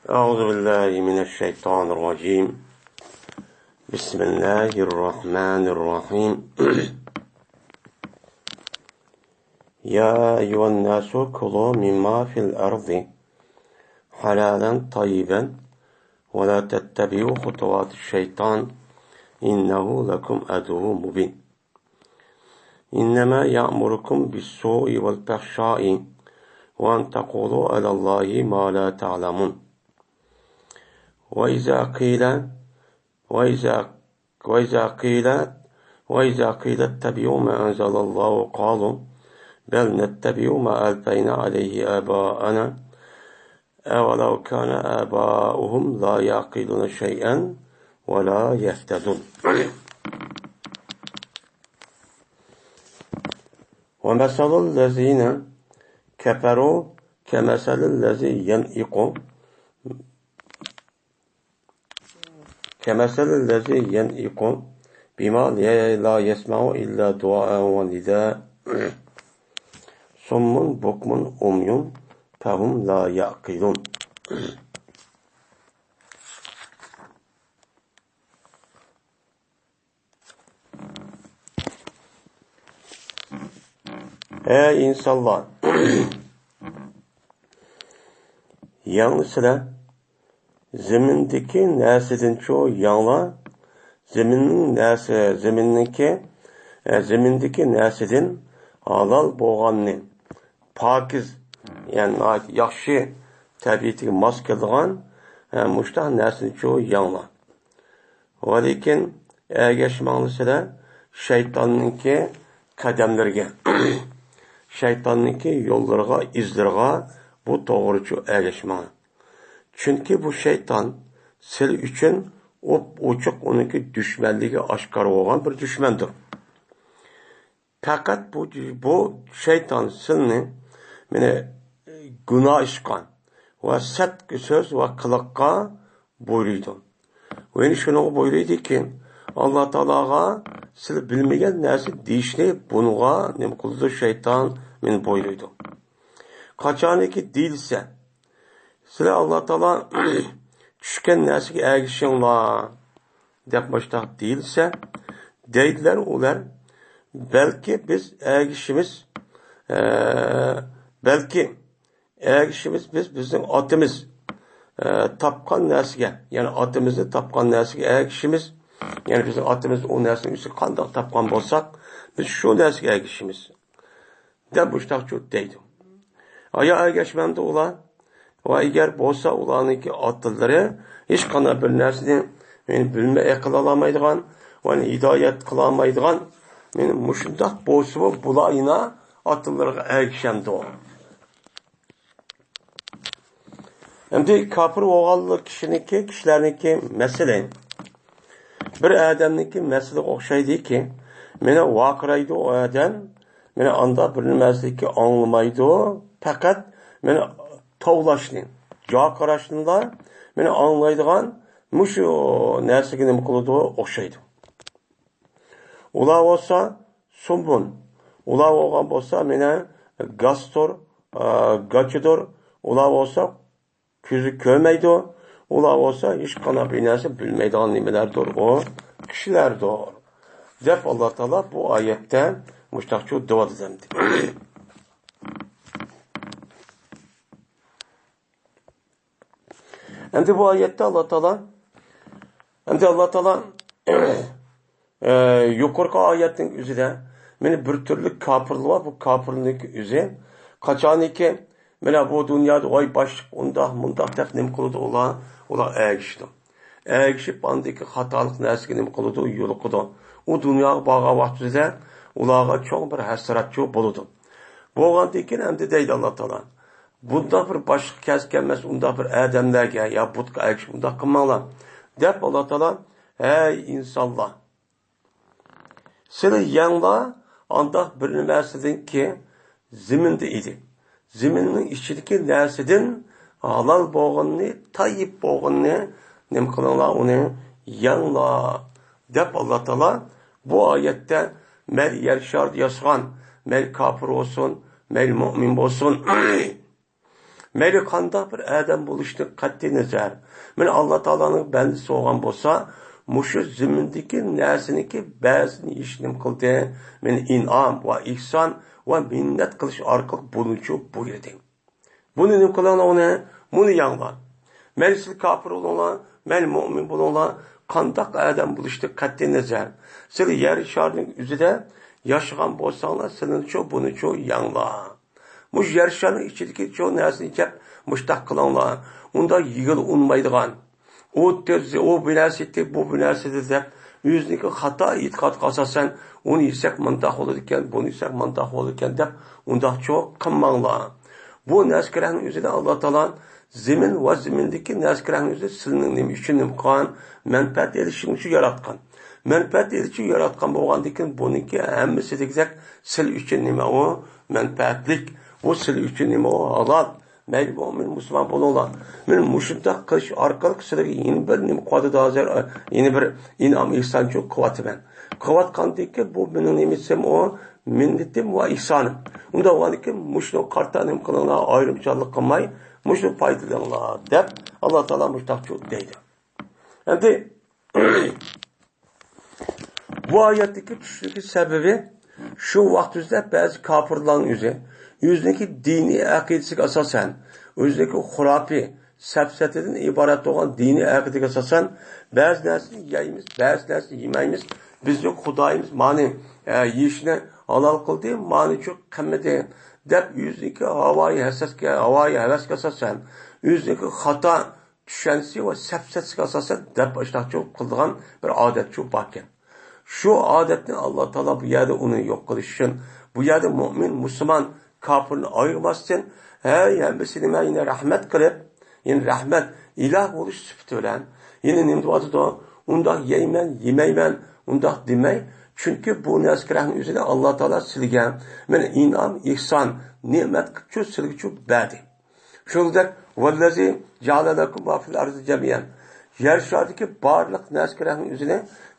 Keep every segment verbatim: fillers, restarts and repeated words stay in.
أعوذ بالله من الشيطان الرجيم. بسم الله الرحمن الرحيم. يا أيها الناس كلوا مما في الأرض حلالا طيبا ولا تتبعوا خطوات الشيطان إنه لكم عدو مبين. إنما يأمركم بالسوء والفحشاء وأن تقولوا على الله ما لا تعلمون. وإذا قيل، وإذا، وإذا قيل، وإذا قيل اتبعوا ما أنزل الله قالوا بل نتبع ما ألفينا عليه آباءنا أولو كان آباؤهم لا يعقلون شيئا ولا يهتدون. ومثل الذين كفروا كمثل الذي ينعق، كمثل الذي ينعق بما لا يسمع إلا دعاء ونداء. صم بكم عمي فهم لا يعقلون. ئەي ئىنسانلار! يەڭلار سىلەر، زېمىندىكى نەرسىدىنچۇ يەڭلار، زېمىننىڭ نەرسە، زېمىننىڭكى، ئە، زېمىندىكى نەرسىدىن ھالال بولغاننى، پاكىز، يەنى ناھايىتى ياخشى، تەبىئىتىگە ماس كېلىدىغان، ئە، مۇشۇنداق نەرسىنىچۇ يەڭلار. ۋەلىكىن ئەگەشمەڭلار سىلەر شەيتاننىڭكى قەدەملىرىگە، شەيتاننىڭكى يوللىرىغا، ئىزلىرىغا، بۇ توغرىچۇ ئەگەشمەڭلار. چۈنكى بۇ شەيتان سىلەر ئۈچۈن ئوپئوچۇق ئۇنىڭكى دۈشمەنلىكى ئاشكارا بولغان بىر دۈشمەندۇر. پەقەت بۇ، بۇ شەيتان سىلىنى، مېنى، گۇناھ ئىشقا ۋە سەت سۆز ۋە قىلىققا بۇيرۇيدۇ. ۋە يەنە شۇنىڭغا بۇيرۇيدۇكى، ئاللا تائالاغا سىلى بىلمىگەن نەرسە دېيىشنى بۇنىڭغا نېمە قىلىدۇ؟ شەيتان مېنى بۇيرۇيدۇ. قاچانكى دېيىلسە، سىلەر ئاللا تائالا چۈشكەن نەرسىگە ئەگىشىڭلار دەپ مۇشتاق دېيىلسە، دەيدىلەر ئۇلار، بەلكى بىز ئەگىشىمىز، ئە، بەلكى ئەگىشىمىز بىز بىزنىڭ ئاتىمىز، ئە، تاپقان نەرسىگە، يەنى ئاتىمىزنى تاپقان نەرسىگە ئەگىشىمىز، يەنى بىزنىڭ ئاتىمىز ئۇ نەرسىنىڭ ئۈستىگە قانداق تاپقان بولساق، بىز شۇ نەرسىگە ئەگىشىمىز. دەپ مۇشتاق دەيدۇ. ئايا ئەگەشمەمدۇ ئۇلار؟ ۋە ئەگەر بولسا ئۇلارنىڭكى ئاتىلىرى ھېچقانداق بىر نەرسىنى مېنى بىلمە قىلالمايدىغان، مېنى ھىدايەت قىلالمايدىغان، مېنى مۇشۇنداق بولسىمۇ بۇلار يەنە ئاتىلىرىغا ئەگىشەمدۇ؟ ئەمدى كاپىر بولغانلىق كىشىنىڭكى، كىشىلەرنىڭكى مەسىلە. بىر ئادەمنىڭكى مەسىلىگە ئوخشايدۇكى، مېنى ۋارقىرايدۇ ئۇ ئادەم، مېنى ئاندا بىر نېمەسىنىكى ئاڭلىمايدۇ، پەقەت مېنى توۋلاشنى، جاكا ئۇرۇشنىلا مېنى ئاڭلايدىغان مۇشۇ نەرسىگە نېمە قىلىدۇ، ئوخشايدۇ. ئۇلار بولسا سۇمبۇن، ئۇلار بولغان بولسا مېنى گاستۇر، ئا، گاچىدۇر، ئۇلار بولسا كۆزى كۆرمەيدۇ. ئۇلار بولسا ھېچقانداق بىر نەرسە بىلمەيدىغان نېمىلەردۇر، ئۇ كىشىلەردۇر، دەپ ئاللا تائالا بۇ ئايەتتە مۇشتاقچۇ دەۋاتىدۇ ئەمدى. ئەمدى بۇ ئايەتتە ئاللا تائالا، ئەمدى ئاللا تائالا ئە، يۇقىرىقى ئايەتنىڭ ئۆزىدە مانا بىر تۈرلۈك كاپىرلار بار، بۇ كاپىرنىڭ ئۆزى قاچانكى مانا بۇ دۇنيادا ۋاي باشلىق ئۇنداق مۇنداق دەپ نېمە قىلىدۇ ئۇلار؟ ئۇلار ئەگىشىدۇ. ئەگىشىپ ئاندىكى خاتالىق نەرسىگە نېمە قىلىدۇ؟ يولۇقىدۇ. ئۇ دۇنياغا بارغان ۋاقتىدا ئۇلارغا چوڭ بىر ھەسرەتچۇ بولىدۇ. بولغاندىن كېيىن ئەمدى دەيدۇ ئاللا تائالا، بۇنداق بىر باشلىق كەلسە كەلمەس ئۇنداق بىر ئادەملەرگە يا بۇتقا ئەگىشىپ ئۇنداق قىلماڭلار دەپ ئاللا تائالا، ھەي ئىنسانلار، سىلى يەڭلار ئانداق بىر نېمەسىدىنكى زېمىندا ئىدى. زېمىننىڭ ئىچىدىكى نەرسىدىن ھالال بولغىنىنى، تايىپ بولغىنىنى نېمە قىلىڭلار، ئۇنى يەڭلار دەپ ئاللا تائالا بۇ ئايەتتە مەيلى يەر شاردا ياشىغان، مەيلى كاپىر بولسۇن، مەيلى مۇئمىن بولسۇن، مەيلى قانداق بىر ئادەم بولۇشتىن قەتئىينەزەر، مەن ئاللا تائالانىڭ بەندىسى بولغان بولسا، مۇشۇ زېمىندىكى نەرسىنىڭكى بەزىنى يېيىشنى نېمە قىلدى، مېنى ئىنئام ۋە ئېھسان ۋە مىننەت قىلىش ئارقىلىق بۇنىچۇ بۇيرۇدى. بۇنى نېمە قىلىڭلار ئۇنى؟ بۇنى يەڭلار. مەيلى سىز كاپىر بولۇڭلار، مەيلى مۇئمىن بولۇڭلار، قانداق ئادەم بولۇشتىن قەتئىينەزەر، سىلەر يەر شارىنىڭ ئۆزىدە ياشىغان بولساڭلار، سىلەرنىچۇ بۇنىچۇ يەڭلار. مۇشۇ يەر شارىنىڭ ئىچىدىكى شۇ نەرسىنى يەپ مۇشتاق قىلىڭلار. ئۇنداق يېگىلى ئۇنىمايدىغان، ئۇ تۆزى، ئۇ بۇ نەرسە ئىدى، بۇ بۇ نەرسە ئىدى دەپ، ئۆزىنىڭكى خاتا ئېتىقادىغا ئاساسەن، ئۇنى يېسەك مۇنداق بولىدىكەن، بۇنى يېسەك مۇنداق بولىدىكەن دەپ، ئۇنداقچۇ قىلماڭلار. بۇ نەسكىرەڭنىڭ ئۆزىدە ئاللا تائالا زېمىن ۋە زېمىندىكى نەسكىرەڭنىڭ ئۆزى سىلىنىڭ نېمە ئۈچۈن نېمە قىلغان، مەنپەئەت ئېلىشىڭ ئۈچۈن ياراتقان. مەنپەئەت ئېلىش ئۈچۈن ياراتقان بولغاندىكىن، بۇنىڭكى ھەممىسى دېگۈدەك سىلى ئۈچۈن نېمە ئۇ؟ مەنپەئەتلىك. بۇ سىلى ئۈچۈن نېمە ئۇ؟ ھالال. مەيلى مۇئمىن، مۇسۇلمان بولۇڭلار. مەن مۇشۇنداق قىلىش ئارقىلىق سىلەرگە يەنە بىر نېمە قىلىۋاتىدۇ ھازىر، يەنە بىر ئىنئام ئېھسانچۇ قىلىۋاتىمەن. قىلىۋاتقاندىكى بۇ مېنىڭ نېمىسىم ئۇ، مىننىتىم ۋە ئېھسانىم. ئۇنداق بولغاندىكىن مۇشۇنى قارىتا نېمە قىلىڭلار، ئايرىمچانلىق قىلماي، مۇشۇنى پايدىلىنىڭلار دەپ ئاللا تائالا مۇشۇنداقچۇ دەيدۇ. ئەمدى بۇ ئايەتتىكى چۈشۈشنىڭكى سەۋەبى، شۇ ۋاقىت ئۆزىدە بەزى كاپىرلارنىڭ ئۆزى، ئۆزىنىڭكى دىنىي ئەقىدىسىگە ئاساسەن، ئۆزىنىڭكى خۇراپىي، سەپسەتىدىن ئىبارەت بولغان دىنىي ئەقىدىگە ئاساسەن، بەزى نەرسىنى يەيمىز، بەزى نەرسىنى يېمەيمىز، بىزنىڭ خۇدايىمىز مانى، ئە، يېيىشنى ھالال قىلدى، مانىچۇ قىلمىدى، دەپ ئۆزىنىڭكى ھاۋايى ھەسەسكە، ھاۋايى ھەۋەسكە ئاساسەن، ئۆزىنىڭكى خاتا چۈشەنچىسى ۋە سەپسەتىسىگە ئاساسەن دەپ ئاشۇنداقچۇ قىلىدىغان بىر ئادەتچۇ باركەن. شۇ ئادەتنى ئاللا تائالا بۇ يەردە ئۇنى يوق قىلىش ئۈچۈن، بۇ يەردە مۇئمىن، مۇسۇلمان، كاپىرنى ئايرىماستىن، ھەي، ھەممىسى نېمە، يەنە رەھمەت قىلىپ، يەنە رەھمەت، ئىلاھ بولۇش سۈپىتى بىلەن، يەنە نېمە دەۋاتىدۇ؟ ئۇنداق يەيمەن، يېمەيمەن، ئۇنداق دېمەي. چۈنكى بۇ نەسكىرەڭنىڭ ئۆزىنى ئاللا تائالا سىلىگە مانا ئىنئام، ئېھسان، نېمەت قىلىپچۇ، سىلىگىچۇ بەردى. شۇنىڭدەك، ۋەللەزى جەئەلە لەكۇم ما فىل ئەرزى جەمىئەن. يەر شارىدىكى بارلىق نەسكىرەڭنىڭ ئۆزىنى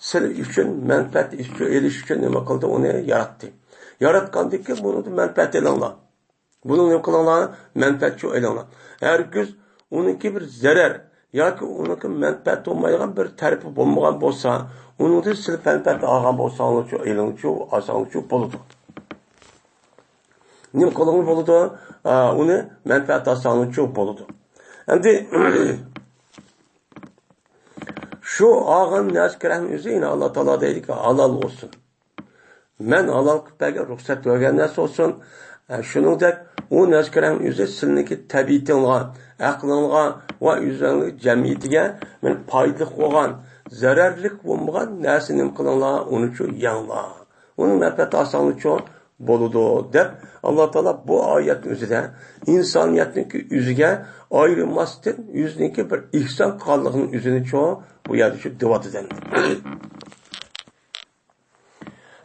سىلى ئۈچۈن، مەنپەئەت ئېلىش ئۈچۈن نېمە قىلدى؟ ئۇنى ياراتتى. ياراتقاندىكىن بۇنىڭدىن مەنپەئەت ئېلىڭلار. بۇنى نېمە قىلىڭلار؟ مەنپەئەتچۇ ئېلىڭلار. ھەرگىز ئۇنىڭكى بىر زەرەر ياكى ئۇنىڭكى مەنپەئەت بولمايدىغان بىر تەرىپى بولمىغان بولسا، ئۇنىڭدىن سىلى مەنپەئەت ئالغان بولساڭلارچۇ، ئېلىڭچۇ، ئالساڭلارچۇ بولىدۇ. نېمە قىلغىلى بولىدۇ؟ ئا، ئۇنى مەنپەئەت ئالساڭلارچۇ بولىدۇ. ئەمدى شۇ ئالغان نەسكىرەڭنىڭ ئۆزى يەنە ئاللا تائالا دەيدىكى، ھالال بولسۇن. مەن ھالال قىلىپ بەرگەن، رۇخسەت بەرگەن نەرسە بولسۇن. ئە، شۇنىڭدەك ئۇ نەسكىرەڭنىڭ ئۆزى سىلىنىڭكى تەبىئىتىڭلارغا، ئەقلىڭلارغا ۋە ئۆزۈڭلارنىڭ جەمئىيىتىگە مانا پايدىلىق بولغان، زەرەرلىك بولمىغان نەرسىنى نېمە قىلىڭلار، ئۇنىچۇ يەڭلار. ئۇنى مەنپەئەت ئالساڭلارچۇ بولىدۇ، دەپ ئاللا تائالا بۇ ئايەتنىڭ ئۆزىدە ئىنسانىيەتنىڭكى ئۆزىگە ئايرىماستىن ئۆزىنىڭكى بىر ئېھسان قىلغانلىقىنىڭ ئۆزىنىچۇ بۇ يەردىچۇ دەۋاتىدۇ.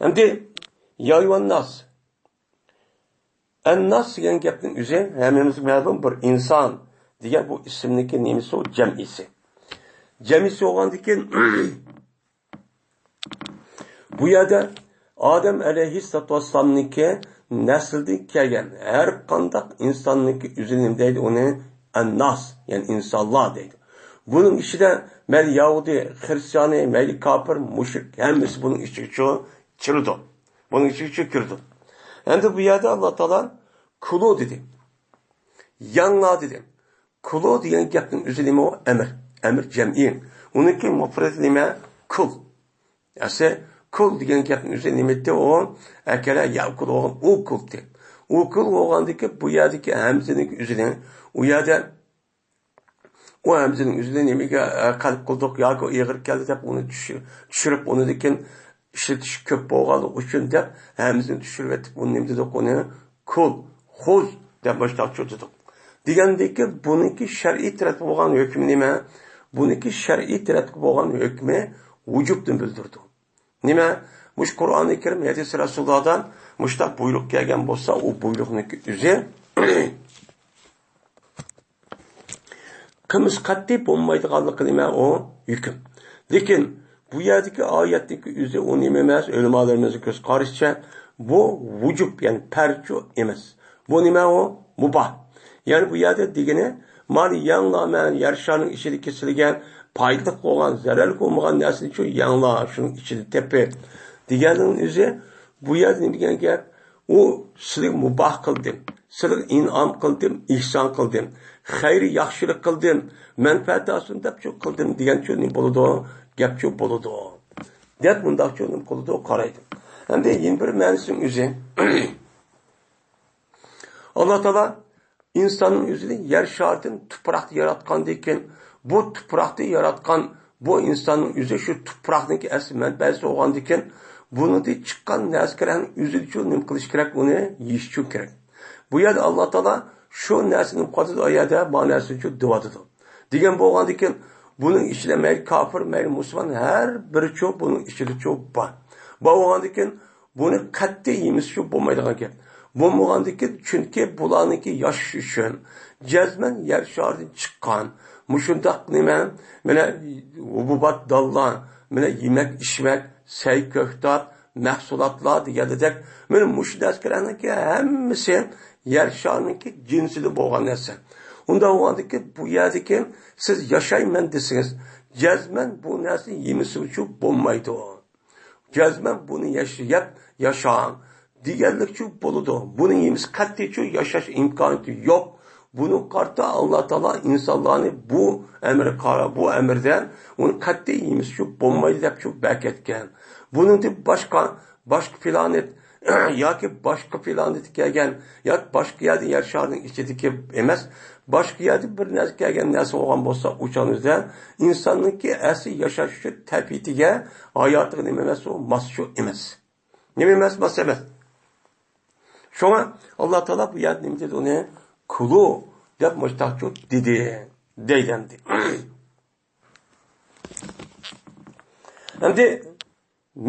ئەمدى يا ئەييۇھەنناس. ئەنناس دېگەن گەپنىڭ ئۆزى ھەممىمىزگە مەلۇم بىر ئىنسان دېگەن بۇ ئىسىمنىڭكى نېمىسى ئۇ؟ جەمئىسى. جەمئىسى بولغاندىكىن بۇ يەردە ئادەم ئەلەيھىسسالاتۇ ۋەسسالامنىڭكى نەسلىدىن كەلگەن ھەر قانداق ئىنساننىڭكى ئۆزى نېمە دەيدۇ ئۇنى؟ ئەنناس، يەنى ئىنسانلار دەيدۇ. بۇنىڭ ئىچىدە مەيلى يەھۇدىي، خرىستىيانى، مەيلى كاپىر، مۇشرىك، ھەممىسى بۇنىڭ ئىچىگىچۇ كىرىدۇ. بۇنىڭ ئىچىگىچۇ كىرىدۇ. ئەمدى بۇ يەردە ئاللا تائالا كۇلۇ دېدى. يەڭلار دېدى. كۇلۇ دېگەن گەپنىڭ ئۆزى نېمە ئۇ؟ ئەمىر. ئەمىر جەمئى. ئۇنىڭكى مۇپرىدى نېمە؟ كۇل. ئەسلى كۇل دېگەن گەپنىڭ ئۆزى نېمە ئىدى ئۇ؟ ئەكەلە يەئكۇل بولغان ئۇكۇل دېدى. ئۇكۇل بولغاندىكى بۇ يەردىكى ھەمزىنىڭ ئۆزىنى، ئۇ يەردە ئۇ ھەمزىنىڭ ئۆزىنى نېمىگە، ئە، قەلب قىلدۇق ياكى ئېغىر كەلدى دەپ ئۇنى چۈش-، چۈشۈرۈپ ئۇنىدىن كېيىن ئىشلىتىش كۆپ بولغانلىقى ئۈچۈن دەپ ھەمزىنى چۈشۈرۈۋېتىپ ئۇنى نېمە دېدۇق ئۇنى؟ كۇل، خۇز دەپ مۇشۇنداق چۆتىدۇق. دېگەندىكى بۇنىڭكى شەرئىي تەرەپتە بولغان ھۆكمى نېمە؟ بۇنىڭكى شەرئىي تەرەپتە بولغان ھۆكمى ۋۇجۇبنى بىلدۈرىدۇ. نېمە؟ مۇشۇ قۇرئانى كەرىم، ھەدىس رەسۇللاردىن مۇشۇنداق بۇيرۇق كەلگەن بولسا، ئۇ بۇيرۇقنىڭكى ئۆزى قىلمىش قەتئىي بولمايدىغانلىقى نېمە؟ ئۇ ھۆكۈم. لېكىن بۇ يەردىكى ئايەتتىكى ئۆزى ئۇ نېمە ئەمەس، ئۆلىمالىرىمىزنىڭ كۆز قارىشىچە، بۇ ۋۇجۇب، يەنى پەرزچۇ ئەمەس. بۇ نېمە ئۇ؟ مۇباھ. يەنى بۇ يەردە دېگىنى، مانا يەڭلا، مەن يەر شارىنىڭ ئىچىدىكى سىلىگە پايدىلىق بولغان، زەرەرلىك بولمىغان نەرسىنى شۇ يەڭلا، شۇنىڭ ئىچىدە تېپىپ دېگەننىڭ ئۆزى، بۇ يەردە نېمە دېگەن گەپ؟ ئۇ سىلىگە مۇباھ قىلدىم، سىلىگە ئىنئام قىلدىم، ئېھسان قىلدىم، خەير ياخشىلىق قىلدىم، مەنپەئەت ئالسۇن دەپ شۇ قىلدىم دېگەن شۇ نېمە بولىدۇ؟ گەپ شۇ بولىدۇ. دەپ مۇنداق شۇ نېمە قىلىدۇ؟ قارايدۇ. ئەمدى يەنە بىر مەنىسىنىڭ ئۆزى. ئاللا تائالا ئىنساننىڭ ئۆزىنى يەر شارىدىن تۇپراقتا ياراتقاندىن كېيىن، بۇ تۇپراقتا ياراتقان بۇ ئىنساننىڭ ئۆزى شۇ تۇپراقنىڭكى ئەسلى مەنبەسى بولغاندىن كېيىن، بۇنىڭدىن چىققان نەرسىلەرنىڭ ئۆزىنىچۇ نېمە قىلىش كېرەك؟ ئۇنى يېيىشچۇ كېرەك. بۇ يەردە ئاللا تائالا شۇ نەرسىنى نېمە قىلىدۇ؟ ئۇ يەردە ما نەرسىنىچۇ دېۋاتىدۇ. دېگەن بولغاندىن كېيىن، بۇنىڭ ئىچىدە مەيلى كاپىر، مەيلى مۇسۇلمان، ھەر بىرىچۇ بۇنىڭ ئىچىدىچۇ بار. بار بولغاندىن كېيىن، بۇنى قەتئىي يېمىسىچۇ بولمايدىغان گەپ. بولمىغاندىكىن، چۈنكى بۇلارنىڭكى ياشىشى ئۈچۈن جەزمەن يەر شارىدىن چىققان مۇشۇنداق نېمە، مانا، ھوبۇبات دانلار، مانا، يېمەك-ئىچمەك، سەي-كۆكتات، مەھسۇلاتلار دېگەندەك، مانا مۇشۇ نەرسىلەرنىڭكى ھەممىسى يەر شارىنىڭكى جىنسىدا بولغان نەرسە. ئۇنداق بولغاندىكىن، بۇ يەردىكى سىز ياشايمەن دېسىڭىز، جەزمەن بۇ نەرسىنى يېمىسىچۇ بولمايدۇ. جەزمەن بۇنى ياش-، يەپ ياشاڭ دېگەنلىكچۇ بولىدۇ. بۇنى يېمىسە قەتئىيچۇ ياشاش ئىمكانىيىتى يوق. بۇنىڭغا قارىتا ئاللا تائالا ئىنسانلارنى بۇ ئەمرى قارا، بۇ ئەمرىدە ئۇنى قەتئىي يېمىسىچۇ بولمايدۇ دەپچۇ بەكەتكەن. بۇنىڭدىن باشقا، باشقا پلانېت ياكى باشقا پلانېتتا كەلگەن ياكى باشقا يەردە يەر شارىنىڭ ئىچىدىكى ئەمەس، باشقا يەردە بىر نەرسە كەلگەن نەرسە بولغان بولسا، ئۇ چاغدا ئىنساننىڭكى ئەسلى ياشاش ئۈچۈن تەبىئىتىگە، ھاياتىغا نېمە ئەمەس، ئۇ ماسچۇ ئەمەس. نېمە ئەمەس، ماس ئەمەس. شۇڭا ئاللا تائالا بۇ يەردە نېمە دېدى ئۇنى؟ كۇلۇ دەپ مۇشتاقچۇ دېدى، دەيدۇ ئەمدى. ئەمدى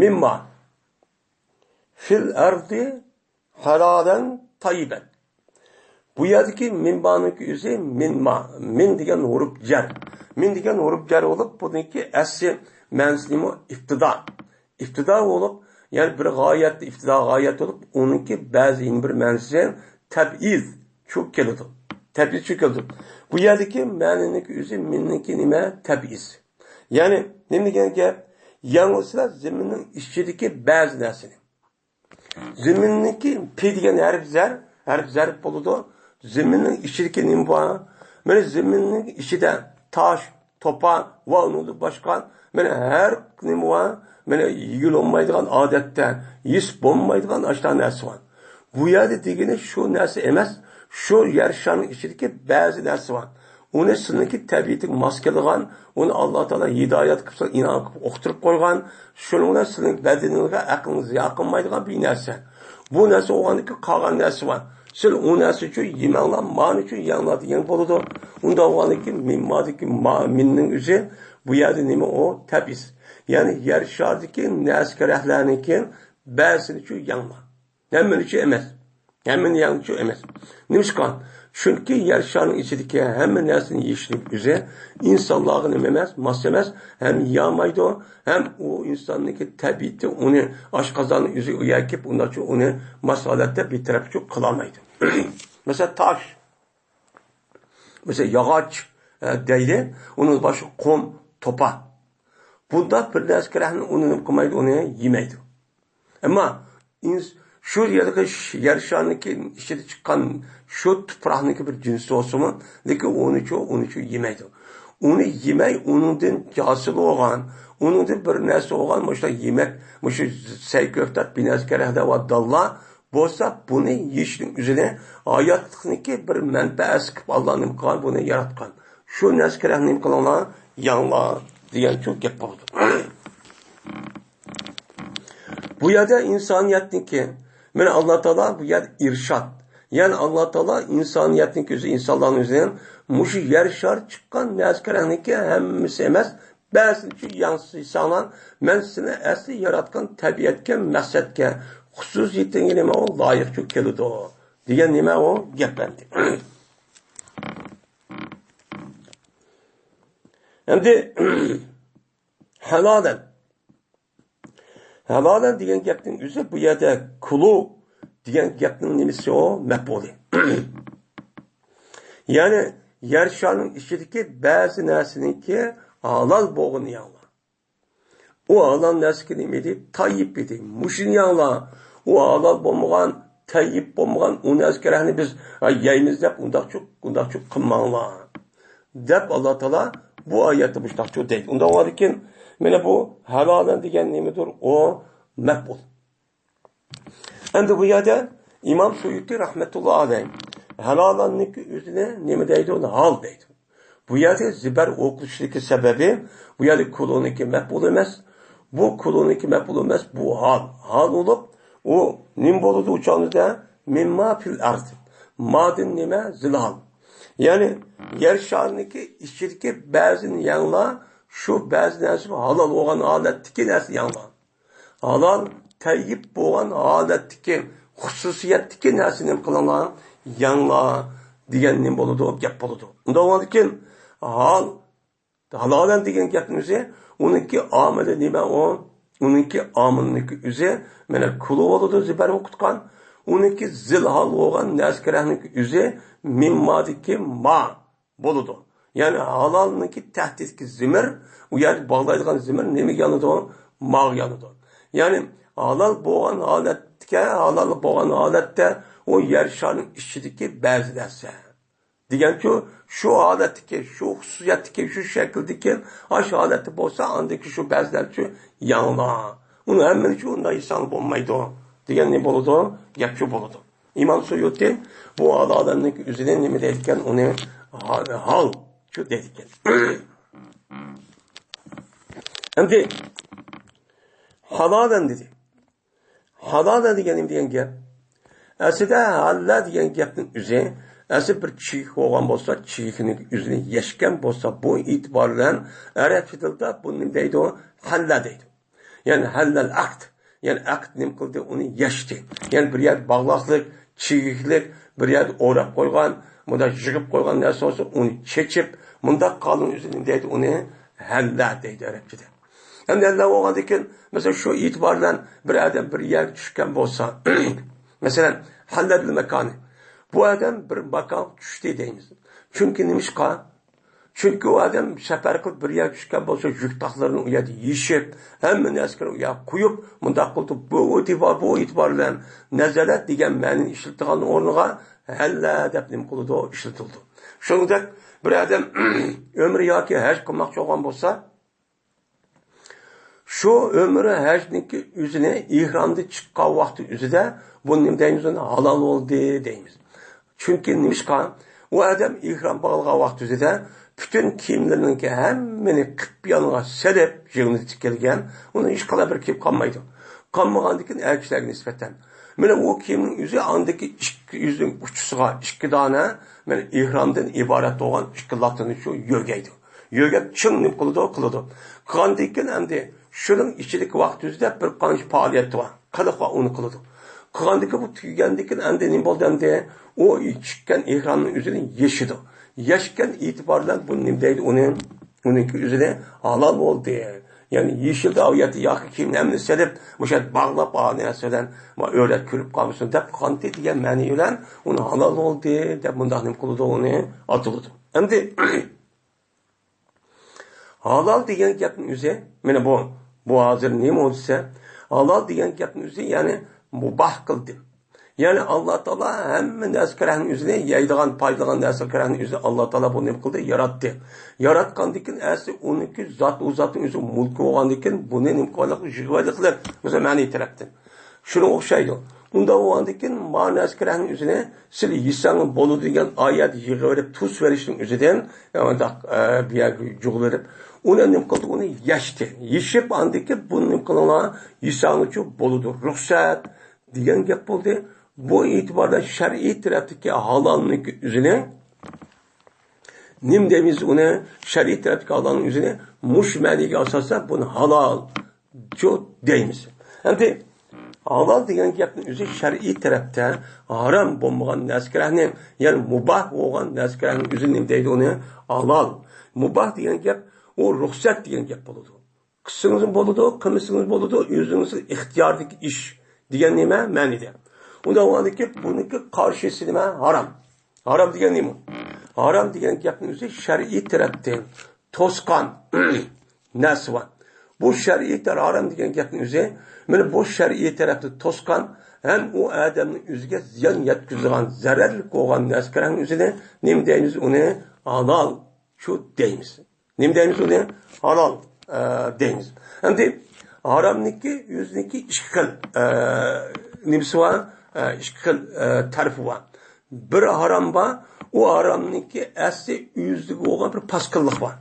مىمما فىل ئەردى ھالالەن تەييىبەن. بۇ يەردىكى مىممانىڭكى ئۆزى مىنما، مىن دېگەن ھۇرۇپ جەر. مىن دېگەن ھۇرۇپ جەر بولۇپ، بۇنىڭكى ئەسلى مەنىسى نېمە؟ ئىپتىدا. ئىپتىدا بولۇپ، يەنى بىر غايەت، ئىپتىدا غايەت بولۇپ، ئۇنىڭكى بەزى يەنە بىر مەنىسى تەبئىز شۇ كېلىدۇ. تەبئىز شۇ كېلىدۇ. بۇ يەردىكى مەنىنىڭكى ئۆزى مىننىڭكى نېمە؟ تەبئىز. يەنى نېمە دېگەن گەپ؟ يەڭلىسىلەر زېمىننىڭ ئىچىدىكى بەزى نەرسىنى. زېمىننىڭكى پى دېگەن ھەرپ زەر، ھەرپ زەر بولىدۇ. زېمىننىڭ ئىچىدىكى نېمە بار؟ مانا زېمىننىڭ ئىچىدە تاش، توپا ۋە ئۇنىڭدىن باشقا، مانا ھەر نېمە بار؟ مانا يېگىلى بولمايدىغان، ئادەتتە يېسە بولمايدىغان ئاشۇنداق نەرسە بار. بۇ يەردە دېگىنى شۇ نەرسە ئەمەس، شۇ يەر شارىنىڭ ئىچىدىكى بەزى نەرسە بار. ئۇنى سىلىنىڭكى تەبىئىتىگە ماس كېلىدىغان، ئۇنى ئاللا تائالا ھىدايەت قىلىپ، سىلىگە ئىنئام قىلىپ ئۇقتۇرۇپ قويغان، شۇنىڭ بىلەن سىلىنىڭ بەدىنىڭىزگە، ئەقلىڭىزگە زىيان قىلمايدىغان بىر نەرسە. بۇ نەرسە بولغاندىكىن قالغان نەرسە بار. سىل ئۇ نەرسىچۇ يېمەڭلار، مانىچۇ يەڭلار دېگەن بولىدۇ. ئۇنداق بولغاندىكىن مىممادىكى ما-، مىننىڭ ئۆزى بۇ يەردە نېمە ئۇ؟ تەبئىز. يەنى يەر شارىدىكى نەرسە-كەرەكلەرنىڭكى بەزىسىنىچۇ يەڭلار. ھەممىنىچۇ ئەمەس. ھەممىنى يەڭچۇ ئەمەس. نېمىشقا؟ چۈنكى يەر شارىنىڭ ئىچىدىكى ھەممە نەرسىنى يېيىشنىڭ ئۆزى ئىنسانلارغا نېمە ئەمەس، ماس ئەمەس، ھەم يېيەلمەيدۇ، ھەم ئۇ ئىنساننىڭكى تەبىئىتى ئۇنى ئاشقازاننىڭ ئۆزى ئۇ يەرگە كېلىپ، ئۇنداقچۇ ئۇنى ماس ھالەتتە بىر تەرەپچۇ قىلالمايدۇ. مەسىلەن، تاش، مەسىلەن، ياغاچ، ئە، دەيلى، ئۇنىڭ باشقا قۇم، توپا. بۇنداق بىر نەرسە كېرەكنى ئۇنى نېمە قىلمايدۇ، ئۇنى يېمەيدۇ. ئەمما ئىنس-، شۇ يەردىكى ش-، يەر شارىنىڭكى ئىچىدە چىققان شۇ تۇپراقنىڭكى بىر جىنسى بولسىمۇ، لېكىن ئۇنىچۇ، ئۇنىچۇ يېمەيدۇ. ئۇنى يېمەي، ئۇنىڭدىن ھاسىل بولغان، ئۇنىڭدىن بىر نەرسە بولغان، مۇشۇنداق يېمەك، مۇشۇ سەي كۆكتات، بىر نەرسە كېرەك دەۋاتىدىغانلار بولسا، بۇنى يېيىشنىڭ ئۆزىنى ھاياتلىقنىڭكى بىر مەنپەئەتى قىلىپ، ئاللا نېمە قىلغان، بۇنى ياراتقان. شۇ نەرسە كېرەكنى نېمە قىلىڭلار، يەڭلار دېگەنچۇ گەپ بولىدۇ. بۇ يەردە ئىنسانىيەتنىڭكى، مانا ئاللا تائالا بۇ يەردە ئىرشاد. يەنى ئاللا تائالا ئىنسانىيەتنىڭكى ئۆزى، ئىنسانلارنىڭ ئۆزى مۇشۇ يەر شار چىققان نەرسە كېرەكنىڭكى ھەممىسى ئەمەس، بەزىنىچۇ يەڭسىساڭلار، مەن سىلىنى ئەسلى ياراتقان تەبىئەتكە، مەقسەتكە، خۇسۇسىيىتىڭگە نېمە ئۇ لايىقچۇ كېلىدۇ دېگەن نېمە ئۇ گەپ ئەمدى. ئەمدى ھالالەن. ھالالەن دېگەن گەپنىڭ ئۆزى بۇ يەردە كۇلۇ دېگەن گەپنىڭ نېمىسى ئۇ؟ مەپئۇلى. يەنى يەر شارىنىڭ ئىچىدىكى بەزى نەرسىنىڭكى ھالال بولغىنى يەڭلار. ئۇ ھالال نەرسىكى نېمە ئىدى؟ تەييىب ئىدى. مۇشۇنى يەڭلار. ئۇ ھالال بولمىغان، تەييىب بولمىغان ئۇ نەرسە كېرەكنى بىز، ھە، يەيمىز دەپ ئۇنداقچۇ، ئۇنداقچۇ قىلماڭلار، دەپ ئاللا تائالا بۇ ئايەتتە مۇشۇنداقچۇ دەيدۇ. ئۇنداق بولغاندىكىن، مانا بۇ ھالالەن دېگەن نېمىدۇر؟ ئۇ مەپئۇل. ئەمدى بۇ يەردە ئىمام سۇيۇتى رەھمەتۇللا ئەلەيھ ھالالەننىڭكى ئۆزىنى نېمە دەيدۇ؟ ھال دەيدۇ. بۇ يەردە زىبەر ئوقۇلۇشىدىكى سەۋەبى، بۇ يەردە كۇلۇنىڭكى مەپئۇلى ئەمەس، بۇ كۇلۇنىڭكى مەپئۇلى ئەمەس، بۇ ھال. ھال بولۇپ، ئۇ نېمە بولىدۇ ئۇ چاغدا؟ مىمما فىل ئەرز. مادىن نېمە؟ زىلھال. يەنى يەر شارىنىڭكى ئىچىدىكى بەزىنى يەڭلار، شۇ بەزى نەرسە ھالال بولغان ھالەتتىكى نەرسىنى يەڭلار. ھالال، تەييىب بولغان ھالەتتىكى، خۇسۇسىيەتتىكى نەرسىنى نېمە قىلىڭلار؟ يەڭلار دېگەن نېمە بولىدۇ؟ گەپ بولىدۇ. ئۇنداق بولغاندىكىن، ھال، ھالالەن دېگەن گەپنىڭ ئۆزى، ئۇنىڭكى ئامىلى نېمە ئۇ؟ ئۇنىڭكى ئامىلىنىڭكى ئۆزى، مانا، كۇلۇ بولىدۇ، زىبەر ئوقۇتقان. ئۇنىڭكى زىلھال بولغان نەرسە كېرەكنىڭكى ئۆزى، مىممادىكى ما بولىدۇ. يەنى ھالالنىڭكى تەھتىدىكى زىمىر، ئۇ يەردە باغلايدىغان زىمىر نېمىگە يانىدۇ؟ ماغا يانىدۇ. يەنى ھالال بولغان ھالەتكە، ھالال بولغان ھالەتتە ئۇ يەر شارىنىڭ ئىچىدىكى بەزى نەرسە دېگەنچۇ، شۇ ھالەتتىكى، شۇ خۇسۇسىيەتتىكى، شۇ شەكىلدىكى، ئاشۇ ھالەتتە بولسا، ئاندىكى شۇ بەزىلەرچۇ يەڭلار. ئۇنى ھەممىنىچۇ ئۇنداق يېسەڭ بولمايدۇ دېگەن نېمە بولىدۇ؟ گەپچۇ بولىدۇ. ئىمام سۇيۇتى بۇ ھالالەننىڭ ئۆزىنى نېمە دەيدىكەن؟ ئۇنى ھال، ھالچۇ دەيدىكەن. ئەمدى ھالالەن دېدى. ھالالەن دېگەن نېمە دېگەن گەپ؟ ئەسلىدە ھاللا دېگەن گەپنىڭ ئۆزى، ئەسلى بىر چېگىك بولغان بولسا، چېگىكنىڭ ئۆزىنى يەشكەن بولسا، بۇ ئېتىبار بىلەن ئەرەب تىلىدا بۇنى نېمە دەيدۇ؟ ھاللا دەيدۇ. يەنى ھەللەل ئەقد. يەنى ئەقد نېمە قىلدى؟ ئۇنى يەشتى. يەنى بىر يەردە باغلاقلىق، چېگىكلىك، بىر يەردە ئوراپ قويغان، مۇنداق يىغىپ قويغان نەرسە بولسا، ئۇنى چېچىپ، مۇنداق قالدىڭ ئۆزى نېمە دەيدۇ؟ ئۇنى ھەللە دەيدۇ ئەرەبچىدە. ئەمدى ھەللە بولغاندىن كېيىن، مەسىلەن، شۇ ئېتىبار بىلەن بىر ئادەم بىر يەرگە چۈشكەن بولسا، مەسىلەن، ھەللەل ماكانى. بۇ ئادەم بىر ماكانغا چۈشتى دەيمىز. چۈنكى نېمىشقا؟ چۈنكى ئۇ ئادەم سەپەر قىلىپ بىر يەرگە چۈشكەن بولسا، يۈك تاقلىرىنى ئۇ يەردە يېشىپ، ھەممە نەرسىلەرنى ئۇ يەرگە قويۇپ، مۇنداق قىلدى. بۇ ئېتىبار، بۇ ئېتىبار بىلەن نەزەلەت دېگەن مەنىنى ئىشلىتىدىغان ئورنىغا ھەللە دەپ نېمە قىلىدۇ؟ ئىشلىتىلىدۇ. شۇنىڭدەك بىر ئادەم ئۆمرە ياكى ھەج قىلماقچى بولغان بولسا، شۇ ئۆمرە ھەجنىڭكى ئۆزىنى ئېھرامدىن چىققان ۋاقتى ئۆزىدە بۇ نېمە دەيمىز؟ ئۇنى ھالال بولدى دەيمىز. چۈنكى نېمىشقا؟ ئۇ ئادەم ئېھرام باغلىغان ۋاقتى ئۆزىدە پۈتۈن كىيىملىرىنىڭكى ھەممىنى قىپ يانغا سېلىپ، يىغىنى تىكىلگەن، ئۇنىڭ ھېچقانداق بىر كىيىم قالمايدۇ. قالمىغاندىن كېيىن ئەر كىشىلەرگە نىسبەتەن. مانا ئۇ كىيىمنىڭ ئۆزى ئاندىكى ئىككى يۈزنىڭ ئۇچىسىغا ئىككى دانە، مانا ئېھرامدىن ئىبارەت بولغان ئىككى لاتىنى شۇ يۆگەيدۇ. يۆگەپ چىڭ نېمە قىلىدۇ؟ قىلىدۇ. قىلغاندىن كېيىن ئەمدى شۇنىڭ ئىچىدىكى ۋاقىت ئۆزىدە بىر قانچە پائالىيەت بار. قىلىق بار، ئۇنى قىلىدۇ. قىلغاندىن كېيىن، بۇ تۈگىگەندىن كېيىن ئەمدى نېمە بولدى ئەمدى؟ ئۇ چىققان ئېھرامنىڭ ئۆزىنى يېشىدۇ. يەشكەن ئېتىبار بىلەن بۇ نېمە دەيدۇ ئۇنى؟ ئۇنىڭكى ئۆزىنى ھالال بولدى. يەنى يېشىلدە ئاۋياتى ياقى كىيىمنى ھەممىنى سېلىپ، مۇشۇ يەردە باغلاپ، ئا، نەرسە بىلەن، ما، ئۆرە كۆرۈپ قالمىسۇن دەپ قىلغانتى دېگەن مەنى بىلەن ئۇنى ھالال بولدى دەپ مۇنداق نېمە قىلىدۇ، ئۇنى ئاتىلىدۇ. ئەمدى ھالال دېگەن گەپنىڭ ئۆزى، مانا بۇ، بۇ ھازىر نېمە بولسا، ھالال دېگەن گەپنىڭ ئۆزى، يەنى مۇباھ قىلدىم. يەنى ئاللا تائالا ھەممە نەرسە كېرەكنىڭ ئۆزىنى، يەيدىغان، پايدىغان نەرسە كېرەكنىڭ ئۆزى ئاللا تائالا بۇنى نېمە قىلدى؟ ياراتتى. ياراتقاندىن كېيىن ئەسلى ئۇنىڭكى زات، ئۇ زاتنىڭ ئۆزى مۇلكى بولغاندىن كېيىن بۇنى نېمە قىلىۋالدى؟ يىغىۋالدى، مەسىلەن، مەنىۋى تەرەپتىن. شۇنىڭغا ئوخشايدۇ. ئۇنداق بولغاندىن كېيىن، ما نەرسە كېرەكنىڭ ئۆزىنى سىلى يېسەڭ بولىدۇ دېگەن ئايەت يىغىۋېلىپ، تۇز بېرىشنىڭ ئۆزىدىن، ئە، مۇنداق، ئە، بۇ يەرگە جۇغلىۋېلىپ، ئۇنى نېمە قىلدى؟ ئۇنى يەشتى. يېشىپ، ئاندىن كېيىن بۇنى نېمە قىلىڭلار؟ يېسەڭلارچۇ بولىدۇ، رۇخسەت دېگەن گەپ بولدى. بۇ ئېتىباردا شەرئىي تەرەپتىكى ھالالنىڭكى ئۆزىنى نېمە دەيمىز ئۇنى؟ شەرئىي تەرەپتىكى ھالالنىڭ ئۆزىنى مۇشۇ مەنىگە ئاساسەن بۇنى ھالال جۇ دەيمىز. ئەمدى ھالال دېگەن گەپنىڭ ئۆزى شەرئىي تەرەپتە ھارام بولمىغان نەرسە كېرەكنى، يەنى مۇباھ بولغان نەرسە كېرەكنىڭ ئۆزىنى نېمە دەيدۇ ئۇنى؟ ھالال. مۇباھ دېگەن گەپ ئۇ رۇخسەت دېگەن گەپ بولىدۇ. قىلسىڭىزمۇ بولىدۇ، قىلمىسىڭىز بولىدۇ، ئۆزىڭىزنىڭ ئىختىيارىدىكى ئىش دېگەن نېمە مەنىدە. ئۇنداق بولغاندىكى بۇنىڭكى قارشىسى نېمە؟ ھارام. ھارام دېگەن نېمە؟ ھارام دېگەن گەپنىڭ ئۆزى شەرئىي تەرەپتىن توسقان نەرسە بار. بۇ شەرئىي تەر-، ھارام دېگەن گەپنىڭ ئۆزى، مانا بۇ شەرئىي تەرەپتىن توسقان ھەم ئۇ ئادەمنىڭ ئۆزىگە زىيان يەتكۈزىدىغان، زەرەرلىك بولغان نەرسىلەرنىڭ ئۆزىنى نېمە دەيمىز؟ ئۇنى ھالال شۇ دەيمىز. نېمە دەيمىز ئۇنى؟ ھالال، ئە، دەيمىز. ئەمدى ھارامنىڭكى ئۆزىنىڭكى ئىككى خىل، ئە، نېمىسى بار؟ ئە، ئىككى خىل، ئە، تەرىپى بار. بىر ھارام بار، ئۇ ھارامنىڭكى ئەسلى ئۆزىدىكى بولغان بىر پاسكىنلىق بار.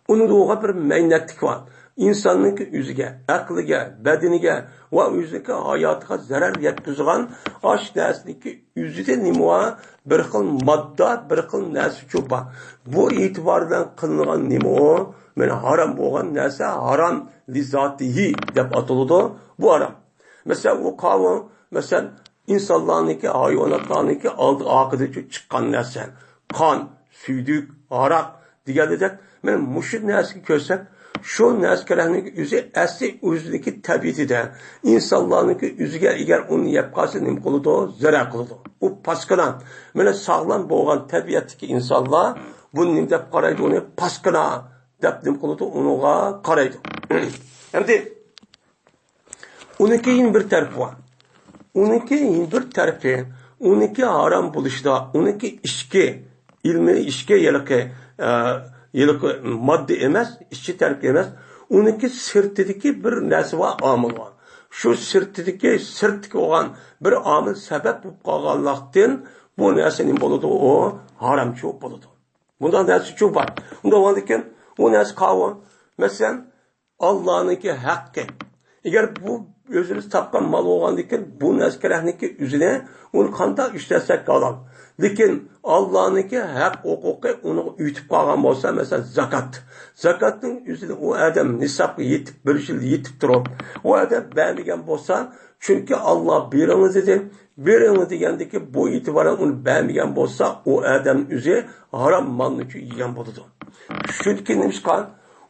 ئۇنىڭدا بولغان بىر مەينەتلىك بار. ئىنساننىڭكى ئۆزىگە، ئەقلىگە، بەدىنىگە ۋە ئۆزىنىڭكى ھاياتىغا زەرەر يەتكۈزىدىغان ئاش نەرسىنىڭكى ئۆزىدە نېمە بار؟ بىر خىل ماددا، بىر خىل نەرسە شۇ بار. بۇ ئېتىبار بىلەن قىلىنغان نېمە ئۇ؟ مانا ھارام بولغان نەرسە ھارام لىزاتىھى دەپ ئاتىلىدۇ. بۇ ھارام. مەسىلەن، ئۇ قاۋۇ، مەسىلەن، ئىنسانلارنىڭكى، ھايۋاناتلارنىڭكى ئالدى ئارقىدىن چىققان نەرسە. قان، سۈيدۈك، ھاراق دېگەندەك، مانا مۇشۇ نەرسىگە كۆرسەك، شۇ نەرسە كېرەكنىڭ ئۆزى ئەسلى ئۆزىنىڭكى تەبىئىتىدە، ئىنسانلارنىڭكى ئۆزىگە ئەگەر ئۇنى يەپ قالسا نېمە قىلىدۇ؟ زەرەر قىلىدۇ. ئۇ پاسكىنا. مانا ساغلام بولغان تەبىئەتتىكى ئىنسانلار بۇنى نېمە دەپ قارايدۇ؟ ئۇنى پاسكىنا دەپ نېمە قىلىدۇ؟ ئۇنىڭغا قارايدۇ. ئەمدى ئۇنىڭكى يەنە بىر تەرىپى بار. ئۇنىڭكى يەنە بىر تەرىپى، ئۇنىڭكى ھارام بولۇشىدا، ئۇنىڭكى ئىچكى، ئىلمىي ئىچكى ھېلىقى، ئە، ھېلىقى ماددا ئەمەس، ئىچكى تەرىپى ئەمەس، ئۇنىڭكى سىرتىدىكى بىر نەرسە بار، ئامىل بار. شۇ سىرتىدىكى، سىرتتىكى بولغان بىر ئامىل سەۋەب بولۇپ قالغانلىقتىن، بۇ نەرسە نېمە بولىدۇ؟ ئۇ ھارامچۇ بولىدۇ. بۇنداق نەرسىچۇ بار. ئۇنداق بولغاندىكىن، ئۇ نەرسە قاۋۇ. مەسىلەن، ئاللانىڭكى ھەققى. ئەگەر بۇ ئۆزىمىز تاپقان مال بولغاندىكىن، بۇ نەرسە كېرەكنىكى ئۆزىنى، ئۇنى قانداق ئىشلەتسەك ھالال. لېكىن ئاللانىڭكى ھەق ھوقۇقى ئۇنىڭغا ئۆتۈپ قالغان بولسا، مەسىلەن، زاكات. زاكاتنىڭ ئۆزىنى ئۇ ئادەم نىسابقا يېتىپ، بىر يىل يېتىپ تۇرۇپ، ئۇ ئادەم بەرمىگەن بولسا، چۈنكى ئاللا بېرىڭلار دېدى. بېرىڭلار دېگەندىكى بۇ ئېتىبارەن ئۇنى بەرمىگەن بولسا، ئۇ ئادەم ئۆزى ھارام مالنىچۇ يېگەن بولىدۇ. چۈنكى نېمىشقا؟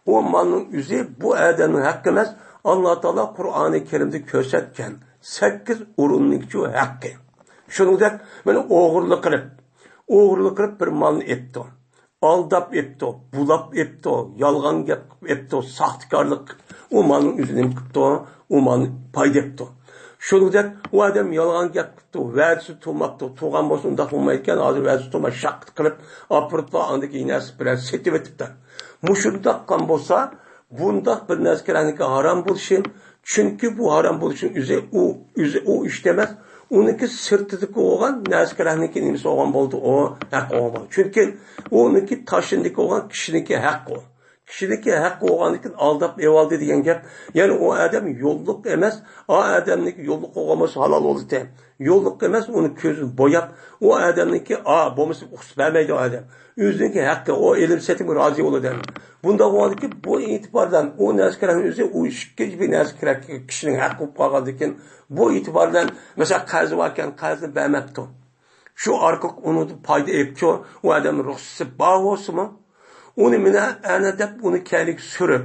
ئۇ مالنىڭ ئۆزى بۇ ئادەمنىڭ ھەققى ئەمەس، ئاللا تائالا قۇرئانى كەرىمدە كۆرسەتكەن سەككىز ئورۇننىڭچۇ ھەققى. شۇنىڭدەك مانا ئوغرىلىق قىلىپ، ئوغرىلىق قىلىپ بىر مالنى ئېپتۇ. ئالداپ ئېپتۇ، بۇلاپ ئېپتۇ، يالغان گەپ قىلىپ ئېپتۇ، ساختىكارلىق قىلىپ، ئۇ مالنىڭ ئۆزى نېمە قىپتۇ؟ ئۇ مالنى پايدا ئېپتۇ. شۇنىڭدەك ئۇ ئادەم يالغان گەپ قىپتۇ، ۋەدىسى تۇرماپتۇ، تۇرغان بولسا ئۇنداق بولمايدىكەن، ھازىر ۋەدىسى تۇرماي شاق قىلىپ ئاپىرىپلا ئاندىكى نەرسە بىرەر سېتىۋېتىپتۇ. مۇشۇنداق قىلغان بولسا، بۇنداق بىر نەرسە كېرەكنىكى ھارام بولۇشى، چۈنكى بۇ ھارام بولۇشنىڭ ئۆزى ئۇ، ئۆزى ئۇ ئىشتا ئەمەس، ئۇنىڭكى سىرتىدىكى بولغان نەرسە كېرەكنىكى نېمىسى بولغان بولدى، ئۇ ھەق بولغان بولدى. چۈنكى ئۇنىڭكى تاشىندىكى بولغان كىشىنىڭكى ھەق ئۇ. كىشىنىڭكى ھەق بولغاندىكىن ئالداپ ئېۋالدى دېگەن گەپ. يەنى ئۇ ئادەم يوللۇق ئەمەس، ئا ئادەمنىڭكى يوللۇق بولغان بولسا ھالال بولدى. يوللۇق ئەمەس، ئۇنى كۆزىنى بوياپ، ئۇ ئادەمنىڭكى، ئا، بولمىسا ئۇقسا بەرمەيدۇ ئادەم. ئۆزىنىڭكى ھەققى، ئۇ ئېلىپ سېتىپ رازى بولىدۇ. بۇنداق بولغاندىكىن بۇ ئېتىبار بىلەن ئۇ نەرسە كېرەكنىڭ ئۆزى، ئۇ ئىككىنچى بىر نەرسە كېرەك كىشىنىڭ ھەققى بولۇپ قالغاندىكىن، بۇ ئېتىبار بىلەن، مەسىلەن، قەرزى باركەن، قەرزىنى بەرمەپتۇ. شۇ ئارقىلىق ئۇنىڭدىن پايدا ئېلىپچۇ، ئۇ ئادەمنىڭ رۇخسىتى بار بولسىمۇ، ئۇنى مانا ئەنە دەپ ئۇنى كەينىگە سۈرۈپ،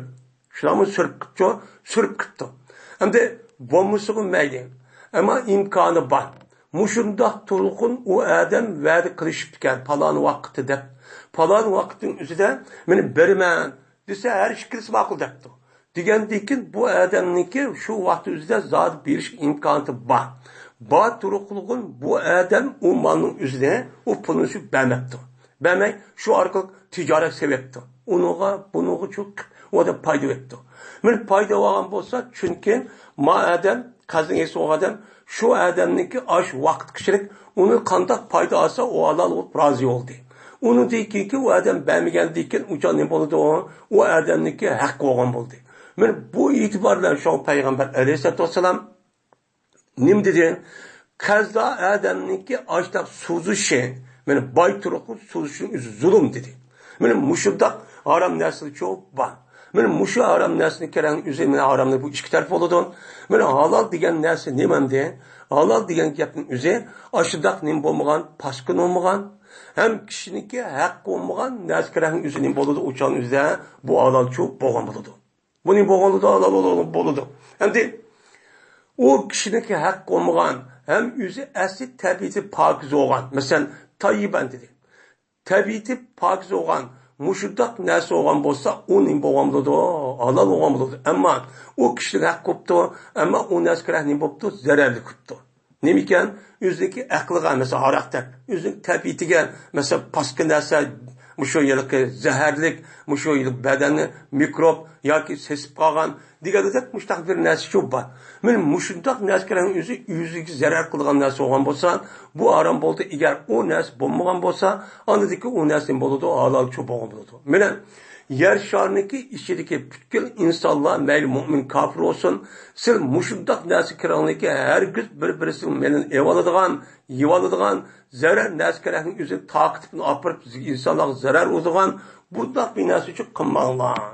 شۇلارمۇ سۈرۈپ قىپچۇ، سۈرۈپ قىپتۇ. ئەمدى بولمىسىغۇ مەيلى. ئەمما ئىمكانى بار. مۇشۇنداق تۇرغۇن ئۇ ئادەم ۋەدە قىلىشىپتىكەن، پالان ۋاقىتتا دەپ. پالان ۋاقىتنىڭ ئۆزىدە مېنى بېرىمەن دېسە، ھەر ئىككىلىسى ماقۇل دەپتۇ. دېگەندىكىن بۇ ئادەمنىڭكى شۇ ۋاقىت ئۆزىدە زادى بېرىش ئىمكانىيىتى بار. بار تۇرۇقلۇقۇن بۇ ئادەم ئۇ مالنىڭ ئۆزىنى، ئۇ پۇلنى شۇ بەرمەپتۇ. بەرمەي، شۇ ئارقىلىق تىجارەت سېۋەپتۇ. ئۇنىڭغا، بۇنىڭغا چوقۇپ، ئۇ ئادەم پايدا ئېلىپتۇ. مېنى پايدا ئالغان بولسا، چۈنكى ما ئادەم، قەرزنى ئېسىپ ئالغان ئادەم، شۇ ئادەمنىڭكى ئاش ۋاقىت كىشىلىك، ئۇنى قانداق پايدا ئالسا، ئۇ ھالال بولۇپ رازى بولدى. ئۇنىڭدىن كېيىنكى ئۇ ئادەم بەرمىگەندىن كېيىن، ئۇچان نېمە بولىدۇ؟ ئۇ ئادەمنىڭكى ھەق بولغان بولدى. مېنى بۇ ئېتىبار بىلەن شۇڭا پەيغەمبەر ئەلەيھىسسالاتۇ ۋەسسالام نېمە دېدى؟ قەرزدار ئادەمنىڭكى ئاشتاق سوزۇشى، مېنى باي تۇرۇقلۇق سوزۇشنىڭ ئۆزى زۇلۇم دېدى. مېنى مۇشۇنداق ھارام نەرسىلەرچۇ بار. مېنى مۇشۇ ھارام نەرسىنى كېرەڭ ئۆزى، مېنى ھارامنى بۇ ئىككى تەرەپ بولىدۇ. مېنى ھالال دېگەن نەرسە نېمەمدى؟ ھالال دېگەن گەپنىڭ ئۆزى ئاشۇنداق نېمە بولمىغان، پاسكىنا بولمىغان، ھەم كىشىنىڭكى ھەق بولمىغان نەرسە كېرەڭ ئۆزى نېمە بولىدۇ؟ ئۇچان ئۆزىدە بۇ ھالالچۇ بولغان بولىدۇ. بۇنى بولغاندا ھالال بولىدۇ. ئەمدى ئۇ كىشىنىڭكى ھەق بولمىغان، ھەم ئۆزى ئەسلى تەبىئىتى پاكىز بولغان. مەسىلەن، تايىبەن دېدى. تەبىئىتى پاكىز بولغان مۇشۇنداق نەرسە بولغان بولسا، ئۇ نېمە بولغان بولىدۇ؟ ھالال بولغان بولىدۇ. ئەمما ئۇ كىشىلىك ھەق بوپتۇ، ئەمما ئۇ نەرسە كىرەك نېمە بوپتۇ؟ زەرەرلىك بوپتۇ. نېمىكەن؟ ئۆزىنىڭكى ئەقلىگە، مەسىلەن، ھاراق دەپ، ئۆزىنىڭ تەبىئىتىگە، مەسىلەن، پاسكىنا نەرسە، مۇشۇ يىلقى زەھەرلىك، مۇشۇ يىل بەدەننى مىكروب ياكى سېسىپ قالغان دېگەندەك مۇشۇنداق بىر نەرسە شۇ بار. مانا مۇشۇنداق نەرسىلەرنىڭ ئۆزى ئۆزىگە زەرەر قىلىدىغان نەرسە بولغان بولسا، بۇ ھارام بولدى. ئەگەر ئۇ نەرسە بولمىغان بولسا، ئاندىكى ئۇ نەرسە نېمە بولىدۇ؟ ھالالچۇ بولغان بولىدۇ. مانا يەر شارىنىڭكى ئىچىدىكى پۈتكۈل ئىنسانلار، مەيلى مۆمىن، كاپىر بولسۇن، سىل مۇشۇنداق نەرسە كىرىڭلىكى ھەرگىز بىر-بىرىسىنىڭ مېلىنى ئېۋالىدىغان، يېۋالىدىغان، زەرەر نەرسە كىرەكنىڭ ئۆزىنى تارقىتىپ ئاپىرىپ ئىنسانلارغا زەرەر ئۇرىدىغان بۇنداق بىر نەرسە ئۈچۈن قىلماڭلار،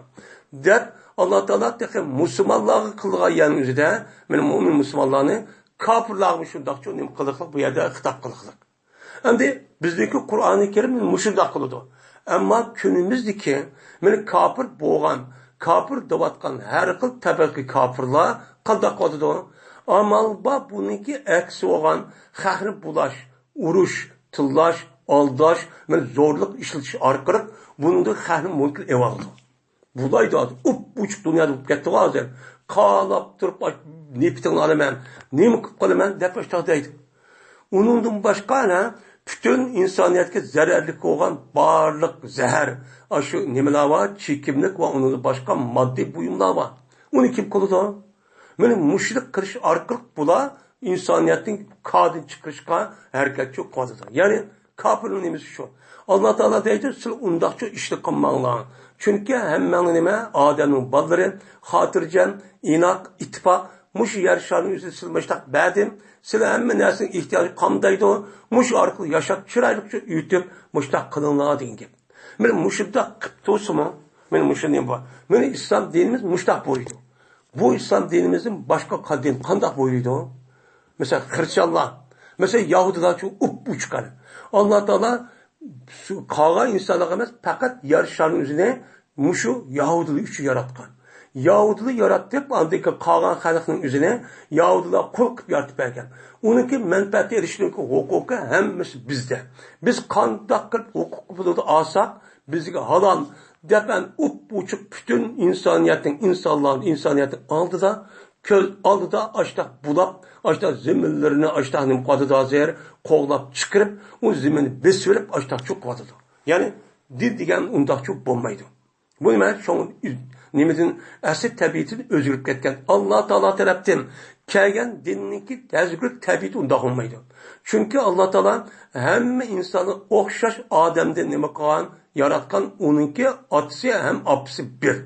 دەپ ئاللا تائالا تېخى مۇسۇلمانلارغا قىلغان يەرنىڭ ئۆزىدە، مانا مۆمىن مۇسۇلمانلارنى كاپىرلارغا شۇنداقچۇ نېمە قىلىقلىق، بۇ يەردە خىتاب قىلىقلىق. ئەمدى بىزنىڭكى قۇرئانى كەرىم مۇشۇنداق قىلىدۇ. ئەمما كۈنىمىزدىكى مانا كاپىر بولغان، كاپىر دەۋاتقان ھەر خىل تەبىقىدىكى كاپىرلار قانداق قىلىدۇ؟ ئامال بار بۇنىڭكى ئەكسى بولغان خەقنى بۇلاش، ئۇرۇش، تىللاش، ئالداش، مانا زورلۇق ئىشلىتىش ئارقىلىق بۇنىڭدىن خەقنى مۇنكىر ئېۋالىدۇ. بۇلايدۇ ھازىر ئۇپ-ئوچۇق دۇنيادا بولۇپ كەتتىغۇ ھازىر. قالاپ تۇرۇپ، ئاش-، نېپىتىڭنى ئالىمەن، نېمە قىلىپ قالىمەن دەپ ئاشۇنداق دەيدۇ. ئۇنىڭدىن باشقا، ھە، پۈتۈن ئىنسانىيەتكە زەرەرلىك بولغان بارلىق زەھەر، ئاشۇ نېمىلەر بار، چېكىملىك ۋە ئۇنىڭدىن باشقا ماددىي بۇيۇملار بار. ئۇنى كىم قىلىدۇ؟ مانا مۇشۇنى قىلىش ئارقىلىق بۇلار ئىنسانىيەتنى كاردىن چىقىرىشقا ھەرىكەتچۇ قىلىۋاتىدۇ. يەنى كاپىرنىڭ نېمىسى شۇ. ئاللا تائالا دەيدۇ، سىلەر ئۇنداقچۇ ئىشنى قىلماڭلار. چۈنكى ھەممەڭلار نېمە؟ ئادەمنىڭ بالىلىرى، خاتىرجەم، ئىناق، ئىتتىپاق. مۇشۇ يەر شارنىڭ ئۆزىنى سىلەر مۇشتاق بەردىم. سىلەر ھەممە نەرسىنىڭ ئېھتىياجى قامدايدۇ. مۇشۇ ئارقىلىق ياشاپ، چىرايلىقچە ئۆتۈپ، مۇشتاق قىلىڭلار دېگەن گەپ. مانا مۇشۇنداق قىلىپ تۇرسىمۇ، مانا مۇشۇ نېمە بار. مانا ئىسلام دىنىمىز مۇشتاق بۇيرۇيدۇ. بۇ ئىسلام دىنىمىزدىن باشقا دىن قانداق بۇيرۇيدۇ؟ مەسىلەن، خرىستىيانلار، مەسىلەن، يەھۇدىيلارچۇ ئۇپ-ئوچۇق قارا. ئاللا تائالا شۇ قالغان ئىنسانلارغا ئەمەس، پەقەت يەر شارنىڭ ئۆزىنى مۇشۇ يەھۇدىيلار ئۈچۈن ياراتقان. يەھۇدىيلار ياراتتى، ئاندىن كېيىن قالغان خەلقنىڭ ئۆزىنى يەھۇدىيلار قۇل قىلىپ يارىتىپ بەرگەن. ئۇنىڭكى مەنپەئەت ئېلىشنىڭ ھوقۇقى ھەممىسى بىزدە. بىز قانداق قىلىپ ھوقۇققا بۇلىدا ئالساق، بىزگە ھالال دەپ ئەن ئۇپ-ئوچۇق پۈتۈن ئىنسانىيەتنىڭ، ئىنسانلار، ئىنسانىيەتنىڭ ئالدىدا، كۆز ئالدىدا ئاشتاق بۇلاپ، ئاشتاق زېمىنلىرىنى ئاشتاق نېمە قىلىۋاتىدۇ ھازىر؟ قوغلاپ چىقىرىپ، ئۇ زېمىننى بېسىۋېلىپ ئاشتاق چوقۇۋاتىدۇ. يەنى دىن دېگەن ئۇنداقچۇ بولمايدۇ. بۇ نېمە؟ شۇڭا نېمىدىن، ئەسلى تەبىئىتىدىن ئۆزگىرىپ كەتكەن. ئاللا تائالا تەرەپتىن كەلگەن دىننىڭكى تەزگۈر تەبىئىتى ئۇنداق بولمايدۇ. چۈنكى ئاللا تائالا ھەممە ئىنساننى ئوخشاش ئادەمدىن نېمە قىلغان، ياراتقان، ئۇنىڭكى ئاتىسى ھەم ئاپىسى بىر.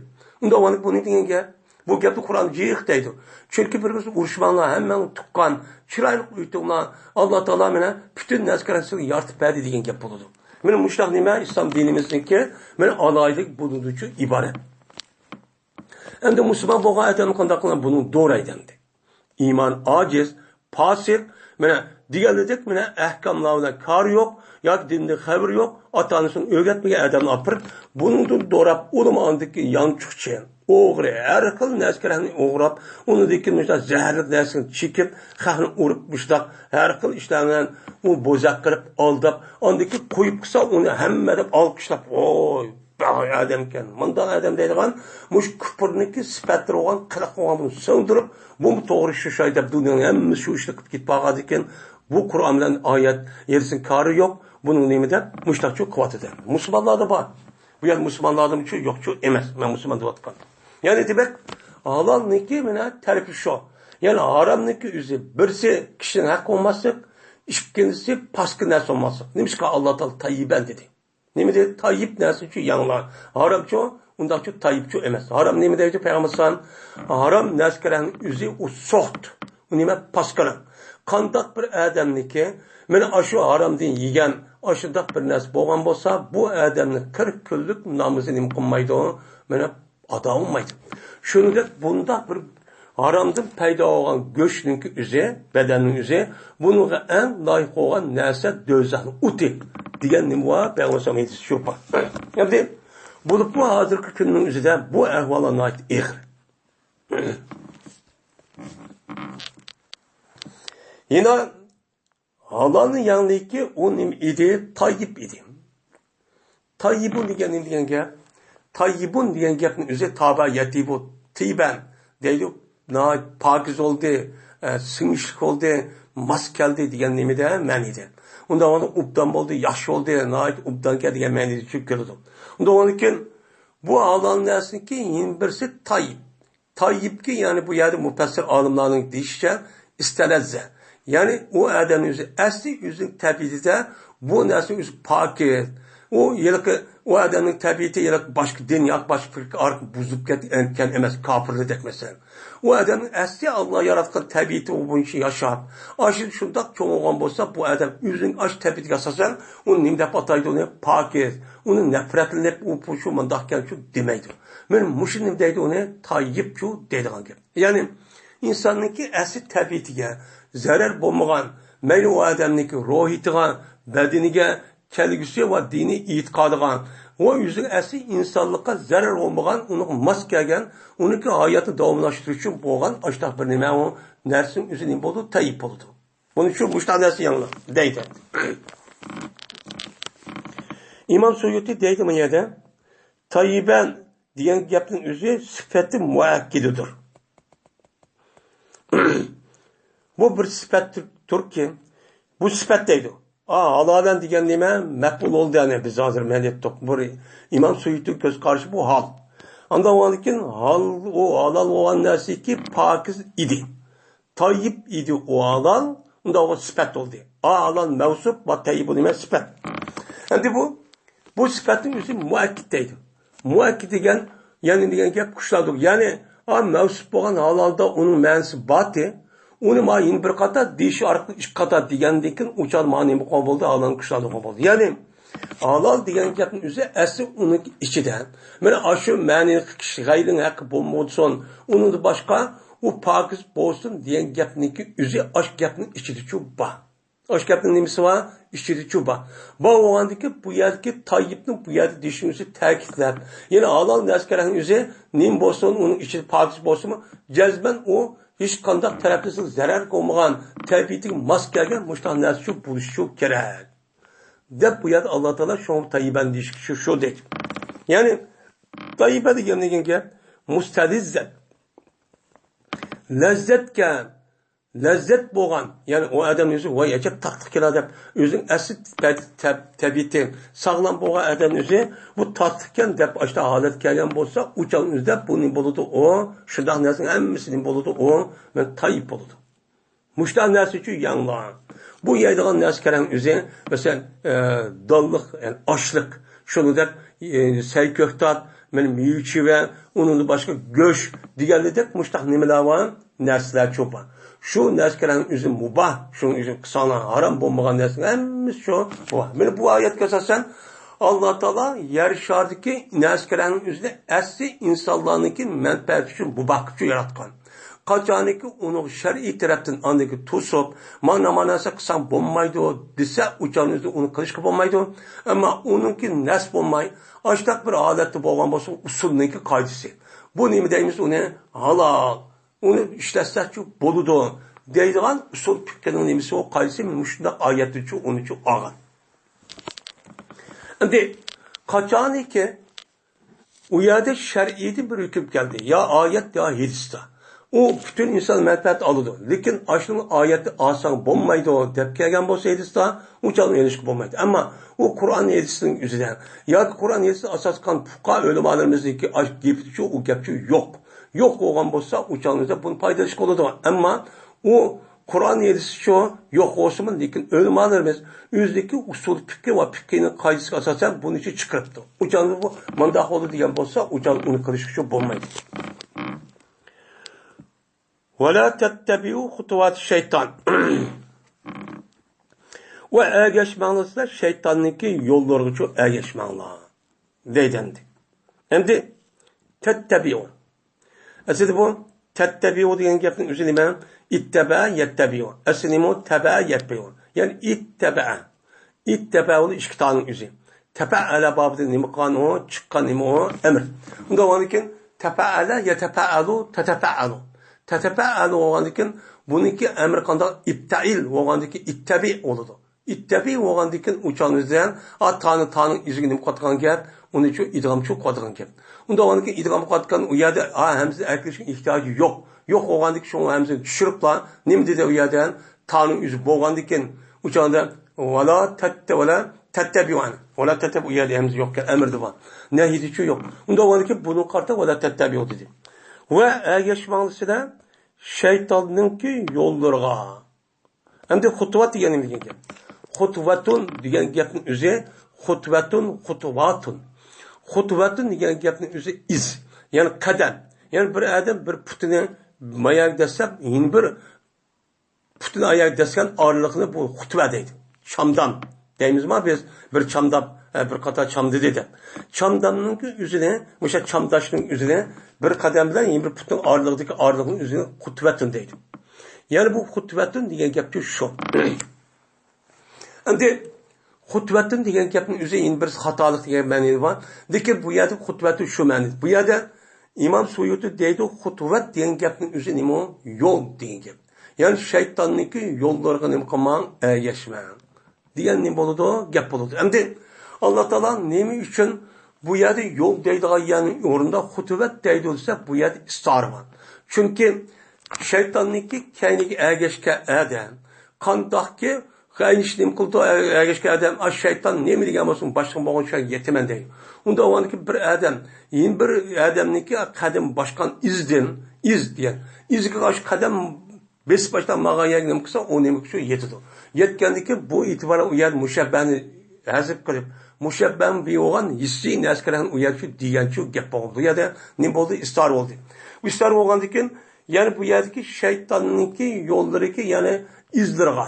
ئۇنداق بولغاندا بۇ نېمە دېگەن گەپ؟ بۇ گەپنى قۇرئان جىق دەيدۇ. چۈنكى بىر-بىرىڭلار ئۇرۇشماڭلار، ھەممەڭلار تۇغقان، چىرايلىق ئۆتۈڭلار، ئاللا تائالا مانا پۈتۈن نەرسىگە سىلەرنى يارىتىپ بەردى دېگەن گەپ بولىدۇ. مانا مۇشۇنداق نېمە ئىسلام دىنىمىزنىڭكى مانا ئالاھىدىلىكى بۇنىڭدىنچۇ ئىبارەت. ئەمدى مۇسۇلمان بولغان ئادەم قانداق قىلىدۇ؟ بۇنى دورايدۇ ئەمدى. ئىمان ئاجىز، پاسىق، مانا دېگەنلىدەك مانا ئەھكاملار بىلەن كارى يوق، ياكى دىندىن خەۋىرى يوق، ئاتا-ئانىسىنى ئۆگەتمىگەن ئادەمنى ئاپىرىپ، بۇنىڭدىن دوراپ، ئۇلىمۇ ئاندىكى يانچۇقچى، ئوغرى، ھەر خىل نەرسىلەرنى ئوغرىلاپ، ئۇنىڭدىن كېيىن مۇشۇنداق زەھەرلىك نەرسىنى چېكىپ، خەقنى ئۇرۇپ، مۇشۇنداق ھەر خىل ئىشلار بىلەن ئۇ بوزەك قىلىپ، ئالداپ، ئاندىن كېيىن قويۇپ قىلسا، ئۇنى ھەممە ئادەم ئالقىشلاپ، ۋوي، بەغەي ئادەمكەن، مۇنداق ئادەم دەيدىغان، مۇشۇ كۇپۇرنىڭكى سۈپەتلىرى بولغان، قىلىق بولغان بۇنى سىڭدۈرۈپ، بۇمۇ توغرا شۇ شاي دەپ دۇنيانىڭ ھەممىسى شۇ ئىشنى قىلىپ كېتىپ قالغاندىكىن، بۇ قۇرئان بىلەن ئايەت ھېرىسىنىڭ كارى يوق، بۇنىڭ نېمە دەپ مۇشتاقچۇ قىلىۋاتىدۇ. مۇسۇلمانلاردا بار. بۇ يەر مۇسۇلمانلاردىمۇچۇ؟ يوقچۇ ئەمەس، مەن مۇسۇلمان دەۋاتقان. يەنى دېمەك، ھالالنىڭكى مانا تەرىپى شۇ. يەنى ھارامنىڭكى ئۆزى بىرسى كىشىنىڭ ھەققى بولماسلىق، ئىككىنچىسى پاسكىنا نەرسە بولماسلىق. نېمىشقا ئاللا تائالا تەييىبەن دېدى؟ نېمە دېدى؟ تەييىب نەرسىچۇ ياڭلا. ھارامچۇ؟ ئۇنداقچۇ تەييىبچۇ ئەمەس. ھارام نېمە دەيدۇ پەيغەمبەر ئەلەيھىسسالام؟ ھارام نەرسىلەرنىڭ ئۆزى ئۇ سوخت. ئۇ نېمە؟ پاسكىنا. قانداق بىر ئادەمنىڭكى مانا ئاشۇ ھارامدىن يېگەن ئاشۇنداق بىر نەرسە بولغان بولسا، بۇ ئادەمنىڭ قىرىق كۈنلۈك نامىزى نېمە قىلمايدۇ؟ مانا ئادا بولمايدۇ. شۇنىڭدەك بۇنداق بىر ھارامدىن پەيدا بولغان گۆشنىڭكى ئۆزى، بەدەننىڭ ئۆزى، بۇنىڭغا ئەڭ لايىق بولغان نەرسە دوزاخنىڭ ئوتى دېگەن نېمە بار؟ پەيغەمبەر ئەلەيھىسسالام ھەدىسى شۇ بار. ئەمدى بولۇپمۇ ھازىرقى كۈننىڭ ئۆزىدە بۇ ئەھۋاللار ناھايىتى ئېغىر. يەنە ھالالنى يەڭلىكى ئۇ نېمە ئىدى؟ تەييىب ئىدى. تايىبۇن دېگەن نېمە دېگەن گەپ؟ تايىبۇن دېگەن گەپنىڭ ئۆزى تابا يەتىبۇ تىيبەن دەيدۇ. ناھايىتى پاكىز بولدى، ئە، سىڭىشلىك بولدى، ماس كەلدى دېگەن نېمىدە مەنىدە. ئۇنداق بولغاندا ئوبدان بولدى، ياخشى بولدى، ناھايىتى ئوبدانكەن دېگەن مەنىدە چۈشۈپ كېلىدۇ. ئۇنداق بولغاندىكىن بۇ ھالال نەرسىنىڭكى يەنە بىرسى تايىب. تايىبكى، يەنى بۇ يەردە مۇپەسسىر ئالىملارنىڭ دېيىشىچە، ئىستەلەززە. يەنى ئۇ ئادەمنىڭ ئۆزى ئەسلى ئۆزىنىڭ تەبىئىتىدە بۇ نەرسە ئۆزى پاكىز. ئۇ ھېلىقى، ئۇ ئادەمنىڭ تەبىئىتى ھېلىقى باشقا دىن ياكى باشقا پىرقە ئارقىلىق بۇزۇلۇپ كەتكەن ئەمەس، كاپىرلىدەك مەسىلەن. ئۇ ئادەمنىڭ ئەسلى ئاللا ياراتقان تەبىئىتى بويىچە ياشاپ، ئاشۇ شۇنداق چوڭ بولغان بولسا، بۇ ئادەم ئۆزىنىڭ ئاشۇ تەبىئىتىگە ئاساسەن ئۇنى نېمە دەپ ئاتايدۇ؟ ئۇنى پاكىز، ئۇنى نەپرەتلىنىپ، ئۇ، بۇ، شۇ مۇنداقكەنچۇ دېمەيدۇ. مانا مۇشۇ نېمە دەيدۇ ئۇنى؟ تايىپچۇ دەيدىغان گەپ. يەنى ئىنساننىڭكى ئەسلى تەبىئىتىگە زەرەر بولمىغان، مەيلى ئۇ ئادەمنىڭكى روھىيىتىغا، بەدىنىگە، كەلگۈسى ۋە دىنىي ئېتىقادىغا، ۋە ئۆزىگە ئەسلى ئىنسانلىققا زەرەر بولمىغان، ئۇنىڭغا ماس كەلگەن، ئۇنىڭكى ھاياتىنى داۋاملاشتۇرۇش ئۈچۈن بولغان ئاشۇنداق بىر نېمە ئۇ نەرسىنىڭ ئۆزى نېمە بولىدۇ؟ تەييىپ بولىدۇ. بۇنى شۇ مۇشۇنداق نەرسە يەڭلار دەيدۇ. ئىمام سۇيۇتى دەيدۇ بۇ يەردە، تەييىبەن دېگەن گەپنىڭ ئۆزى سۈپەتى مۇئەككىدىدۇر. بۇ بىر سۈپەتتۇركى، بۇ سۈپەت دەيدۇ. ئا، ھالالەن دېگەن نېمە؟ مەپئۇل بولدى، يەنى بىز ھازىر مەن ئېيتتۇق. بۇ ئىمام سۇيۇتى كۆز قارىشى بۇ ھال. ئاندىن ئۇنىڭدىن كېيىن ھال، ئۇ ھالال بولغان نەرسىكى پاكىز ئىدى. تايىپ ئىدى ئۇ ھالال، ئۇنداق بولغان سۈپەت بولدى. ئا، ھالال مەۋسۇپ، ۋە تەييىب نېمە؟ سۈپەت. ئەمدى بۇ، بۇ سۈپەتنىڭ ئۆزى مۇئەككىد دەيدۇ. مۇئەككىد دېگەن، يەنى دېگەن گەپ قۇشلاردۇر. يەنى، ئا، مەۋسۇپ بولغان ھالالدا ئۇنىڭ مەنىسى باتى. ئۇنى ما يەنە بىر قاتار دېيىش ئارقىلىق ئىككى قاتار دېگەندىن كېيىن ئۇچار ما نېمە قىلغان بولدى؟ ھالال قۇشلاردۇر بولدى. يەنى، ھالال دېگەن گەپنىڭ ئۆزى ئەسلى ئۇنىڭ ئىچىدە. مانا ئاشۇ مەنىلىك كىشى غەيرىنىڭ ھەققى بولمىسۇن، ئۇنىڭدا باشقا، ئۇ پاكىز بولسۇن دېگەن گەپنىڭكى ئۆزى ئاشۇ گەپنىڭ ئىچىدىچۇ بار. ئاشۇ گەپنىڭ نېمىسى بار؟ ئىچىدىچۇ بار. بار بولغاندىكى بۇ يەردىكى تايىپنى بۇ يەردە دېيىشنىڭ ئۆزى تەكىتلەپ. يەنى ھالال نەرسىكەننىڭ ئۆزى نېمە بولسۇن، ئۇنىڭ ئىچىدە پاكىز بولسىمۇ، جەزمەن ئۇ ھېچقانداق تەرەپتىن زەرەر قىلمىغان، تەبىئىتىگە ماس كەلگەن مۇشۇنداق نەرسىچۇ بولۇشىچۇ كېرەك. دەپ بۇ يەردە ئاللا تائالا شۇڭا تەييىبەن دېيىشكە شۇ، شۇ دەيدۇ. يەنى تەييىبە دېگەن، دېگەن گەپ مۇستەلىززەت. لەززەتكە، لەززەت بولغان، يەنى ئۇ ئادەم ئۆزى ۋاي ئەجەب تاتلىق كېلە دەپ، ئۆزىنىڭ ئەسلى تە-، تە-، تەبىئىتى ساغلام بولغان ئادەم ئۆزى بۇ تاتلىقكەن دەپ ئاشۇنداق ھالەتكە كەلگەن بولسا، ئۇ چاغ ئۆزى دەپ بۇ نېمە بولىدۇ؟ ئۇ شۇنداق نەرسىنىڭ ھەممىسى نېمە بولىدۇ؟ ئۇ مەن تايىپ بولىدۇ. مۇشۇنداق نەرسە ئۈچۈن يەڭلار. بۇ يەيدىغان نەرسە كەرەڭ ئۆزى، مەسىلەن، ئە، دانلىق، يەنى ئاشلىق، شۇنى دەپ، ئە، سەي كۆكتات، مانا مېۋە چىۋە، ئۇنىڭدىن باشقا گۆش دېگەنلىدەك مۇشۇنداق نېمىلەر بار، نەرسىلەر چوپان. شۇ نەرسە كەرەڭ ئۆزى مۇباھ، شۇنىڭ ئۆزى قىساڭلار ھارام بولمىغان نەرسىنىڭ ھەممىسى شۇ مۇباھ. مانا بۇ ئايەتكە ئاساسەن، ئاللا تائالا يەر شارىدىكى نەرسە كەرەڭ ئۆزىنى ئەسلى ئىنسانلارنىڭكى مەنپەئەتى ئۈچۈن، مۇباھلىقى ئۈچۈن ياراتقان. قاچانكى ئۇنىڭ شەرئىي تەرەپتىن ئاندىكى توسۇپ، مانا، مانا نەرسە قىلساڭ بولمايدۇ دېسە، ئۇ چاغنى ئۆزى ئۇنى قىلىشقا بولمايدۇ. ئەمما ئۇنىڭكى نەس بولماي، ئاشۇنداق بىر ھالەتتە بولغان بولسا، ئۇسۇلنىڭكى قائىدىسى. بۇ نېمە دەيمىز ئۇنى؟ ھالال. ئۇنى ئىشلەتسەكچۇ بولىدۇ دەيدىغان ئۇسۇل پىققىنىڭ نېمىسى، ئۇ قائىدىسى مۇشۇنداق ئايەتتىنچۇ ئۇنىچۇ ئالغان. ئەمدى قاچانكى ئۇ يەردە شەرئىيدىن بىر ھۆكۈم كەلدى. يا ئايەت، يا ھېدىستا. ئۇ پۈتۈن ئىنسان مەنپەئەت ئالىدۇ. لېكىن ئاشۇنىڭ ئايەتى ئالساڭ بولمايدۇ دەپ كەلگەن بولسا ھېدىستا، ئۇ چاغدا ئېلىشقا بولمايدۇ. ئەمما ئۇ قۇرئان ھېدىسنىڭ ئۆزىدە ياكى قۇرئان ھېدىسنى ئاساس قىلغان پۇقاھا ئۆلىمالىرىمىزنىڭكى ئاش-، گېپىچۇ ئۇ گەپچۇ يوق. يوق بولغان بولسا، ئۇ چاغدا بۇنى پايدىلىنىشقا بولىدۇ. ئەمما ئۇ قۇرئان ھەدىسچۇ يوق بولسىمۇ، لېكىن ئۆلىمالىرىمىز ئۆزىدىكى ئۇسۇل پىقھى ۋە پىقھىنىڭ قائىدىسىغا ئاساسەن بۇنى چىقىرىپتۇ. ئۇچان بۇ مانداق بولدى دېگەن بولسا، ئۇچان ئۇنى قىلىشقىچۇ بولمايدۇ. ۋەلا تەتتەبىئۇ خۇتۇۋاتى شەيتان. ۋە ئەگەشمەڭلار سىلەر شەيتاننىڭكى يوللىرىغىچۇ ئەگەشمەڭلار. دەيدۇ ئەمدى. ئەمدى تەتتەبىئۇ. ئەسلىدە بۇ تەتتەبىئۇ دېگەن گەپنىڭ ئۆزى نېمە؟ ئىتتەبە يەتتەبىئۇ. ئەسلى نېمە ئۇ؟ تەبە يەتبىئۇ. يەنى ئىتتەبە. ئىتتەبە ئۇ ئىككى تانىڭ ئۆزى. تەپەئەلە بابىدىن نېمە قىلغان ئۇ؟ چىققان نېمە ئۇ؟ ئەمر. ئۇنداق بولغاندىن كېيىن تەپەئەلە يەتەپەئەلۇ تەتەپەئەلۇ. تەتەپەئەلۇ بولغاندىن كېيىن بۇنىڭكى ئەمرى قانداق؟ ئىپتەئىل بولغاندىن كېيىن ئىتتەبىئ بولىدۇ. ئىت تەبىئىي بولغاندىكىن ئۇ چاغنىڭ ئۆزىدە، ئا، تانى، تانىڭ ئىزىگە نېمە قىلىۋاتقان گەپ؟ ئۇنىچۇ ئىدغامچۇ قىلىۋاتقان گەپ. ئۇنداق بولغاندىكىن ئىدغام قىلىۋاتقان ئۇ يەردە، ئا، ھەمزە ئەكىرىشنىڭ ئېھتىياجى يوق. يوق بولغاندىكىن شۇڭا ھەمزىنى چۈشۈرۈپلا، نېمە دېدى ئۇ يەردە؟ تانىڭ ئۆزى بولغاندىكىن، ئۇ چاغدا ۋالا تەتتە، ۋالا تەتتەبىئۇ ئەنە. ۋالا تەتتەبىئۇ يەردە ھەمزە يوقكەن، ئەمىردە بار. نەھىدىچۇ يوق. ئۇنداق بولغاندىكىن بۇنىڭغا قارىتا ۋالا تەتتەبىئۇ دېدى. ۋە ئەگەشمەڭلار سىلەر شەيتاننىڭكى يوللىرىغا. ئەمدى خۇتۇۋات دېگەن نېمە دېگەن گەپ؟ خۇتۇۋەتۇن دېگەن گەپنىڭ ئۆزى خۇتۇۋەتۇن، خۇتۇۋاتۇن. خۇتۇۋەتۇن دېگەن گەپنىڭ ئۆزى ئىز، يەنى قەدەم. يەنى بىر ئادەم بىر پۇتىنى ماياگە دەسسەپ، يەنە بىر پۇتىنى ئاياغ دەسكەن ئارىلىقنى بۇ خۇتۋە دەيدۇ. چامدام دەيمىزما بىز؟ بىر چامداپ، ئە، بىر قاتار چامدىدى دەپ. چامدامنىڭكى ئۆزىنى، مۇشۇ چامداشنىڭ ئۆزىنى بىر قەدەم بىلەن يەنە بىر پۇتنىڭ ئارىلىقىدىكى ئارىلىقنىڭ ئۆزىنى خۇتۋەتۇن دەيدۇ. يەنى بۇ خۇتۋەتۇن دېگەن گەپچۇ شۇ. ئەمدى خۇتۋەتۇن دېگەن گەپنىڭ ئۆزى يەنە بىر خاتالىق دېگەن مەنىدە بار. لېكىن بۇ يەردە خۇتۋەتۇن شۇ مەنىدە. بۇ يەردە ئىمام سۇيۇتى دەيدۇ، خۇتۋەت دېگەن گەپنىڭ ئۆزى نېمە؟ يول دېگەن گەپ. يەنى شەيتاننىڭكى يوللىرىغا نېمە قىلماڭ؟ ئەگەشمەڭ دېگەن نېمە بولىدۇ؟ گەپ بولىدۇ. ئەمدى ئاللا تائالا نېمە ئۈچۈن بۇ يەردە يول دەيدىغان يەرنىڭ ئورنىدا خۇتۇۋەت دەيدۇ دېسە، بۇ يەردە ئىستىئارە بار. چۈنكى شەيتاننىڭكى كەينىگە ئەگەشكەن ئادەم قانداقكى خەينىش نېمە قىلىدۇ؟ ئەگەشكەن ئادەم، ئا، شەيتان نېمە دېگەن بولسۇن، باشلىقىم بولغان چاغ يېتىمەن دەيدۇ. ئۇنداق بولغاندىكىن بىر ئادەم يەنە بىر ئادەمنىڭكى قەدىمى باسقان ئىزدىن، ئىز دېگەن، ئىزگە قارشى قەدەم بېسىپ باشلاپ ماڭغان يەرگە نېمە قىلسا، ئۇ نېمە شۇ يېتىدۇ. يەتكەندىكىن بۇ ئېتىبارەن ئۇ يەردە مۇشەببەنى ھەزىپ قىلىپ، مۇشەببەنىڭ بىر بولغان ھېسسىي نەرسىلەرنى ئۇ يەردە شۇ دېگەنچۇ گەپ بولغان. بۇ يەردە نېمە بولدى؟ ئىستار بولدى. ئىستار بولغاندىكىن يەنە بۇ يەردىكى شەيتاننىڭكى يوللىرىكى، يەنى ئىزلىرىغا،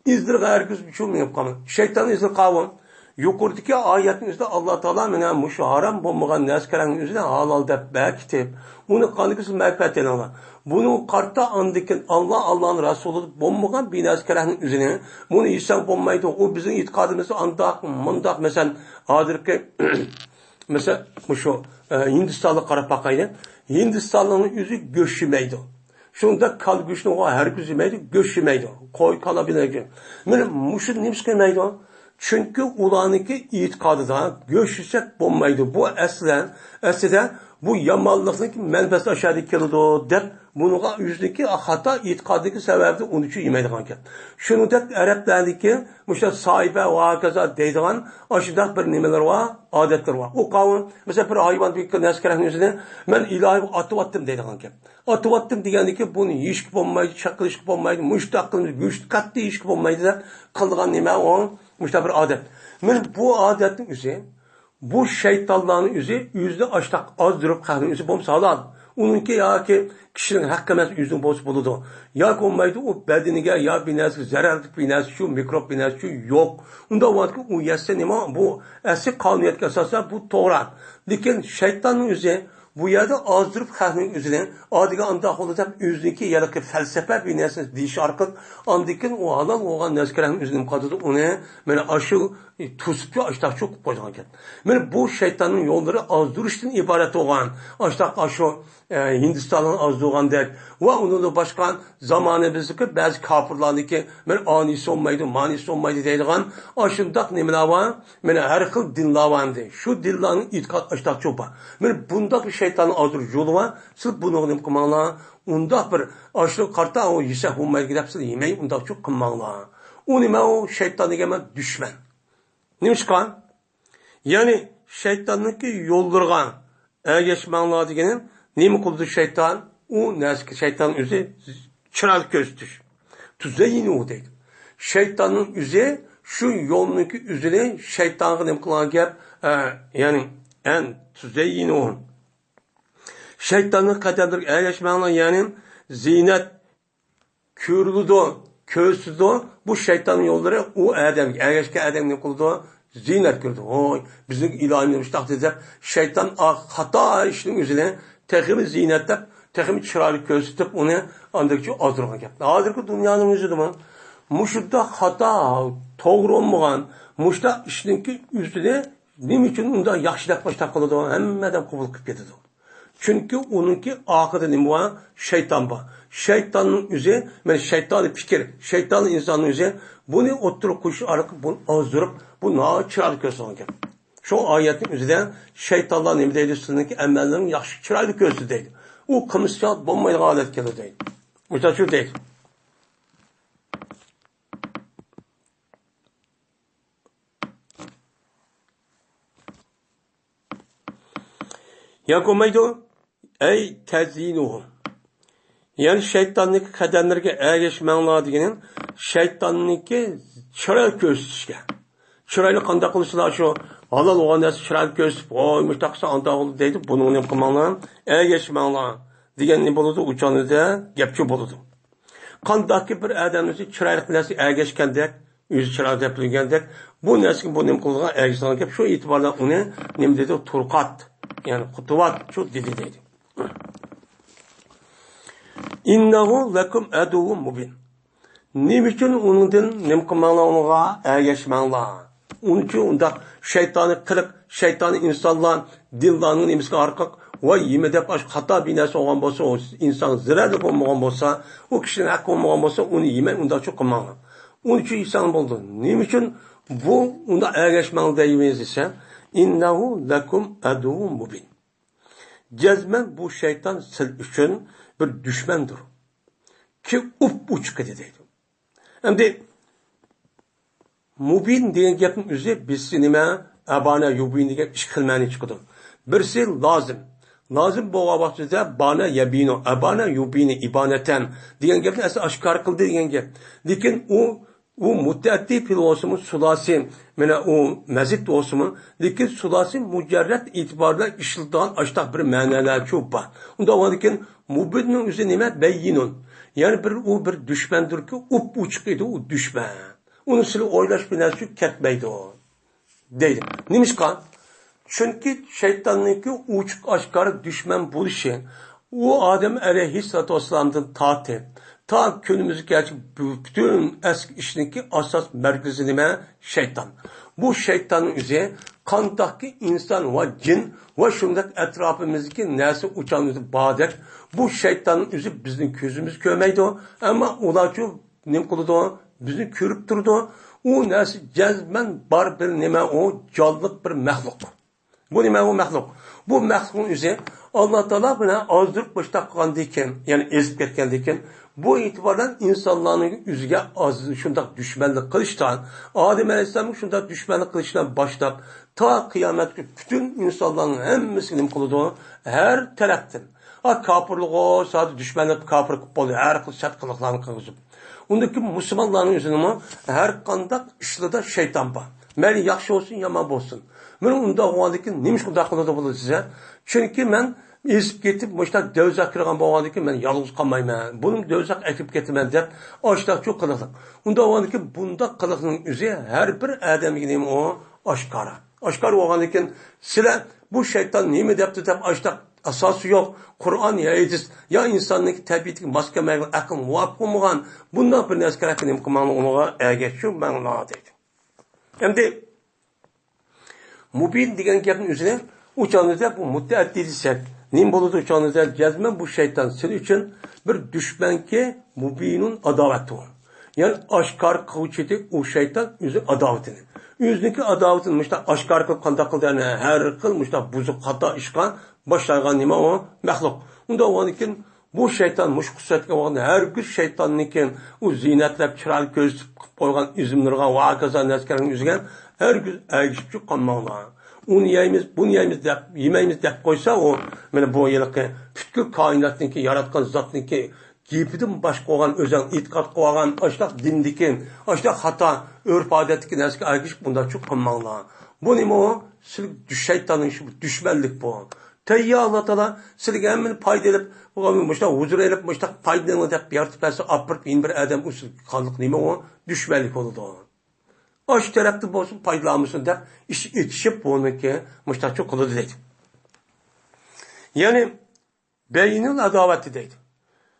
ئىزلىرىغا ھەرگىز شۇ مېڭىپ قالماڭ. شەيتاننىڭ ئىزلىرى قاۋۇم. يۇقىرىدىكى ئايەتنىڭ ئۆزىدە ئاللا تائالا مانا مۇشۇ ھارام بولمىغان نەرسىلەرنىڭ ئۆزىنى ھالال دەپ بەكىتىپ، ئۇنى قاندىكى سىز مەنپەئەتلىنىڭلار. بۇنىڭغا قارىتا ئاندىكىن ئاللا، ئاللانىڭ رەسۇلى بولمىغان بىر نەرسىلەرنىڭ ئۆزىنى، بۇنى يېسەڭ بولمايدۇ، ئۇ بىزنىڭ ئېتىقادىمىزدا ئانداق، مۇنداق، مەسىلەن، ھازىرقى مەسىلەن، مۇشۇ، ئە، ھىندىستانغا قاراپ باقايلى. ھىندىستانلىقنىڭ ئۆزى گۆش يېمەيدۇ. شۇنداق كالا گۆشىنى ھەرگىز يېمەيدۇ، گۆش يېمەيدۇ. قوي، كالا بىلەن. مانا مۇشۇ نېمىشقا يېمەيدۇ؟ چۈنكى ئۇلارنىڭكى ئېتىقادىدا گۆش يېسەك بولمايدۇ. بۇ ئەسلى، ئەسلىدە بۇ يامانلىقنىڭ مەنبەسى ئاشۇ يەردىن كېلىدۇ دەپ، بۇنىڭغا ئۆزىنىڭكى خاتا ئېتىقادىدىكى سەۋەبىدىن ئۇنى شۇ يېمەيدىغان گەپ. شۇنىڭدەك ئەرەبلەرنىڭكى مۇشۇ ساھىبە ۋە ھاكازا دەيدىغان ئاشۇنداق بىر نېمىلىرى بار، ئادەتلىرى بار. ئۇ قاۋۇم، مەسىلەن، بىر ھايۋان، بىر نەرسە كېرەكنىڭ ئۆزىنى مەن ئىلاھىم ئاتىۋەتتىم دەيدىغان گەپ. ئاتىۋەتتىم دېگەندىكىن بۇنى يېيىشكە بولمايدۇ، چاقىلىشقا بولمايدۇ، مۇشۇنداق قىلىمىز، گۆشنى قەتئىي يېيىشكە بولمايدۇ دەپ قىلىدىغان نېمە ئۇ؟ مۇشۇنداق بىر ئادەت. مانا بۇ ئادەتنىڭ ئۆزى، بۇ شەيتانلارنىڭ ئۆزى ئۆزىنى ئاشتاق ئازدۇرۇپ قالغىنىڭ ئۆزى بولمىسا ھالال. ئۇنىڭكى ياكى كىشىنىڭ ھەققى ئەمەس، ئۆزىنىڭ بولسا بولىدۇ. ياكى بولمايدۇ، ئۇ بەدىنىگە يا بىر نەرسە زەرەرلىك بىر نەرسە شۇ، مىكروب بىر نەرسە شۇ يوق. ئۇنداق بولغاندىكىن ئۇ يەتسە نېمە؟ بۇ ئەسلى قانۇنىيەتكە ئاساسەن بۇ توغرا. لېكىن شەيتاننىڭ ئۆزى بۇ يەردە ئازدۇرۇپ خەقنىڭ ئۆزىنى ئادىگە ئانداق بولدى دەپ ئۆزىنىڭكى ھېلىقى پەلسەپە بىر نەرسىنى دېيىش ئارقىلىق ئاندىن كېيىن ئۇ ھالال بولغان نەرسە كېرەكنى ئۆزىنى نېمە قىلىدۇ؟ ئۇنى مانا ئاشۇ توسۇپچۇ ئاشتاقچۇ قىلىپ قويىدىغان گەپ. مانا بۇ شەيتاننىڭ يوللىرى ئازدۇرۇشتىن ئىبارەت بولغان، ئاشتاق ئاشۇ، ئە، ھىندىستاننىڭ ئازدۇرغاندەك ۋە ئۇنىڭدىن باشقا زامانىمىزدىكى بەزى كاپىرلارنىڭكى مانا ئانىسى بولمايدۇ، مانىسى بولمايدۇ دەيدىغان ئاشۇنداق نېمىلەر بار، مانا ھەر خىل دىنلار بار ئەمدى. شۇ دىنلارنىڭ ئېتىقاد ئاشتاقچۇ بار. مانا بۇنداق شەيتاننىڭ ئازدۇرۇش يولى بار. سىز بۇنىڭغا نېمە قىلماڭلار. ئۇنداق بىر ئاشۇنى قارىتا ئۇ يېسە بولمايدۇ دەپ سىز يېمەي ئۇنداقچۇ قىلماڭلار. ئۇ نېمە ئۇ؟ شەيتان دېگەن دۈشمەن. نېمىشقا؟ يەنى شەيتاننىڭكى يوللىرىغا ئەگەشمەڭلار دېگىنى نېمە قىلىدۇ شەيتان؟ ئۇ نەرسىگە شەيتان ئۆزى چىرايلىق كۆرسىتىش. تۇزەييىنۇ دەيدۇ. شەيتاننىڭ ئۆزى شۇ يولنىڭكى ئۆزىنى شەيتانغا نېمە قىلغان گەپ؟ ئە، يەنى ئەن تۇزەييىنۇ. شەيتاننىڭ قەدەملىرىگە ئەگەشمەڭلار، يەنى زىننەت كۆرۈلىدۇ، كۆرسىتىدۇ. بۇ شەيتاننىڭ يوللىرى ئۇ ئادەمگە، ئەگەشكەن ئادەمگە نېمە قىلىدۇ؟ زىننەت كۆرىدۇ. ھوي، بىزنىڭ ئىلاھىمىز مۇشۇنداق دېدى دەپ، شەيتان ئا-، خاتا ئىشنىڭ ئۆزىنى تېخىمۇ زىننەتلەپ، تېخىمۇ چىرايلىق كۆرسىتىپ، ئۇنى ئاندىكىچە ئازدۇرغان گەپ. ھازىرقى دۇنيانىڭ ئۆزىدىمۇ مۇشۇنداق خاتا، توغرا بولمىغان، مۇشۇنداق ئىشنىڭكى ئۆزىنى نېمە ئۈچۈن ئۇنداق ياخشى دەپ ئاشتاق قىلىدۇ؟ ھەممە ئادەم قوبۇل قىلىپ كېتىدۇ. چۈنكى ئۇنىڭكى ئارقىدا نېمە بار؟ شەيتان بار. شەيتاننىڭ ئۆزى، مانا شەيتانىي پىكىر، شەيتانىي ئىنساننىڭ ئۆزى بۇنى ئوتتۇرىغا قويۇش ئارقىلىق بۇنى ئازدۇرۇپ، بۇ ناھايىتى چىرايلىق كۆرسىتىدىغان گەپ. شۇ ئايەتنىڭ ئۆزىدە شەيتانلار نېمە دەيدۇ؟ سىلىنىڭكى ئەمەللىرىڭ ياخشى، چىرايلىق كۆرسىتىدۇ دەيدۇ. ئۇ قىلمىسا بولمايدىغان ھالەتكە كېلىدۇ دەيدۇ. مۇشۇ دەيدۇ. ياكى بولمايدۇ. ئەي تەزيىنۇھۇم. يەنى شەيتاننىڭكى قەدەملىرىگە ئەگەشمەڭلار دېگىنى شەيتاننىڭكى چىراي كۆرسىتىشكە. چىرايلىق قانداق قىلسىلا شۇ ھالال بولغان نەرسە چىرايلىق كۆرسىتىپ، ۋاي مۇشۇنداق قىلسا ئانداق بولىدۇ دەيدۇ. بۇنىڭغا نېمە قىلماڭلار، ئەگەشمەڭلار دېگەن نېمە بولىدۇ؟ ئۇ چاغدا گەپچۇ بولىدۇ. قانداقكى بىر ئادەمنىڭ چىرايلىق نەرسە ئەگەشكەندەك، ئۆزى چىرايلىق دەپ بىلگەندەك، بۇ نەرسىگە بۇ نېمە قىلىدىغان، ئەگىشىدىغان گەپ. شۇ ئېتىبار بىلەن ئۇنى نېمە دېدى؟ تۇرقات، يەنى قۇتۇۋات، شۇ دېدى دەيدۇ. ئىننەھۇ لەكۇم ئەدۇۋۋۇم مۇبىن. نېمە ئۈچۈن ئۇنىڭدىن نېمە قىلماڭلار، ئۇنىڭغا ئەگەشمەڭلار. ئۇنىڭ ئۈچۈن ئۇنداق شەيتانىي قىلىق، شەيتانىي ئىنسانلار دىنلارنىڭ نېمىسىگە ئارقىلىق، ۋاي يېمە دەپ ئاشۇ خاتا بىر نەرسە بولغان بولسا، ئۇ ئىنسانغا زەرەرلىك بولمىغان بولسا، ئۇ كىشىنىڭ ھەققى بولمىغان بولسا، ئۇنى يېمەي ئۇنداقچۇ قىلماڭلار. ئۇنىڭ ئۈچۈن يېسەڭ بولىدۇ. نېمە ئۈچۈن بۇ ئۇنداق ئەگەشمەڭ دەيمىز دېسە، ئىننەھۇ لەكۇم ئەدۇۋۋۇم مۇبىن. جەزمەن بۇ شەيتان سىز ئۈچۈن بىر دۈشمەندۇر. كى ئۇپ ئوچۇق ئىدى دەيدۇ. ئەمدى مۇبىن دېگەن گەپنىڭ ئۆزى بىرسى نېمە؟ ئەبانە يۇبىن دېگەن ئىككى خىل مەنە چىقىدۇ. بىرسى لازىم. لازىم بولغان ۋاقتىدا بانە يەبىنۇ، ئەبانە يۇبىنى ئىبانەتەن دېگەن گەپنى ئەسلى ئاشكارا قىلدى دېگەن گەپ. لېكىن ئۇ، ئۇ مۇتەئەددى پېئىل بولسىمۇ، سۇلاسى، مانا ئۇ مەزىد بولسىمۇ، لېكىن سۇلاسى مۇجەررەت ئېتىبار بىلەن ئىشلىتىدىغان ئاشتاق بىر مەنىلەرچۇ بار. ئۇنداق بولغاندىكىن مۇبىننىڭ ئۆزى نېمە؟ بەييىنۇن. يەنى بىر، ئۇ بىر دۈشمەندۇركى، ئۇپ ئوچۇق ئىدى ئۇ دۈشمەن. ئۇنى سىلى ئويلاش بىلەن سۈت كەتمەيدۇ، دەيدۇ. نېمىشقا؟ چۈنكى شەيتاننىڭكى ئوچۇق ئاشكارا دۈشمەن بولۇشى، ئۇ ئادەم ئەلەيھىسسالاتۇ ۋەسسالامدىن تارتىپ تا كۈنىمىزگىچە بۇ پۈتۈن ئەسكى ئىشنىڭكى ئاساس مەركىزى نېمە؟ شەيتان. بۇ شەيتاننىڭ ئۆزى قانداقكى ئىنسان ۋە جىن ۋە شۇنداق ئەتراپىمىزدىكى نەرسە ئۇچانىمىزدا باردەك، بۇ شەيتاننىڭ ئۆزى بىزنىڭ كۆزىمىز كۆرمەيدۇ، ئەمما ئۇلارچۇ نېمە قىلىدۇ؟ بىزنى كۆرۈپ تۇرىدۇ. ئۇ نەرسە جەزمەن بار بىر نېمە، ئۇ جانلىق بىر مەخلۇق. بۇ نېمە ئۇ مەخلۇق؟ بۇ مەخلۇقنىڭ ئۆزى ئاللا تائالا بىلەن ئازدۇرۇپ مۇشتاق قىلغاندىن كېيىن، يەنى ئېزىپ كەتكەندىن كېيىن، بۇ ئېتىبار بىلەن ئىنسانلارنىڭ ئۆزىگە ئاز شۇنداق دۈشمەنلىك قىلىشتىن، ئادەم ئەلەيھىسسالامغا شۇنداق دۈشمەنلىك قىلىشتىن باشلاپ، تا قىيامەتكە پۈتۈن ئىنسانلارنىڭ ھەممىسىگە نېمە قىلىدۇ؟ ھەر تەرەپتىن. ئا، كاپىرلىقى، سادە دۈشمەنلىك، كاپىر قىلىپ بولدى، ھەر خىل سەت قىلىقلارنى قىلغۇزۇپ. ئۇندىن كېيىن مۇسۇلمانلارنىڭ ئۆزىنىمۇ ھەر قانداق ئىشلىرىدا شەيتان بار. مەيلى ياخشى بولسۇن، يامان بولسۇن. مېنىڭ ئۇنداق بولغاندىن كېيىن نېمىشقا ئۇنداق قىلىدۇ بولىدۇ دېسە، چۈنكى مەن ئېزىپ كېتىپ، مۇشۇنداق دوزاخقا كىرگەن بولغاندىن كېيىن مەن يالغۇز قالمايمەن. بۇنى دوزاخقا ئەكىپ كېتىمەن دەپ، ئاشتاق شۇ قىلىقلىق. ئۇنداق بولغاندىن كېيىن بۇنداق قىلىقنىڭ ئۆزى ھەر بىر ئادەمگە نېمە ئۇ؟ ئاشكارا. ئاشكارا بولغاندىن كېيىن، سىلەر بۇ شەيتان نېمە دەپتۇ دەپ ئاشتاق ئاساسى يوق، قۇرئان يا ھەدىس يا ئىنساننىڭ تەبىئىتىگە ماس كەلمەيدىغان، ئەقىلگە مۇۋاپىق بولمىغان بۇنداق بىر نەرسە كېرەك، نېمە قىلماڭلار، ئۇنىڭغا ئەگەشمەڭلار دەيدۇ. ئەمدى مۇبىن دېگەن گەپنىڭ ئۆزىنى ئۇ چاغدا بۇ مۇتەئەددى دېسەك، نېمە بولىدۇ ئۇ چاغدا؟ جەزمەن بۇ شەيتان سىلى ئۈچۈن بىر دۈشمەنكى، مۇبىنۇن ئاداۋەتۇ. يەنى ئاشكارا قىلغۇچى ئىدى ئۇ شەيتان ئۆزى ئاداۋىتىنى. ئۆزىنىڭكى ئاداۋىتىنى مۇشۇنداق ئاشكارا قىلىپ قانداق قىلدى؟ يەنى ھەر خىل مۇشۇنداق بۇزۇق خاتا ئىشقا باشلايدىغان نېمە ئۇ؟ مەخلۇق. ئۇنداق بولغاندىن كېيىن بۇ شەيتان مۇشۇ خىسلەتكە بولغاندا ھەرگىز شەيتاننىڭكى ئۇ زىينەتلەپ چىرايلىق كۆرسىتىپ قىلىپ قويغان ئىزملىرىغا ۋە ھاكازا نەرسىلەرنىڭ ئۆزىگە ھەرگىز ئەگىشىپ قالماڭلار. ئۇنى يەيمىز، بۇنى يەيمىز دەپ، يېمەيمىز دەپ قويسا ئۇ، مانا بۇ ھېلىقى پۈتكۈل كائىناتنىڭكى، ياراتقان زاتنىڭكى گېپىدىن باشقا بولغان، ئۆزۈڭ ئېتىقاد قىلىۋالغان ئاشۇنداق دىندىكى، ئاشۇنداق خاتا ئۆرپ-ئادەتتىكى نەرسىگە ئەگىشىپ بۇنداق چۇق قىلماڭلار. بۇ نېمە ئۇ؟ سىلىگە دۈش-، شەيتاننىڭ شۇ دۈشمەنلىك بۇ. تەييا ئاللا تائالا سىلىگە ھەممىنى پايدا ئېلىپ، مۇشۇنداق ھۇزۇر ئېلىپ، مۇشۇنداق پايدىلىنىڭ دەپ يارىتىپ بەرسە، ئاپىرىپ يەنە بىر ئادەم ئۇ سىلىگە قانلىق نېمە ئۇ؟ دۈشمەنلىك بولىدۇ. ئاشۇ تەرەپتىن بولسۇن، پايدىلانمىسۇن دەپ ئىش ئېتىشىپ بۇنىڭكى مۇشۇنداقچە قىلىدۇ دەيدۇ. يەنى بەينىل ئاداۋەتى دەيدۇ.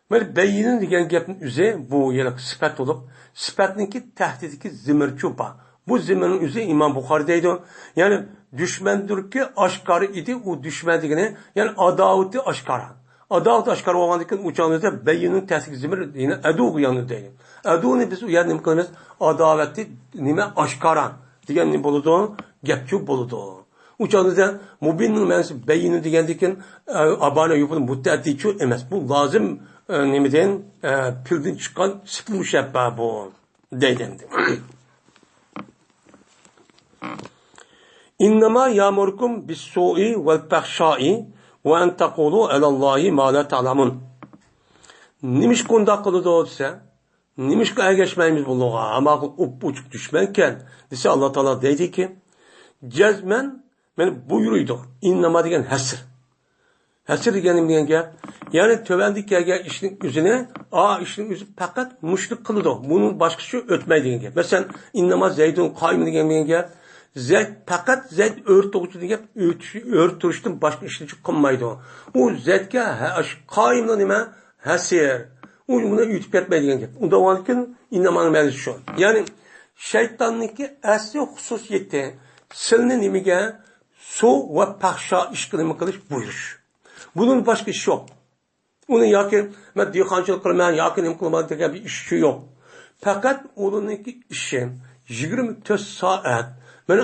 مانا بەينىل دېگەن گەپنىڭ ئۆزى بۇ يەنە سۈپەت بولۇپ، سۈپەتنىڭكى تەھتىدىكى زىمىرچۇ بار. بۇ زىمىرنىڭ ئۆزى ئىمام بۇخارى دەيدۇ. يەنى دۈشمەندۇركى ئاشكارا ئىدى، ئۇ دۈشمەن دېگىنى، يەنى ئاداۋىتى ئاشكارا. ئاداۋەت ئاشكارا بولغاندىن كېيىن ئۇ چاغدا بەينىنىڭ تەسلىك زېمىرى يەنە ئەدۇغا يانىدۇ دەيدۇ. ئەدۇنى بىز ئۇ يەردە نېمە قىلىمىز؟ ئاداۋەتنى نېمە ئاشكارا دېگەن نېمە بولىدۇ؟ گەپچۇ بولىدۇ. ئۇ چاغدا مۇبىننىڭ مەنىسى بەينى دېگەندىن كېيىن، ئە، ئابانە يۇبۇن مۇتەئەددىچۇ ئەمەس. بۇ لازىم، ئە، نېمىدىن، ئە، پېئىلدىن چىققان ئىسىم مۇشەببە بۇ. دەيدۇ ئەمدى. ئىننەما يەئمۇرۇكۇم بىسسۇئى ۋەلفەھشائى ۋە ئەن تەقۇلۇ ئەلەللاھى ما لا تەئلەمۇن. نېمىشقا ئۇنداق قىلىدۇ دېسە، نېمىشقا ئەگەشمەيمىز بۇلارغا؟ ئەمما ئۇپئوچۇق دۈشمەنكەن دېسە، ئاللا تائالا دەيدىكى، جەزمەن مېنى بۇيرۇيدۇ. ئىننەما دېگەن ھەسر. ھەسر دېگەن نېمە دېگەن گەپ؟ يەنى تۆۋەندە كەلگەن ئىشنىڭ ئۆزىنى، ئا، ئىشنىڭ ئۆزى پەقەت مۇشۇنى قىلىدۇ. بۇنىڭ باشقىسى ئۆتمەيدۇ دېگەن گەپ. مەسىلەن، ئىننەما زەيدۇن قائىم دېگەن، دېگەن گەپ. زەيد، پەقەت زەيد ئۆرە تۇرغۇچى دېگەن گەپ، ئۆرە تۇرۇشتىن باشقا ئىشنى قىلمايدۇ. ئۇ زەيدكە ھە-، ئاشۇ قائىملىق نېمە؟ ھەسر. ئۇ ئۇنى ئۆتۈپ كەتمەيدۇ دېگەن گەپ. ئۇنداق بولغاندىكىن ئىننەمانىڭ مەنىسى شۇ. يەنى شەيتاننىڭكى ئەسلى خۇسۇسىيىتى سىلنى نېمىگە؟ سۇ ۋە پەھشا ئىشقا نېمە قىلىش، بۇيرۇش. بۇنىڭ باشقا ئىشى يوق. ئۇنى ياكى مەن دېھقانچىلىق قىلىمەن ياكى نېمە قىلىمەن دېگەن بىر ئىشى يوق. پەقەت ئۇنىڭكى ئىشى يىگىرمە تۆت سائەت، مانا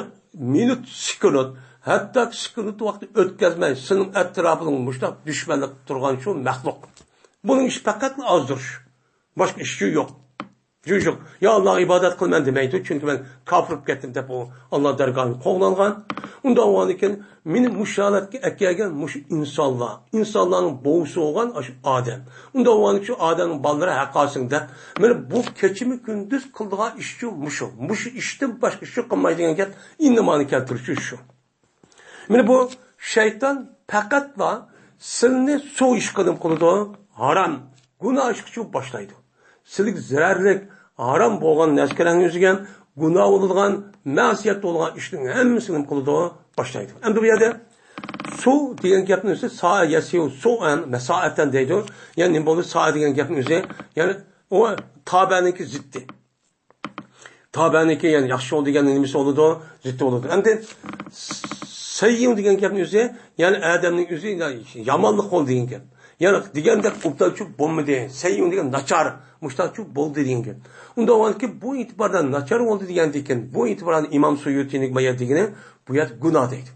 مىنۇت، سېكۇنت، ھەتتا سېكۇنت ۋاقتى ئۆتكۈزمەي، سېنىڭ ئەتراپىڭدا مۇشۇنداق دۈشمەنلىك تۇرغان شۇ مەخلۇق. بۇنىڭ ئىشى پەقەتلا ئازدۇرۇش. باشقا ئىشى يوق. جۇجۇق، يا ئاللاغا ئىبادەت قىلىمەن دېمەيدۇ، چۈنكى مەن كاپىر بولۇپ كەتتىم دەپ ئۇ ئاللا دەرگاھىدىن قوغلانغان. ئۇنداق بولغاندىكىن مېنى مۇشۇ ھالەتكە ئەكەلگەن مۇشۇ ئىنسانلار، ئىنسانلارنىڭ بوۋىسى بولغان ئاشۇ ئادەم. ئۇنداق بولغاندىكىن شۇ ئادەمنىڭ بالىلىرى ھەققاسىڭ دەپ، مانا بۇ كېچىمۇ كۈندۈز قىلىدىغان ئىشى مۇشۇ. مۇشۇ ئىشتىن باشقا ئىشنى قىلمايدىغان گەپ ئىننىمانى كەلتۈرۈشى شۇ. مانا بۇ شەيتان پەقەتلا سىلنى سۇ ئىشقا نېمە قىلىدۇ؟ ھارام، گۇناھ ئىشقا باشلايدۇ. سىلىگە زەرەرلىك، ھارام بولغان نەرسىلەرنى ئۆزىگە گۇناھ بولىدىغان، مەسىيەت بولغان ئىشنىڭ ھەممىسىنى نېمە قىلىدۇ؟ باشلايدۇ. ئەمدى بۇ يەردە سۇ دېگەن گەپنىڭ ئۆزى سائە يەسىئۇ سۇئەن، مەسائەتەن دەيدۇ. يەنى نېمە بولدى؟ سائە دېگەن گەپنىڭ ئۆزى، يەنى ئۇ تابەنىڭكى زىتى. تابەنىكى، يەنى ياخشى يول دېگەننىڭ نېمىسى بولىدۇ؟ زىتى بولىدۇ. ئەمدى سەييۇ دېگەن گەپنىڭ ئۆزى، يەنى ئادەمنىڭ ئۆزى يامانلىق يول دېگەن گەپ. يەنى دېگەندەك ئوبدانچۇ بولمىدى. سەييۇ دېگەن ناچار، مۇشتاقچۇ بولدى دېگەن گەپ. ئۇنداق بولغاندىكىن بۇ ئېتىباردا ناچار بولدى دېگەندىكىن، بۇ ئېتىباردا ئىمام سۇيۇتىنىڭ بۇ يەردە دېگىنى، بۇ يەردە گۇناھ دەيدۇ.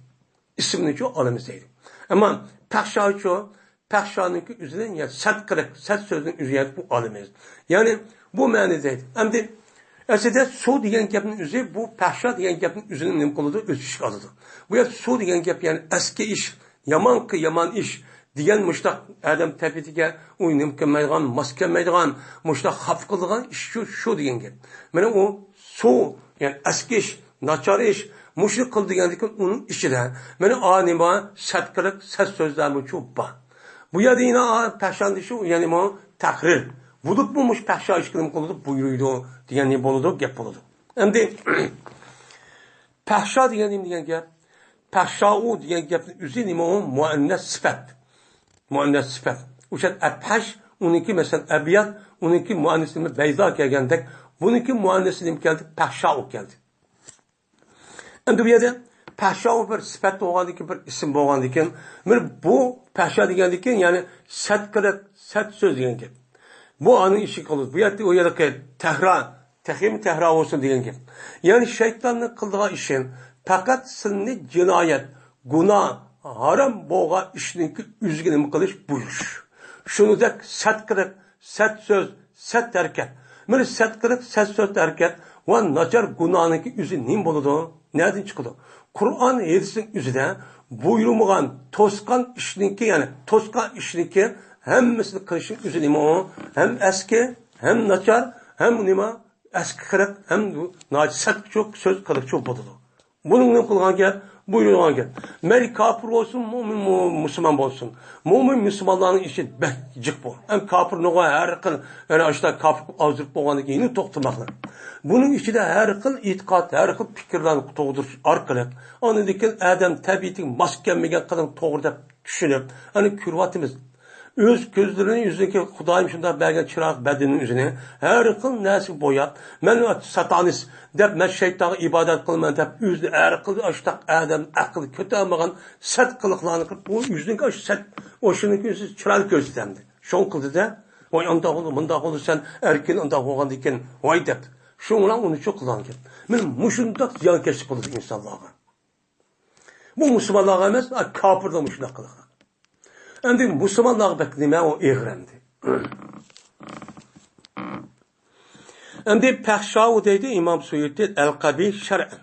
ئىسىمنىچۇ ئالىمىز دەيدۇ. ئەمما پەھشاچۇ، پەھشانىڭكى ئۆزىنى، يەنى سەت قىلىق، سەت سۆزنىڭ ئۆزى يەنى بۇ ئالىمىز. يەنى بۇ مەنىدە دەيدۇ. ئەمدى ئەسلىدە سۇ دېگەن گەپنىڭ ئۆزى، بۇ پەھشا دېگەن گەپنىڭ ئۆزىنى نېمە قىلىدۇ؟ ئۆز ئىچىگە ئالىدۇ. بۇ يەردە سۇ دېگەن گەپ يەنى ئەسكى ئىش، يامانقى يامان ئىش دېگەن مۇشتاق ئادەم تەبىئىتىگە ئۇ نېمە كەلمەيدىغان، ماس كەلمەيدىغان، مۇشتاق خاپا قىلىدىغان ئىش شۇ، شۇ دېگەن گەپ. مانا ئۇ سۇ، يەنى ئەسكى ئىش، ناچار ئىش، مۇشۇنى قىل دېگەندىكىن ئۇنىڭ ئىچىدە مانا ئا نېمە، سەت قىلىق، سەت سۆزلەرمۇچۇ بار. بۇ يەردە يەنە ئا پەھشان دېيىشى، يەنى مۇ تەھرىر. بولۇپمۇ مۇشۇ پەھشا ئىشقا نېمە قىلىدۇ؟ بۇيرۇيدۇ دېگەن نېمە بولىدۇ؟ گەپ بولىدۇ. ئەمدى پەھشا دېگەن نېمە دېگەن گەپ؟ پەھشاۇ دېگەن گەپنىڭ ئۆزى نېمە ئۇ؟ مۇئەننەس سۈپەت. مۇئەننەس سۈپەت. ئوشۇ ئەپھەش، ئۇنىڭكى مەسىلەن ئەبيات، ئۇنىڭكى مۇئەننەسى نېمە؟ بەيزا كەلگەندەك، بۇنىڭكى مۇئەننەسى نېمە كەلدى؟ پەھشاۇ كەلدى. ئەمدى بۇ يەردە پەھشاۋۇ بىر سۈپەت بولغاندىكىن، بىر ئىسىم بولغاندىكىن، مانا بۇ پەھشا دېگەندىكىن، يەنى سەت قىلىق، سەت سۆز دېگەن گەپ. بۇ ئانىڭ ئىشىكى قىلىدۇ. بۇ يەردە، ئۇ يەردىكى تەھرا، تېخىمۇ تەھرا بولسۇن دېگەن گەپ. يەنى شەيتاننىڭ قىلىدىغان ئىشى پەقەت سىلنى جىنايەت، گۇناھ، ھارام بولغان ئىشنىڭكى ئۆزىگە نېمە قىلىش، بۇيرۇش. شۇنىڭدەك سەت قىلىق، سەت سۆز، سەت ھەرىكەت. مانا سەت قىلىق، سەت سۆز، ھەرىكەت ۋە ناچار گۇناھنىڭكى ئۆزى نېمە بولىدۇ؟ نەدىن چىقىدۇ؟ قۇرئان ھەدىسنىڭ ئۆزىدە بۇيرۇمىغان، توسقان ئىشنىڭكى، يەنى توسقان ئىشنىڭكى ھەممىسىنى قىلىشنىڭ ئۆزى نېمە ئۇ؟ ھەم ئەسكى، ھەم ناچار، ھەم نېمە؟ ئەسكى قىلىق، ھەم ناچار سەت سۆز، قىلىق بولىدۇ. بۇنىڭ نېمە قىلغان گەپ؟ بۇيرۇلغان گەپ. مەيلى كاپىر بولسۇن، مۇئمىن، مۇ-، مۇسۇلمان بولسۇن. مۇئمىن مۇسۇلمانلارنىڭ ئىشى بەك جىق بۇ. ئەم كاپىرنىغۇ ھەر خىل، يەنە ئاشۇنداق كاپىر ئازدۇرۇپ بولغاندىن كېيىن توختىماقلىق. بۇنىڭ ئىچىدە ھەر خىل ئېتىقاد، ھەر خىل پىكىرلەرنى تۇغدۇرۇش ئارقىلىق، ئاندىن كېيىن ئادەم تەبىئىتىگە ماس كەلمىگەن قىلىق توغرا دەپ چۈشىنىپ، ئەنە كۆرۈۋاتىمىز. ئۆز كۆزلىرىنى يۈزىنىكى خۇدايىم شۇنداق بەرگەن چىرايلىق بەدىنىنى ئۆزىنى ھەر خىل نەرسىگە بوياپ، مەن ساتانىست دەپ، مەن شەيتانغا ئىبادەت قىلىمەن دەپ، ئۆزىنى ھەر خىل ئاشتاق ئادەم ئەقلى كۆتەرمىگەن سەت قىلىقلارنى قىلىپ، ئۇ يۈزىنىكى ئاشۇ سەت، ئوشۇنىڭكى ئۆزى چىرايلىق كۆرسىتەمدى. شۇڭا قىلدى-دە، ۋاي ئانداق بولدى، مۇنداق بولدى، سەن ئەركىن ئانداق بولغاندىكىن، ۋاي دەپ. شۇڭا ئۇنى شۇ قىلغانكەن. مەن مۇشۇنداق زىيانكەشلىك قىلىدۇ ئىنسانلارغا. بۇ مۇسۇلمانلارغا ئەمەس، كاپىرلار مۇشۇنداق قىلىدۇ. ئەمدى مۇسۇلمانلارغا بەك نېمە ئۇ ئېغىر ئەمدى. ئەمدى پەھشاۋۇ دەيدۇ ئىمام سۇيۇتى ئەل قەبىھ شەرئەن.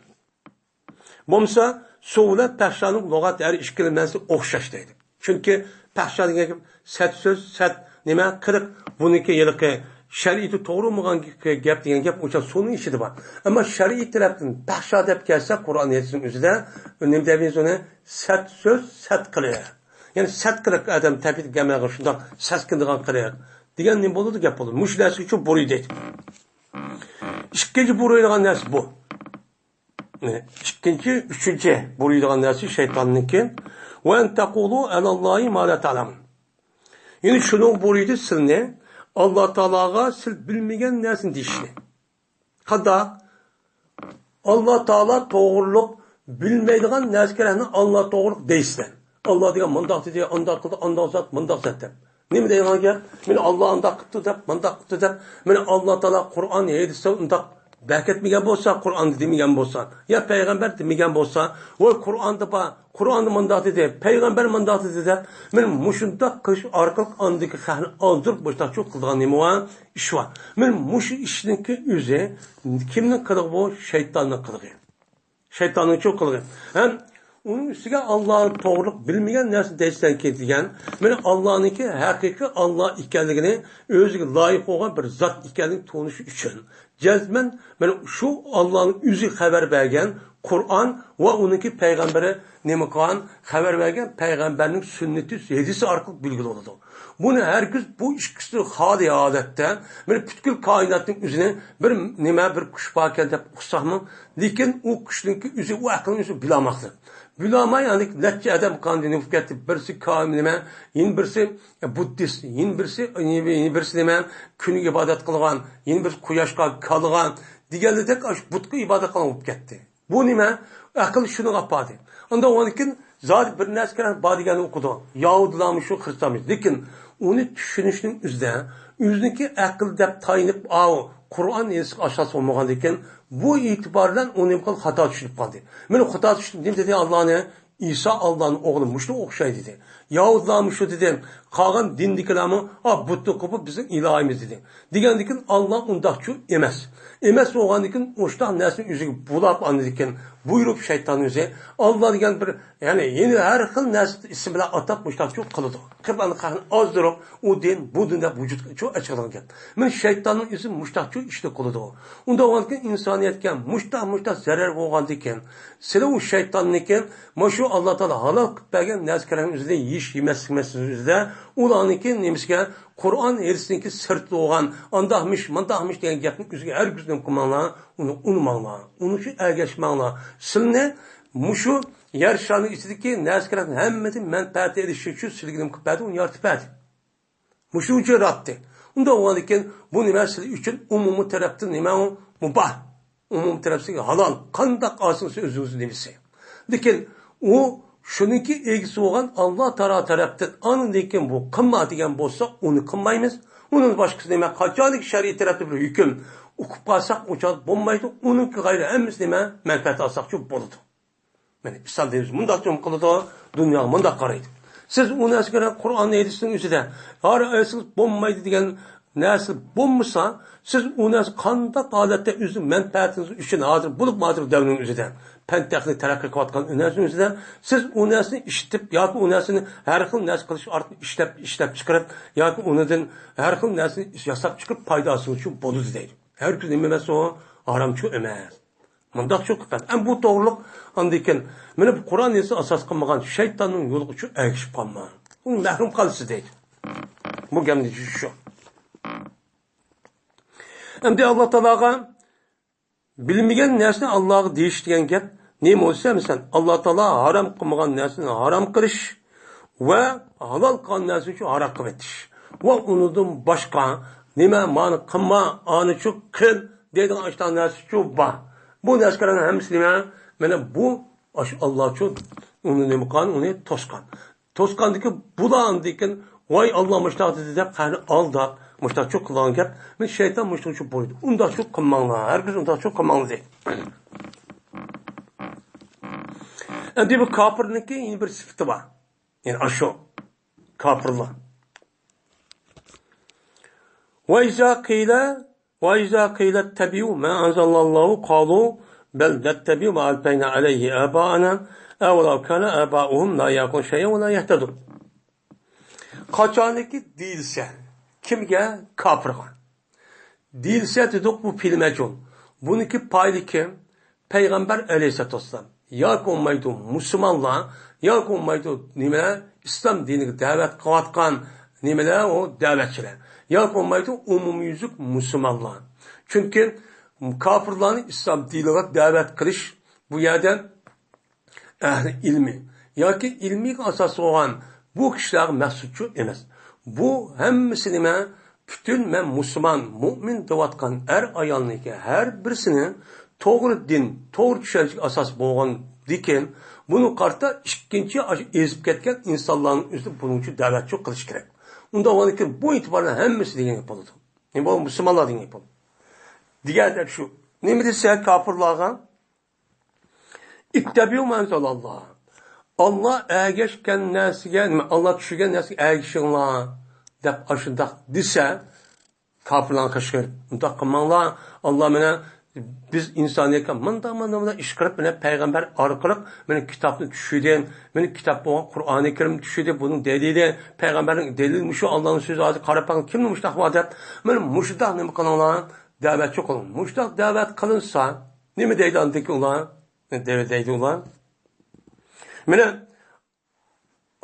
بولمىسا سۇ بىلەن پەھشانىڭ لۇغەت ھەر ئىككىلا مەنىسى ئوخشاش دەيدۇ. چۈنكى پەھشا دېگەن گەپ سەت سۆز، سەت نېمە، قىلىق، بۇنىڭكى ھېلىقى شەرىئىتى توغرا بولمىغان گەپ دېگەن گەپ ئوشۇ سۇنىڭ ئىچىدە بار. ئەمما شەرئىي تەرەپتىن پەھشا دەپ كەلسە، قۇرئان ھەدىسنىڭ ئۆزىدە نېمە دەيمىز ئۇنى؟ سەت سۆز، سەت قىلىق. يەنى سەت قىلىق ئادەم تەبىئەتكە كەلمەيدىغان شۇنداق سەسكىنىدىغان قىلىق دېگەن نېمە بولىدۇ؟ گەپ بولىدۇ. مۇشۇ نەرسە ئۈچۈن بۇرۇيدۇ. ئىككىنچى بۇرۇيدىغان نەرسە بۇ. ئىككىنچى، ئۈچىنچى بۇرۇيدىغان نەرسە شەيتاننىڭكى. «ۋە ئەن تەقۇلۇ ئەلەللاھى ما لا تەلەمۇن.» يەنى شۇنىڭ بۇرۇيدى سىلنى، ئاللا تائالاغا سىل بىلمىگەن نەرسىنى دېيىشنى. قانداق؟ ئاللا تائالا توغرۇلۇق بىلمەيدىغان نەرسىگە ئاللا توغرۇلۇق دەيسىلەر. ئاللا دېگەن مۇنداق دېدى، ئانداق قىلدى، ئانداق زات، مۇنداق زات دەپ. نېمە دەيدىغان گەپ؟ مېنى ئاللا ئانداق قىپتۇ دەپ، مۇنداق قىپتۇ دەپ، مېنى ئاللا تائالا قۇرئان ھەدىستە ئۇنداق بەركەتمىگەن بولسا، قۇرئاندا دېمىگەن بولسا، يا پەيغەمبەر دېمىگەن بولسا، ۋاي قۇرئاندا بار، قۇرئاندا مۇنداق دېدى، پەيغەمبەر مۇنداق دېدى دەپ، مېنى مۇشۇنداق قىلىش ئارقىلىق ئاندىكى خەقنى ئازدۇرۇپ مۇشۇنداق قىلىدىغان نېمە بار؟ ئىش بار. مېنى مۇشۇ ئىشنىڭكى ئۆزى كىمنىڭ قىلىقى بۇ؟ شەيتاننىڭ قىلىقى. شەيتاننىڭ چوققىلىقى. ھەم ئۇنىڭ ئۈستىگە ئاللانى توغرۇلۇق بىلمىگەن نەرسە دەيسەنكى دېگەن، مېنى ئاللانىڭكى ھەقىقىي ئاللا ئىكەنلىكىنى، ئۆزىگە لايىق بولغان بىر زات ئىكەنلىكىنى تونۇش ئۈچۈن، جەزمەن مېنى شۇ ئاللانىڭ ئۆزى خەۋەر بەرگەن قۇرئان ۋە ئۇنىڭكى پەيغەمبىرى نېمە قىلغان، خەۋەر بەرگەن پەيغەمبەرنىڭ سۈننىتى، ھەدىسى ئارقىلىق بىلگىلى بولىدۇ. بۇنى ھەرگىز بۇ ئىككىسى خالىي ھالەتتە، مېنى پۈتكۈل كائىناتنىڭ ئۆزىنى بىر نېمە، بىر كۈچ باركەن دەپ ئۇقساقمۇ؟ لېكىن ئۇ كۈچنىڭكى ئۆزى، ئۇ ئەقىلنىڭ ئۆزى بىلالماقلىق. بىلالماي، يەنى نەچچە ئادەم قاندىن بولۇپ كەتتى. بىرسى كائىن نېمە، يەنە بىرسى بۇددىست، يەنە بىرسى، يەنە بىرسى نېمە، كۈنگە ئىبادەت قىلغان، يەنە بىرسى قۇياشقا كالىغان دېگەنلىدەك ئاشۇ بۇتقا ئىبادەت قىلغان بولۇپ كەتتى. بۇ نېمە؟ ئەقىل شۇنىڭغا ئاپاردى. ئۇنداق بولغاندىكىن زادى بىر نەرسە كېرەك بار دېگەننى ئوقۇدى. يەھۇدىيلارمۇ شۇ، خرىستانمۇ شۇ. لېكىن ئۇنى چۈشىنىشنىڭ ئۆزىدە ئۆزىنىڭكى ئەقىل دەپ تايىنىپ، ئاۋۇ قۇرئان ھەدىسكە ئاساس بولمىغاندىكىن، بۇ ئېتىبار بىلەن ئۇ نېمە قىلدى؟ خاتا چۈشىنىپ قالدى. مېنى خاتا چۈشىنىپ نېمە دېدى؟ ئاللانى ئىسا ئاللانىڭ ئوغلى مۇشۇنىڭغا ئوخشايدۇ دېدى. يەھۇدىيلارمۇ شۇ دېدى. قالغان دىندىكىلەرمۇ، ئا، بۇتنى قوپۇپ بىزنىڭ ئىلاھىمىز دېدى. دېگەندىكىن ئاللا ئۇنداقچۇ ئەمەس. ئەمەس بولغاندىكىن ئوشۇنداق نەرسىنى ئۆزىگە بۇلاپ ئاندىكىن بۇيرۇپ شەيتان ئۆزى. ئاللا دېگەن بىر، يەنى، يەنە ھەر خىل نەرسە ئىسىم بىلەن ئاتاپ مۇشۇنداقچۇ قىلىدۇ. قىلىپ ئاندىن خەقنى ئازدۇرۇپ، ئۇ دىن، بۇ دىن دەپ ۋۇجۇدقا ئېچىلغان گەپ. مانا شەيتاننىڭ ئۆزى مۇشۇنداقچۇ ئىشنى قىلىدۇ. ئۇنداق بولغاندىكىن ئىنسانىيەتكە مۇشۇنداق، مۇشۇنداق زەرەر بولغاندىكىن، سىلى ئۇ شەيتاننىكى، مانا شۇ ئاللا تائالا ھالال قىلىپ بەرگەن نەرسىلەرنىڭ ئۆزىدە يېيىش، يېمەسلىك مەسىلىسى ئۆزىدە، ئۇلارنىڭكى نېمىسىگە، قۇرئان ھەدىستىكى سىرتتا بولغان، ئانداقمىش، مانداقمىش دېگەن گەپنى ئۆزىگە ھەرگىز نېمە قىلماڭلار، ئۇنى ئۇنىماڭلار، ئۇنى شۇ ئەگەشمەڭلار. سىلىنى مۇشۇ يەر شارنىڭ ئىچىدىكى نەرسىلەرنىڭ ھەممىسى مەنپەئەت ئېلىش ئۈچۈن سىلىگە نېمە قىلىپ بەردى؟ ئۇنى يارىتىپ بەردى. مۇشۇ ئۈچۈن ياراتتى. ئۇنداق بولغاندىكىن بۇ نېمە سىلى ئۈچۈن ئومۇمىي تەرەپتىن نېمە ئۇ؟ مۇباھ. ئومۇمىي تەرەپتىن ھالال. قانداق ئالسىڭىز ئۆزىڭىز نېمىسى. لېكىن ئۇ شۇنىڭكى ئىگىسى بولغان ئاللا تائالا تەرەپتىن ئاندىن كېيىن بۇ قىلما دېگەن بولسا ئۇنى قىلمايمىز. ئۇنىڭ باشقىسى نېمە؟ قاچانكى شەرئىي تەرەپتىن بىر ھۆكۈم ئۇقۇپ قالساق ئۇ چاغدا بولمايدۇ. ئۇنىڭكى غەيرى ھەممىسى نېمە؟ مەنپەئەت ئالساقچۇ بولىدۇ. مانا ئىسلام دىنىمىز مۇنداق جۇم قىلىدۇ، دۇنياغا مۇنداق قارايدۇ. سىز ئۇ نەرسىگە قۇرئان ھەدىستىڭ ئۆزىدە ھەر ئايەتسىز بولمايدۇ دېگەن نەرسە بولمىسا، سىز ئۇ نەرسە قانداق ھالەتتە ئۆزىنىڭ مەنپەئەتىڭىز ئۈچۈن ھازىر بولۇپ ھازىر دەۋرنىڭ ئۆزىدە، پەن تېخنىك تەرەققىي قىلىۋاتقان نەرسىنىڭ ئۆزىدە سىز ئۇ نەرسىنى ئىشلىتىپ ياكى ئۇ نەرسىنى ھەر خىل نەرسە قىلىش ئارقىلىق ئىشلەپ، ئىشلەپ چىقىرىپ ياكى ئۇنىڭدىن ھەر خىل نەرسىنى ياساپ چىقىرىپ پايدا ئالسىڭىزچۇ بولىدۇ دەيدۇ. ھەرگىز نېمە ئەمەس ئۇ؟ ھارامچۇ ئەمەس. مۇنداقچۇ قىلىپ، ئەمما بۇ توغرۇلۇق ئاندىن كېيىن، مانا بۇ قۇرئان ھەدىسنى ئاساس قىلمىغان شەيتاننىڭ يولىغىچۇ ئەگىشىپ قالماڭ. ئۇ مەھرۇم قالىسىز دەيدۇ. بۇ گەپنى شۇ. ئەمدى ئاللا تائالاغا بىلمىگەن نەرسىنى ئاللاغا دېيىش دېگەن گەپ نېمە بولسا، مەسىلەن، ئاللا تائالا ھارام قىلمىغان نەرسىنى ھارام قىلىش، ۋە ھالال قىلغان نەرسىنى شۇ ھارام قىلىۋېتىش. ۋە ئۇنىڭدىن باشقا نېمە، مانى قىلما، ئانىچۇ قىل دەيدىغان ئاشۇنداق نەرسىچۇ بار. بۇ نەرسىلەرنىڭ ھەممىسى نېمە؟ مانا بۇ ئاشۇ ئاللاچۇ ئۇنى نېمە قىلغان، ئۇنى توسقان. توسقاندىكى بۇلاندىكىن، ۋاي ئاللا مۇشتاق دېدى دەپ قەھرى ئالداپ، مۇشتاقچۇ قىلغان گەپ، مانا شەيتان مۇشتاقچۇ بويىدۇ. ئۇنداقچۇ قىلماڭلار، ھەرگىز ئۇنداقچۇ قىلماڭلار دەيدۇ. ئەمدى بۇ كاپىرنىڭكى يەنە بىر سۈپىتى بار. يەنى ئاشۇ كاپىرلار. وإذا قيل، وإذا قيل اتبعوا ما أنزل الله قالوا بل نتبع ما ألفينا عليه آباءنا أولو كان آباؤهم لا يعقلون شيئا ولا يهتدون. قاچانكى دېيىلسە، كىمگە؟ كاپىرغا. دېيىلسە دېدۇق، بۇ پېئىل مەجھۇل. بۇنىڭكى پائىلى كىم؟ پەيغەمبەر ئەلەيھىسسالاتۇ ۋەسسالام. ياكى بولمايدۇ مۇسۇلمانلار، ياكى بولمايدۇ نېمىلەر، ئىسلام دىنىگە دەۋەت قىلىۋاتقان نېمىلەر، ئۇ دەۋەتچىلەر. ياكى بولمايدۇ ئومۇميۈزلۈك مۇسۇلمانلار. چۈنكى كاپىرلارنى ئىسلام دىنىغا دەۋەت قىلىش بۇ يەردە ئەھلى ئىلمى ياكى ئىلمىيگە ئاساس بولغان بۇ كىشىلەرگە مەخسۇسچۇ ئەمەس. بۇ ھەممىسى نېمە؟ پۈتۈن مەن مۇسۇلمان، مۇئمىن دەۋاتقان ئەر-ئايالنىڭكى ھەر بىرسىنىڭ توغرا دىن، توغرا چۈشەنچىگە ئاساس بولغاندىكىن، بۇنى قارىتا ئىككىنچى ئاشۇ ئېزىپ كەتكەن ئىنسانلارنىڭ ئۆزىدە بۇنىڭچۇ دەۋەتچۇ قىلىش كېرەك. ئۇنداق بولغاندىكىن بۇ ئېتىباردا ھەممىسى دېگەن گەپ بولىدۇ. نېمە بولدى؟ مۇسۇلمانلار دېگەن گەپ بولدى. دېگەن گەپ شۇ. نېمە دېسە كاپىرلارغا؟ اتبعوا ما أنزل الله. ئاللا ئەگەشكەن نەرسىگە، نېمە، ئاللا چۈشۈرگەن نەرسىگە ئەگىشىڭلار دەپ ئاشۇنداق دېسە، كاپىرلارغا قارشى قىلىپ، ئۇنداق قىلماڭلار. ئاللا مانا بىز ئىنسانىيەتكە مۇنداق، مۇنداق، مۇنداق ئىش قىلىپ، مانا پەيغەمبەر ئارقىلىق مانا كىتابنى چۈشۈردى. مانا كىتاب بولغان قۇرئانى كەرىم چۈشۈردى. بۇنىڭ دەلىلى، پەيغەمبەرنىڭ دەلىلى مۇشۇ، ئاللانىڭ سۆزى. ھازىر قاراپ باقىڭ، كىمدە مۇشۇنداق بار دەپ. مانا مۇشۇنداق نېمە قىلىڭلار، دەۋەتچى قىلىڭ. مۇشۇنداق دەۋەت قىلىنسا، نېمە دەيدۇ ئاندىكى ئۇلار؟ دەۋەت دەيدۇ ئۇلار. مانا،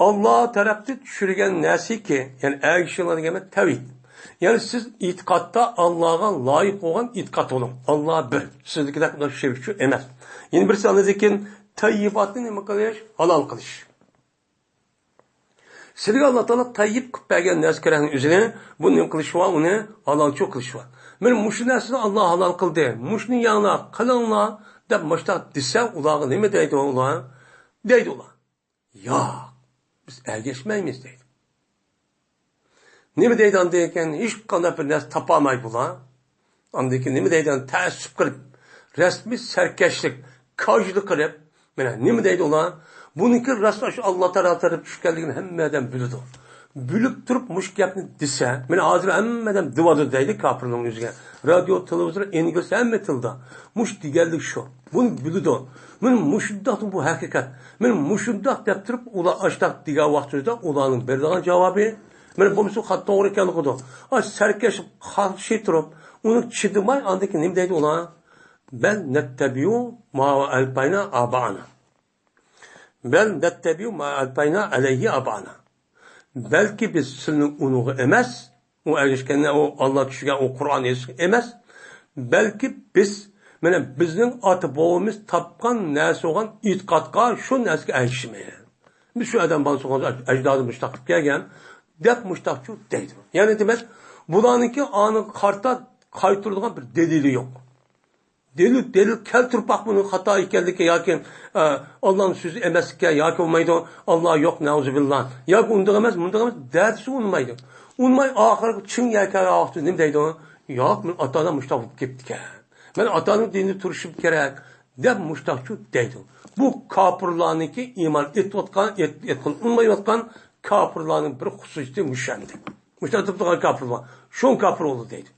ئاللا تەرەپتىن چۈشۈرگەن نەرسىكى، يەنى ئەگىشىڭلار دېگەن تەۋھىد. يەنى سىز ئېتىقادتا ئاللاغا لايىق بولغان ئېتىقاد بولۇڭ. ئاللا بىر. سىزدىكىدەك شېرىكچۇ ئەمەس. يەنە بىرسى ئاندىن كېيىن تەييىباتنى نېمە قىلىش؟ ھالال قىلىش. سىلىگە ئاللا تائالا تەييىب قىلىپ بەرگەن نەرسە كېرەكنى ئۆزىنى، بۇنى نېمە قىلىش بار؟ ئۇنى ھالالچۇ قىلىش بار. مانا مۇشۇ نەرسىنى ئاللا ھالال قىلدى، مۇشۇنى يەڭلار، قىلىڭلار دەپ مۇشۇنداق دېسە، ئۇلارغا نېمە دەيدۇ ئۇلار؟ دەيدۇ ئۇلار، ياق، بىز ئەگەشمەيمىز دەيدۇ. نېمە دەيدۇ ئاندىن كېيىن؟ ھېچقانداق بىر نەرسە تاپالمايدۇ بۇلار. ئاندىن كېيىن نېمە دەيدۇ؟ تەئەسسۇپ قىلىپ، رەسمىي سەركەشلىك، كاجلىق قىلىپ، مانا نېمە دەيدۇ ئۇلار؟ بۇنىڭكى راست ئاشۇ ئاللا تائالا تەرەپ چۈشكەنلىكىنى ھەممە ئادەم بىلىدۇ. بىلىپ تۇرۇپ مۇشۇ گەپنى دېسە، مانا ھازىر ھەممە ئادەم دېۋاتىدۇ دەيلى كاپىرنىڭ ئۆزىگە. رادىيو، تېلېۋىزور، ئېنگلىز ھەممە تىلدا. مۇشۇ دېگەنلىك شۇ. بۇنى بىلىدۇ. مانا مۇشۇنداق بۇ ھەقىقەت. مانا مۇشۇنداق دەپ تۇرۇپ ئۇلار ئاشتاق دېگەن ۋاقتىدا ئۇلارنىڭ بېرىدىغان جاۋابى، مانا بولمىسا خاتا توغرا ئىكەنلىكىدۇ. ئاش سەركەش قارشى تۇرۇپ، ئۇنى چىدىماي ئاندىن كېيىن نېمە دەيدۇ ئۇلار؟ بل نتبع ما ألفينا آباءنا. بل نتبع ما ألفينا عليه آباءنا. بەلكى بىز سىلىنىڭ ئۇنىڭغا ئەمەس، ئۇ ئەگەشكەندە ئۇ ئاللا چۈشۈرگەن ئۇ قۇرئان ھەدىسكە ئەمەس، بەلكى بىز مانا بىزنىڭ ئاتا بوۋىمىز تاپقان نەرسە بولغان ئېتىقادقا، شۇ نەرسىگە ئەگىشىمىز. بىز شۇ ئادەم بالىسى بولغان ئەجدادى مۇشتاق قىلىپ كەلگەن دەپ مۇشتاقچۇ دەيدۇ. يەنى دېمەك، بۇلارنىڭكى ئانىغا قارىتا قايتۇرىدىغان بىر دەلىلى يوق. دەلىل، دەلىل كەلتۈرۈپ باق بۇنىڭ خاتا ئىكەنلىكى ياكى، ئە، ئاللانىڭ سۆزى ئەمەسلىكى ياكى بولمايدۇ، ئاللا يوق، نەئۇزۇبىللا، ياكى ئۇنداق ئەمەس، مۇنداق ئەمەس، دەدىسى ئۇنىمايدۇ. ئۇنىماي ئاخىرى چىڭ يەكەن ۋاقتىدا نېمە دەيدۇ؟ ياق، مەن ئاتا-ئانا مۇشتاق بولۇپ كېتىپتىكەن. مەن ئاتا-ئانا دىنىدا تۇرۇشۇم كېرەك، دەپ مۇشتاقچۇ دەيدۇ. بۇ كاپىرلارنىڭكى ئىمان ئېتىۋاتقان، ئېت-، ئېتقىلى ئۇنىمايۋاتقان كاپىرلارنىڭ بىر خۇسۇسىيىتى مۇشۇ ئەمدى. مۇشتاق تۇرىدىغان كاپىر بار. شۇ كاپىر بولدى دەيدۇ.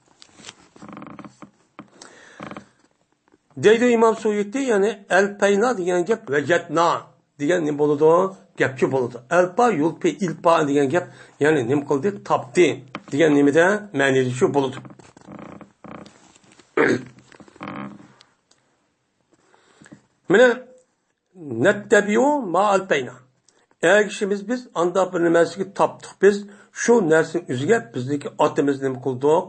دەيدۇ ئىمام سۇيۇتى، يەنى ئەلپەينا دېگەن گەپ ۋەجەدنا دېگەن نېمە بولىدۇ؟ گەپچۇ بولىدۇ. ئەلپا، يۇلپى، ئىلپا دېگەن گەپ، يەنى نېمە قىلدى؟ تاپتى دېگەن نېمىدە؟ مەنىدە شۇ بولىدۇ. مانا، نەتتەبىئۇ ما ئەلپەينا. ئەگىشىمىز بىز، ئانداق بىر نەرسىگە تاپتۇق بىز، شۇ نەرسىنىڭ ئۆزىگە بىزنىڭكى ئاتىمىز نېمە قىلدۇق؟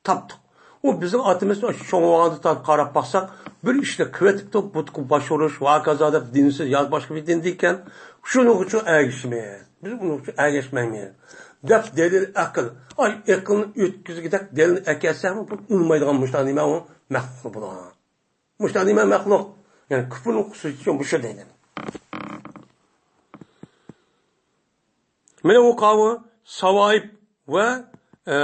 تاپتۇق. ئۇ بىزنىڭ ئاتىمىز شۇ چوڭ بولغاندا تا-، قاراپ باقساق، بىر ئىشنى قىلىۋېتىپتۇ، بۇتقا باش ئۇرۇش، ۋە ھاكازا دەپ دىنسىز ياز باشقا بىر دىن دېيىكەن. شۇنىڭ ئۈچۈن ئەگىشىمىز. بىز ئۇنىڭ ئۈچۈن ئەگەشمەيمىز، دەپ دەلىل ئەقىل. ئاي، ئەقىلنى ئۆتكۈزگۈدەك دەلىل ئەكەلسەڭمۇ، بۇ ئۇنىمايدىغان مۇشۇنداق نېمە ئۇ؟ مەخلۇق بۇلار. مۇشۇنداق نېمە مەخلۇق؟ يەنى كۇپۇرنىڭ خۇسۇسىيىتى مۇشۇ دەيدۇ. مانا ئۇ قاۋۇ ساۋائىب ۋە، ئە،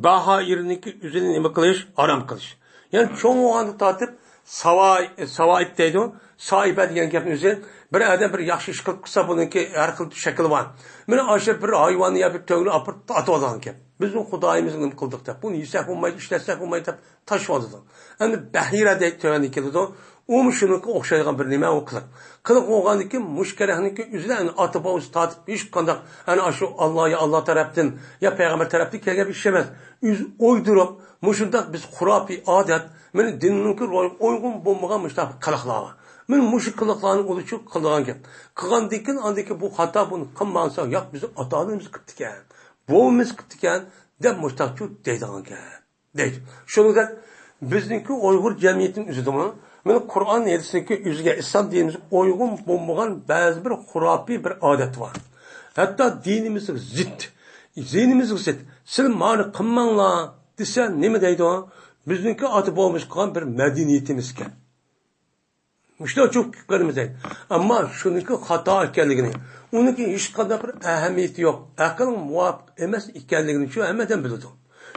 باھائىرنىڭكى ئۆزىنى نېمە قىلىش؟ ھارام قىلىش. يەنى چوڭ بولغاندا تارتىپ ساۋاي-، ساۋائىب دەيدۇ. سائىبە دېگەن گەپنىڭ ئۆزى بىر ئادەم بىر ياخشى ئىش قىلىپ قىلسا، بۇنىڭكى ھەر خىل شەكلى بار. مانا ئاشۇ بىر ھايۋاننى يا بىر تۆگىنى ئاپىرىپ ئاتىۋالغان گەپ. بىز ئۇ خۇدايىمىزنى نېمە قىلدۇق دەپ، بۇنى يېسەك بولمايدۇ، ئىشلەتسەك بولمايدۇ دەپ تاشلىۋالىدۇ. ئەمدى بەھىرە دەيدۇ، تۆۋەندە كېلىدۇ. ئۇمۇ شۇنىڭغا ئوخشايدىغان بىر نېمە ئۇ قىلىق. قىلىق بولغاندىن كېيىن مۇشۇ كەرەڭنىڭكى ئۆزىدە ئەنە ئاتا بوۋىسى تارتىپ ھېچقانداق ئەنە ئاشۇ ئاللا يا ئاللا تەرەپتىن يا پەيغەمبەر تەرەپتىن كەلگەن بىر ئىش ئەمەس. ئۆزى ئويدۇرۇپ، مۇشۇنداق بىز خۇراپىي ئادەت، مانا دىننىڭكى روھىغا ئۇيغۇن بولمىغان مۇشۇنداق قىلىقلار بار. مانا مۇشۇ قىلىقلارنى ئۇلىچۇ قىلىدىغان گەپ. قىلغاندىن كېيىن، ئاندىن كېيىن بۇ خاتا، بۇنى قىلماڭساق، ياق، بىزنىڭ ئاتا-ئانىمىز قىپتىكەن، بوۋىمىز قىپتىكەن، دەپ مۇشۇنداقچۇ دەيدىغان گەپ. دەيدۇ. شۇنىڭدەك بىزنىڭكى ئۇيغۇر جەمئىيىتىنىڭ ئۆزىدىمۇ مانا قۇرئان ھەدىسنىڭكى ئۆزىگە، ئىسلام دىنىمىزگە ئۇيغۇن بولمىغان بەزى بىر خۇراپىي بىر ئادەت بار. ھەتتا دىنىمىزغا زىت، دىنىمىزغا زىت. سىلەر مانا قىلماڭلار دېسە نېمە دەيدۇ؟ بىزنىڭكى ئاتا بوۋىمىز قىلغان بىر مەدەنىيىتىمىزكەن. مۇشۇنداق چۈشىنىپ قالىمىز دەيدۇ. ئەمما شۇنىڭكى خاتا ئىكەنلىكىنى، ئۇنىڭكى ھېچقانداق بىر ئەھمىيىتى يوق، ئەقىلگە مۇۋاپىق ئەمەس ئىكەنلىكىنى شۇ ھەممە ئادەم بىلىدۇ.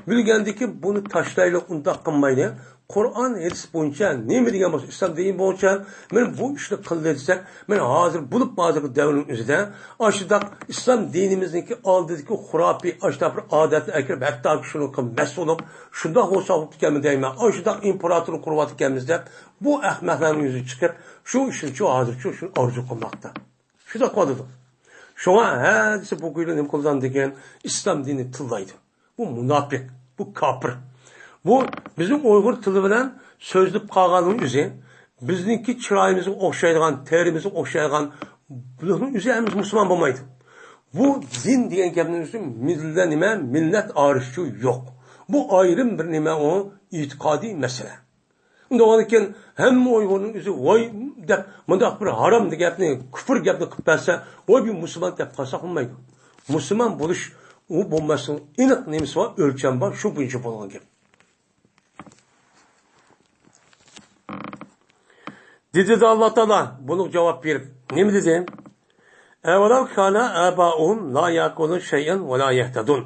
بىلگەندىن كېيىن بۇنى تاشلايلى، ئۇنداق قىلمايلى. قۇرئان، ھەدىس بويىچە نېمە دېگەن بولسا، ئىسلام دىنى بويىچە مانا بۇ ئىشنى قىلدى دېسەك، مانا ھازىر بولۇپ ھازىرقى دەۋرنىڭ ئۆزىدە ئاشۇنداق ئىسلام دىنىمىزنىڭكى ئالدىدىكى خۇراپىي ئاشۇنداق بىر ئادەتنى ئەكىرىپ، ھەتتاكى شۇنىڭغا مەس بولۇپ، شۇنداق بولسا بوپتىكەنمۇ دەيمەن، ئاشۇنداق ئىمپېراتورلۇق قۇرۇۋاتىدىكەنمىز دەپ، بۇ ئەخمەقلەرنىڭ يۈزى چىقىپ، شۇ ئىشنىچۇ ھازىرچۇ شۇنى ئارزۇ قىلماقتا. شۇنداق قىلىدۇ. شۇڭا ھەدىسى بۇ كۈيدە نېمە قىلىدىغاندىكىن، ئىسلام دىنى تىللايدۇ. بۇ مۇناپىق، بۇ كاپىر. بۇ بىزنىڭ ئۇيغۇر تىلى بىلەن سۆزلىنىپ قالغاننىڭ ئۆزى، بىزنىڭكى چىرايىمىزغا ئوخشايدىغان، تېرىمىزغا ئوخشايدىغان، بۇنىڭ ئۆزى ھەممىسى مۇسۇلمان بولمايدۇ. بۇ دىن دېگەن گەپنىڭ ئۆزى مىللەت نېمە؟ مىللەت ئارىسىچۇ يوق. بۇ ئايرىم بىر نېمە ئۇ؟ ئېتىقادىي مەسىلە. ئۇنداق بولغاندىكىن ھەممە ئۇيغۇرنىڭ ئۆزى ۋاي دەپ مۇنداق بىر ھارام گەپنى، كۇفر گەپنى قىلىپ بەرسە، ۋاي بۇ مۇسۇلمان دەپ قالساق بولمايدۇ. مۇسۇلمان بولۇش ئۇ بولماسلىق ئېنىق نېمىسى بار، ئۆلچەم بار، شۇ بويىچە بولغان گەپ. دېدى-دە ئاللا تائالا بۇنىڭغا جاۋاب بېرىپ، نېمە دېدى؟ ئەۋەلەۋ كانە ئاباؤھۇم لا يەقۇلۇن شەيئەن ۋە لا يەھتەدۇن.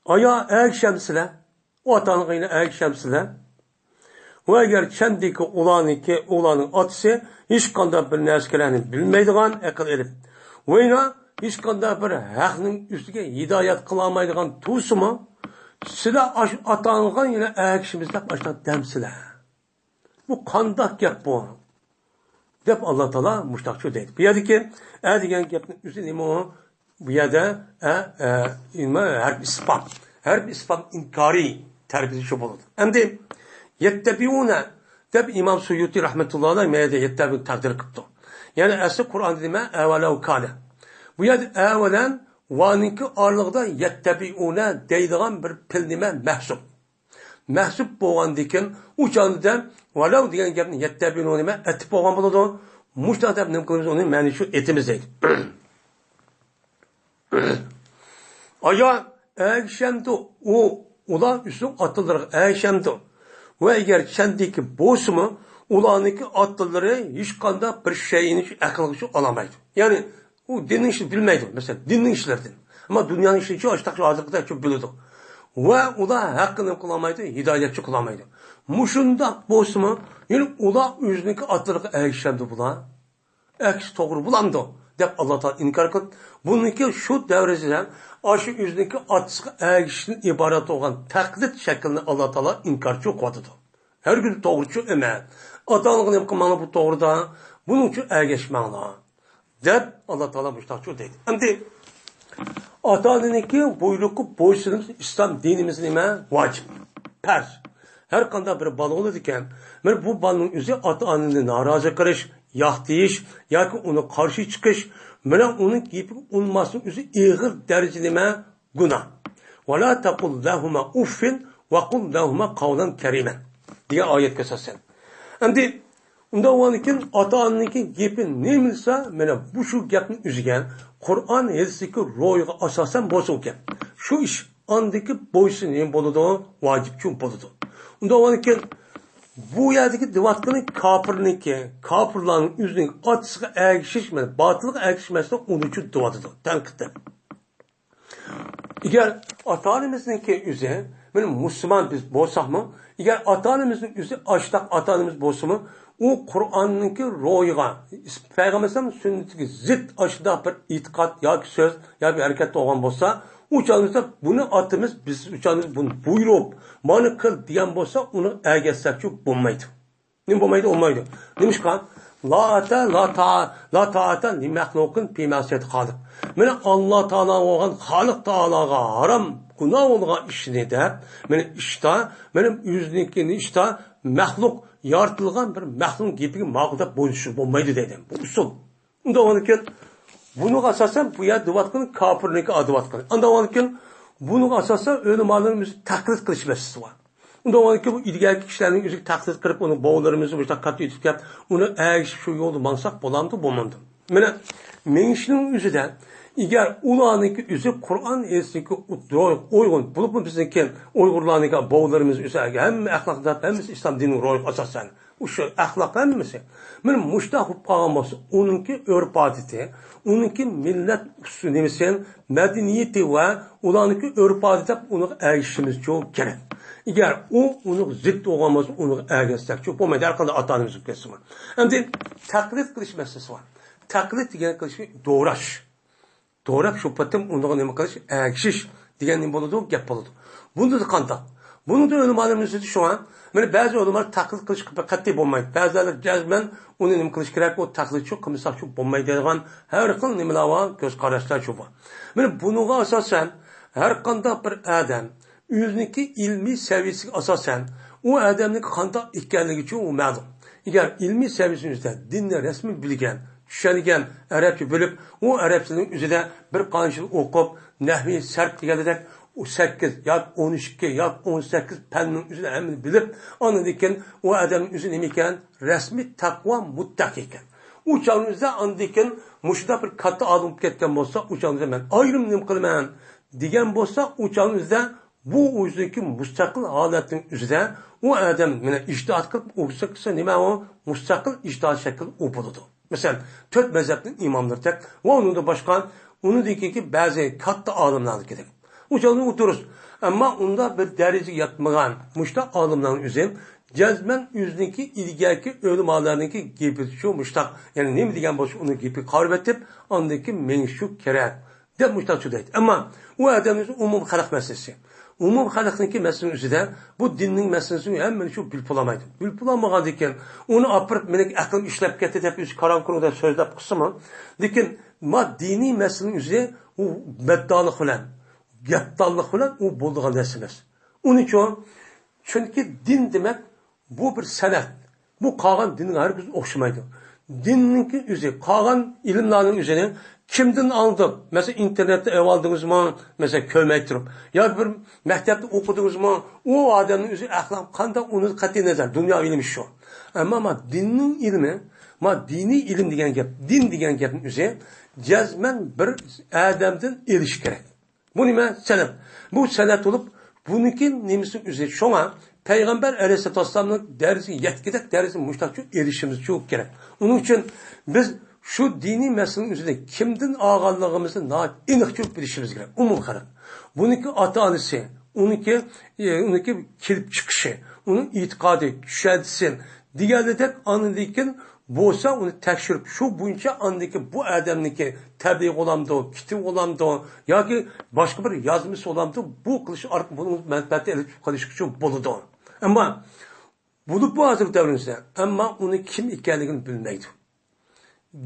ئايا ئەگىشەمسىلەر؟ ئاتا-ئانىغا ئەگىشەمسىلەر؟ ۋە ئەگەر چەندىكى ئۇلارنىڭكى، ئۇلارنىڭ ئاتىسى ھېچقانداق بىر نەرسىلەرنى بىلمەيدىغان، ئەقىل ئېلىپ، ۋەينا ھېچقانداق بىر ھەقنىڭ ئۈستىگە ھىدايەت قىلالمايدىغان تۇرسىمۇ، سىلەر ئاشۇ ئاتا-ئانىغا يەنە ئەگىشىمىز دەپ ئاشۇنداق دەمسىلەر؟ بۇ قانداق گەپ بۇ؟ دەپ ئاللا تائالا مۇشتاقچۇ دەيدۇ. بۇ يەردىكى ئە دېگەن گەپنىڭ ئۆزى نېمە ئۇ؟ بۇ يەردە ئە، ئە، نېمە؟ ھەرپ ئىسپام. ھەرپ ئىسپام ئىنكارىي تەرىپى شۇ بولىدۇ. ئەمدى يەتتەبىئۇنە دەپ ئىمام سۇيۇتى رەھمەتۇللا ئەلەيھ ما يەردە يەتتەبىئۇ تەقدىر قىپتۇ. يەنى ئەسلى قۇرئاندا نېمە؟ ئەۋەلەۋ كانە. بۇ يەردە ئەۋەلەن ۋانىڭكى ئارىلىقىدا يەتتەبىئۇنە دەيدىغان بىر پېئىل نېمە؟ مەھزۇپ. مەھزۇپ بولغاندىكىن، ئۇ چاغدا ۋەلەۋ دېگەن گەپنى يەتتەبىئۇنە نېمە؟ ئېتىپ بولغان بولىدۇ. مۇشۇنداق دەپ نېمە قىلىمىز؟ ئۇنى مەنى شۇ ئېتىمىز دەيدۇ. ئايا ئەگىشەمدۇ ئۇ، ئۇلار ئۆزىنىڭ ئاتىلىرىغا ئەگىشەمدۇ؟ ۋە ئەگەر چەندىكى بولسىمۇ، ئۇلارنىڭكى ئاتىلىرى ھېچقانداق بىر شەيئىنى شۇ ئەقىلگە شۇ ئالالمايدۇ. يەنى ئۇ دىننىڭ ئىشىنى بىلمەيدۇ، مەسىلەن، دىننىڭ ئىشلىرىدىن. ئەمما دۇنيانىڭ ئىشىنىچۇ ئاشتاق ھازىرقىدەك شۇ بىلىدۇ. ۋە ئۇلار ھەققىنى قىلالمايدۇ، ھىدايەتچۇ قىلالمايدۇ. مۇشۇنداق بولسىمۇ، يەنى ئۇلار ئۆزىنىڭكى ئاتىلىرىغا ئەگىشەمدۇ بۇلار؟ ئەكسى توغرا بولامدۇ؟ دەپ ئاللا تائالا ئىنكار قىلىپ، بۇنىڭكى شۇ دەۋرىسىدە ئاشۇ ئۆزىنىڭكى ئاتىسىغا ئەگىشىشتىن ئىبارەت بولغان تەقلىد شەكلىنى ئاللا تائالا ئىنكارچۇ قىلىۋاتىدۇ. ھەرگىز توغرىچۇ ئەمەس. ئاتا-ئانىغا نېمە قىلماڭلار بۇ توغرىدا؟ بۇنىڭچۇ ئەگەشمەڭلار. دەپ ئاللا تائالا مۇشتاقچۇ دەيدۇ. ئەمدى ئاتا-ئانىنىڭكى بۇيرۇقى بويسۇنۇش ئىسلام دىنىمىزدا نېمە؟ ۋاجىپ، پەرز. ھەر قانداق بىر بالا بولىدىكەن، مانا بۇ بالىنىڭ ئۆزى ئاتا-ئانىنى نارازى قىلىش، ياق دېيىش ياكى ئۇنى قارشى چىقىش، مانا ئۇنىڭ گېپىگە ئۇنىماسلىق ئۆزى ئېغىر دەرىجىدە نېمە؟ گۇناھ. ۋەلا تەقۇل لەھۇمە ئۇففىن ۋەقۇل لەھۇمە قەۋلەن كەرىمەن دېگەن ئايەتكە ئاساسەن. ئەمدى ئۇنداق بولغاندىكىن ئاتا-ئانىنىڭكى گېپى نېمە دېسە، مانا بۇ شۇ گەپنى ئۈزگەن، قۇرئان ھەدىستىكى روھىغا ئاساسەن بولسا ئۇ گەپ. شۇ ئىش ئاندىكى بويىسى نېمە بولىدۇ؟ ۋاجىپچۇ بولىدۇ. ئۇنداق بولغاندىكىن بۇ يەردىكى دېۋاتقىنى كاپىرنىڭكى، كاپىرلارنىڭ ئۆزىنىڭ ئاتىسىغا ئەگىشىش، مانا باتىلغا ئەگىشىش مەسىلە ئۇنىڭچۇ دېۋاتىدۇ، تەنقىد دەپ. ئەگەر ئاتا-ئانىمىزنىڭكى ئۆزى، مانا مۇسۇلمان بىز بولساقمۇ، ئەگەر ئاتا-ئانىمىزنىڭ ئۆزى ئاشتاق ئاتا-ئانىمىز بولسىمۇ، ئۇ قۇرئاننىڭكى روھىغا، پەيغەمبەر ئەلەيھىسسالام سۈننىتىگە زىت ئاشۇنداق بىر ئېتىقاد ياكى سۆز ياكى ھەرىكەتتە بولغان بولسا، ئۇ چاغدا بۇنى ئاتىمىز، بىز ئۇ چاغدا بۇنى بۇيرۇپ، مانا قىل دېگەن بولسا، ئۇنى ئەگەشسەكچۇ بولمايدۇ. نېمە بولمايدۇ؟ بولمايدۇ. نېمىشقا؟ لا ئاتا، لا تا-، لا تائاتا لىمەخلۇقىن فى مەسىيەتى خالىق. مانا ئاللا تائالا بولغان خالىق تائالاغا ھارام، گۇناھ بولغان ئىشنى دەپ، مانا ئىشتا، مانا ئۆزىنىڭكىنى ئىشتا مەخلۇق، يارىتىلغان بىر مەخلۇقنىڭ گېپىگە ماقۇل دەپ بويسۇنۇشقا بولمايدۇ دەيدۇ. بۇ ئۇسۇل. ئۇنداق بولغاندىكىن، بۇنىڭغا ئاساسەن بۇ يەردە دەۋاتقىنى كاپىرنىڭكى ئادىۋاتقىنى. ئانداق بولغاندىكىن، بۇنىڭغا ئاساسەن ئۆلىمالىرىمىز تەقلىد قىلىش مەسىلىسى بار. ئۇنداق بولغاندىكىن بۇ ئىلگەركى كىشىلەرنىڭ ئۆزىگە تەقلىد قىلىپ، ئۇنىڭ بوۋىلىرىمىزنى مۇشۇنداق قاتتىق ئېيتىپ كەپ، ئۇنى ئەگىشىپ شۇ يولدا ماڭساق بولامدۇ، بولمامدۇ؟ مانا، مېڭىشنىڭ ئۆزىدە، ئەگەر ئۇلارنىڭكى ئۆزى قۇرئان ھەدىسىگە ئۇيغۇن، بولۇپمۇ بىزنىڭكى ئۇيغۇرلارنىڭكى بوۋىلىرىمىز ئۆزى ھەممە ئەخلاق زات، ھەممىسى ئىسلام دىنىنىڭ روھىغا ئاساسەن. ئۇ شۇ ئەخلاق ھەممىسى. مانا مۇشۇنداق بولۇپ قالغان بولسا، ئۇنىڭكى ئۆرپ-ئادىتى، ئۇنىڭكى مىللەت ئۇسسۇ-، نېمىسى، مەدەنىيىتى ۋە ئۇلارنىڭكى ئۆرپ-ئادىتى دەپ ئۇنىڭغا ئەگىشىشىمىزچۇ كېرەك. ئەگەر ئۇ ئۇنىڭغا زىت بولغان بولسا، ئۇنىڭغا ئەگەشسەكچۇ بولمايدۇ، ھەر قانداق ئاتا-ئانىمىز بولۇپ كەتسىمۇ. ئەمدى تەقلىد قىلىش مەسىلىسى بار. تەقلىد دېگەن قىلىش، دوراش. دوراش شۇ پېتىم ئۇنىڭغا نېمە قىلىش؟ ئەگىشىش دېگەن نېمە بولىدۇ؟ گەپ بولىدۇ. بۇندا قانداق؟ بۇنىڭدا ئۆلىمالىرىمىز شۇڭا، مانا بەزى ئۆلىمالار تەقلىد قىلىشقا بەك قەتئىي بولمايدۇ. بەزىلەر جەزمەن ئۇنى نېمە قىلىش كېرەك، ئۇ تەقلىدچۇ قىلمىساقچۇ بولمايدۇ دەيدىغان ھەر خىل نېمىلەر بار، كۆز قاراشلار شۇ بار. مانا بۇنىڭغا ئاساسەن ھەر قانداق بىر ئادەم ئۆزىنىڭكى ئىلمىي سەۋىيەسىگە ئاساسەن ئۇ ئادەمنىڭ قانداق ئىكەنلىكىچۇ ئۇ مەلۇم. ئەگەر ئىلمىي سەۋىيەسىنىڭ ئۆزىدە دىننى رەسمىي بىلگەن، چۈشەنگەن، ئەرەبچە بىلىپ، ئۇ ئەرەبچىنىڭ ئۆزىدە بىر قانچە يىل ئوقۇپ، نەھۋى سەرپ دېگەندەك، ئۇ سەككىز ياكى ئون ئىككى ياكى ئون سەككىز پەننىڭ ئۆزىنى ھەممىنى بىلىپ، ئاندىن كېيىن ئۇ ئادەمنىڭ ئۆزى نېمە ئىكەن؟ رەسمىي تەقۋا مۇتتەقى ئىكەن. ئۇ چاغنىڭ ئۆزىدە ئاندىن كېيىن مۇشۇنداق بىر كاتتا ئالىم بولۇپ كەتكەن بولسا، ئۇ چاغنىڭ ئۆزىدە مەن ئايرىم نېمە قىلىمەن دېگەن بولسا، ئۇ چاغنىڭ ئۆزىدە بۇ ئۆزىنىڭكى مۇستەقىل ھالەتنىڭ ئۆزىدە ئۇ ئادەم مانا ئىجتىھات قىلىپ، ئۇ كىشى نېمە ئۇ مۇستەقىل ئىجتىھات شەكلى ئۇ بولىدۇ. مەسىلەن، تۆت مەزھەپنىڭ ئىماملىرىدەك ۋە ئۇنىڭدىن باشقا، ئۇنىڭدىن كېيىنكى بەزى كاتتا ئالىملارنىڭكىدەك. ئۇ چاغدا ئۇ دۇرۇس. ئەمما ئۇنداق بىر دەرىجىگە يەتمىگەن مۇشۇنداق ئالىملارنىڭ ئۆزى جەزمەن ئۆزىنىڭكى ئىلگەركى ئۆلىمالارنىڭكى گېپىچۇ مۇشۇنداق، يەنى نېمە دېگەن بولسا ئۇنىڭ گېپىگە قارىۋېتىپ، ئاندىن كېيىن مېڭىشى كېرەك. دەپ مۇشۇنداق سۆزلەيدۇ. ئەمما ئۇ ئادەمنىڭ ئومۇمىي خەلق مەسىلىسى. ئومۇمىي خەلقنىڭكى مەسىلىنىڭ ئۆزىدە بۇ دىننىڭ مەسىلىسىنى ھەممىنى شۇ بىلىپ بولالمايدۇ. بىلىپ بولالمىغاندىن كېيىن ئۇنى ئاپىرىپ، مېنىڭ ئەقلىم ئىشلەپ كەتتى دەپ ئۆزى كارام كۇرۇ دەپ سۆزلەپ قىلسىمۇ، لېكىن ما دىنىي مەسىلىنىڭ ئۆزى ئۇ مەددالىق بىلەن، گەپدانلىق بىلەن ئۇ بولىدىغان نەرسە ئەمەس. ئۇنىڭ ئۈچۈن، چۈنكى دىن دېمەك بۇ بىر سەنئەت. بۇ قالغان دىنغا ھەرگىز ئوخشىمايدۇ. دىننىڭكى ئۆزى، قالغان ئىلىملارنىڭ ئۆزىنى كىمدىن ئاڭلىدىڭ؟ مەسىلەن، ئىنتېرنېتتا ئېلىۋالدىڭىزمۇ؟ مەسىلەن، كۆرمەي تۇرۇپ. ياكى بىر مەكتەپتە ئوقۇدىڭىزمۇ؟ ئۇ ئادەمنىڭ ئۆزى ئەخلاق قانداق، ئۇنى قەتئىي نەزەر، دۇنيا ئىلمى شۇ. ئەمما ما دىننىڭ ئىلمى، ما دىنىي ئىلىم دېگەن گەپ، دىن دېگەن گەپنىڭ ئۆزى جەزمەن بىر ئادەمدىن ئېلىش كېرەك. بۇ نېمە؟ سەنەت. بۇ سەنەت بولۇپ، بۇنىڭكى نېمىسى ئۆزى؟ شۇڭا پەيغەمبەر ئەلەيھىسسالاتۇ ۋەسسالامنىڭ دەرىجىسىگە يەتكۈدەك دەرىجىسىگە مۇشتاقچۇ ئېرىشىشىمىزچۇ كېرەك. ئۇنىڭ ئۈچۈن بىز شۇ دىنىي مەسىلىنىڭ ئۆزىنى كىمدىن ئالغانلىقىمىزنى ناھايىتى ئېنىقچۇ بىلىشىمىز كېرەك. ئومۇمىي خەلق. بۇنىڭكى ئاتا-ئانىسى، ئۇنىڭكى، ئۇنىڭكى كېلىپ چىقىشى، ئۇنىڭ ئېتىقادى، چۈشەنچىسى دېگەنلىدەك، ئاندىن كېيىن بولسا ئۇنى تەكشۈرۈپ، شۇ بويىچە ئاندىكى بۇ ئادەمنىكى تەبلىغ بولامدۇ، كىتاب بولامدۇ ياكى باشقا بىر يازمىسى بولامدۇ، بۇ قىلىش ئارقىلىق بۇنىڭ مەنپەئەتىنى ئېلىپ قېلىشقىچۇ بولىدۇ. ئەمما بولۇپمۇ ھازىر دەۋرىمىزدە، ئەمما ئۇنى كىم ئىكەنلىكىنى بىلمەيدۇ.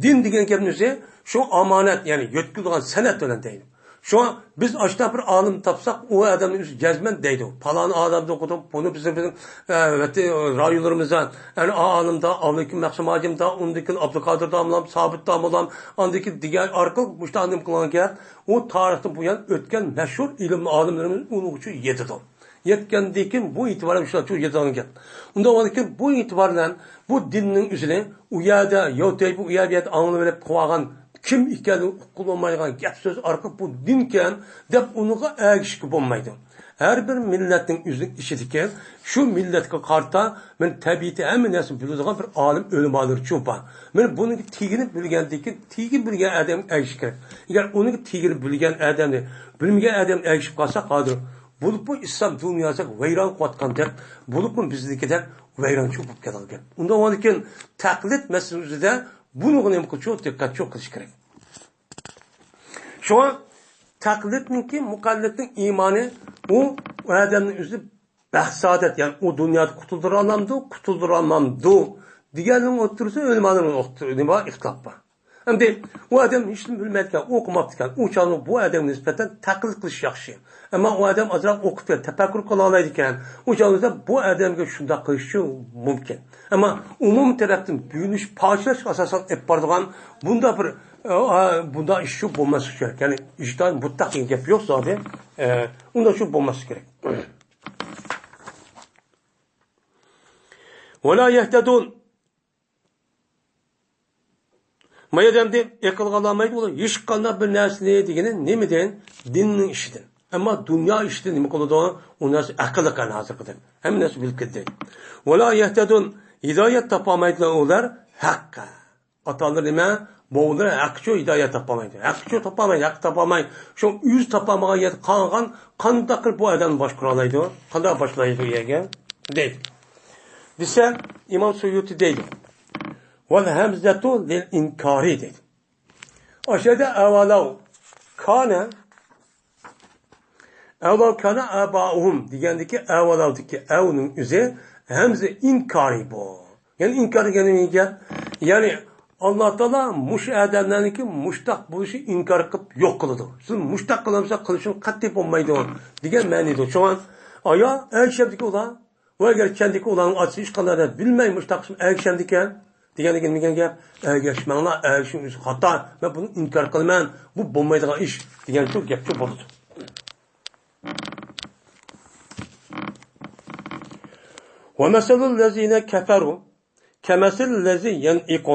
دىن دېگەن گەپنى ئۆزى شۇ ئامانەت، يەنى يۆتكىلىدىغان سەنەت بىلەن دەيدۇ. شۇڭا بىز ئاشۇنداق بىر ئالىم تاپساق، ئۇ ئادەمنى ئۆزى جەزمەن دەيدۇ. پالان ئالىمدا ئوقۇدۇم، بۇنى بىزنىڭ، بىزنىڭ، ئە، ۋەتى-، رايونلىرىمىزدا، يەنى ئا ئالىمدا، ئابلىكىم مەخسۇم ھاجىمدا، ئۇندىن كېيىن ئابدۇقادىر داموللام، سابىت داموللام، ئاندىن كېيىن دېگەن ئارقىلىق مۇشۇنداق نېمە قىلغان گەپ، ئۇ تارىختىن بۇيان ئۆتكەن مەشھۇر ئىلىم ئالىملىرىمىز ئۇنىڭغىچە يېتىدۇ. يەتكەندىن كېيىن بۇ ئېتىبار بىلەن شۇلارچە يېتىدىغان گەپ. ئۇنداق بولغاندىكىن بۇ ئېتىبار بىلەن بۇ دىننىڭ ئۆزىنى ئۇ يەردە ياۋتەيبۇ ئۇ يەر بۇ يەردە ئاڭلىۋېلىپ قىلىۋالغان كىم ئىكەنلىكى ئۇققىلى بولمايدىغان گەپ سۆز ئارقىلىق بۇ دىنكەن دەپ ئۇنىڭغا ئەگىشىشكە بولمايدۇ. ھەر بىر مىللەتنىڭ ئۆزىنىڭ ئىچىدىكى شۇ مىللەتكە قارىتا مەن تەبىئىتى ھەممە نەرسىنى بىلىدىغان بىر ئالىم ئۆلىمالىرىچۇ بار. مەن بۇنىڭغا تېگىنىپ بىلگەندىن كېيىن تېگىپ بىلگەن ئادەمگە ئەگىشىش كېرەك. ئەگەر ئۇنىڭغا تېگىنىپ بىلگەن ئادەمنى بىلمىگەن ئادەمگە ئەگىشىپ قالساق ھازىر بولۇپمۇ ئىسلام دۇنياسى ۋەيران قىلىۋاتقاندەك، بولۇپمۇ بىزنىڭكىدەك ۋەيرانچۇ بولۇپ كېتىدىكەن. ئۇنداق بولغاندىكىن تەقلىد مەسىلىسىدە بۇنىڭغا نېمە قىلىشى دىققەتچۇ قىلىش كېرەك. شۇڭا تەقلىدنىڭكى مۇقەللىدنىڭ ئىمانى ئۇ ئادەمنىڭ ئۆزى بەخت سائادەت، يەنى ئۇ دۇنيادا قۇتۇلدۇرالامدۇ، قۇتۇلدۇرالمامدۇ دېگەننىڭ ئوتتۇرىسى ئۆلىمالارنىڭ ئوتتۇرىسى نېمە ئىختىلاپ بار. ئەمدى ئۇ ئادەم ھېچنېمە بىلمەيدىكەن، ئوقۇماپتىكەن، ئۇ چاغدا بۇ ئادەمگە نىسبەتەن تەقلىد قىلىش ياخشى. ئەمما ئۇ ئادەم ئازراق ئوقۇپ، تەپەككۇر قىلالايدىكەن، ئۇ چاغدا بۇ ئادەمگە شۇنداق قىلىشى مۇمكىن. ئەمما ئومۇمىي تەرەپتىن بۆلۈش، پارچىلاشقا ئاساسەن ئېلىپ بارىدىغان بۇنداق بىر، ئە، ئا، بۇنداق ئىش شۇ بولماسلىقى كېرەك. يەنى ئىجتىھاد مۇتلەق دېگەن گەپ يوق زادى. ئە، ئۇنداق شۇ بولماسلىقى كېرەك. ولا يهتدون. ما يەردە ئەمدى ئەقىلگە ئالالمايدۇ، ئۇلار ھېچقانداق بىر نەرسىنى دېگىنى نېمىدىن؟ دىننىڭ ئىشىدىن. ئەمما دۇنيا ئىشىدىن نېمە قىلىدۇ؟ ئۇ نەرسە ئەقىللىق ئەمەس ھازىرقىدەك. ھەممە نەرسە بىلىپ كەتتى. ولا يهتدون. ھىدايەت تاپالمايدۇ ئۇلار ھەققە. ئاتالىرى نېمە؟ بوۋىلىرى ھەققىچۇ ھىدايەت تاپالمايدۇ. ھەققىچۇ تاپالمايدۇ، ھەققى تاپالماي. شۇ ئۆزى تاپالمىغان يەردە قالغان قانداق قىلىپ بۇ ئادەمنى باشقۇرالايدۇ؟ قانداق باشلايدۇ ئۇ يەرگە؟ دەيدۇ. دېسە، ئىمام سۇيۇتى دەيدۇ. والهمزة للإنكار دەيدۇ. ئاشۇ يەردە ئەۋەلەۋ كانە، ئەۋەلەۋ كانە ئاباؤھۇم دېگەندىكى ئەۋەلەۋدىكى ئەۋنىڭ ئۆزى ھەمزە ئىنكارى بۇ. يەنى ئىنكار دېگەن نېمە گەپ؟ يەنى ئاللا تائالا مۇشۇ ئادەملەرنىڭكى مۇشتاق بولۇشى ئىنكار قىلىپ يوق قىلىدۇ. سىز مۇشتاق قىلمىسا قىلىشىڭ قەتئىي بولمايدۇ دېگەن مەنىدۇ. شۇڭا ئايا ئەگىشەمدىكى ئۇلار ۋە ئەگەر كەندىكى ئۇلارنىڭ ئاتىسى ھېچقانداق بىلمەي مۇشتاق قىلىپ ئەگىشەمدىكەن دېگەندىكى نېمە دېگەن گەپ؟ ئەگەشمەڭلار، ئەگىشىڭ ئۆزى خاتا. مەن بۇنى ئىنكار قىلىمەن. بۇ بولمايدىغان ئىش دېگەن شۇ گەپچۇ بولىدۇ. ومثل الذين كفروا كمثل الذي ينعق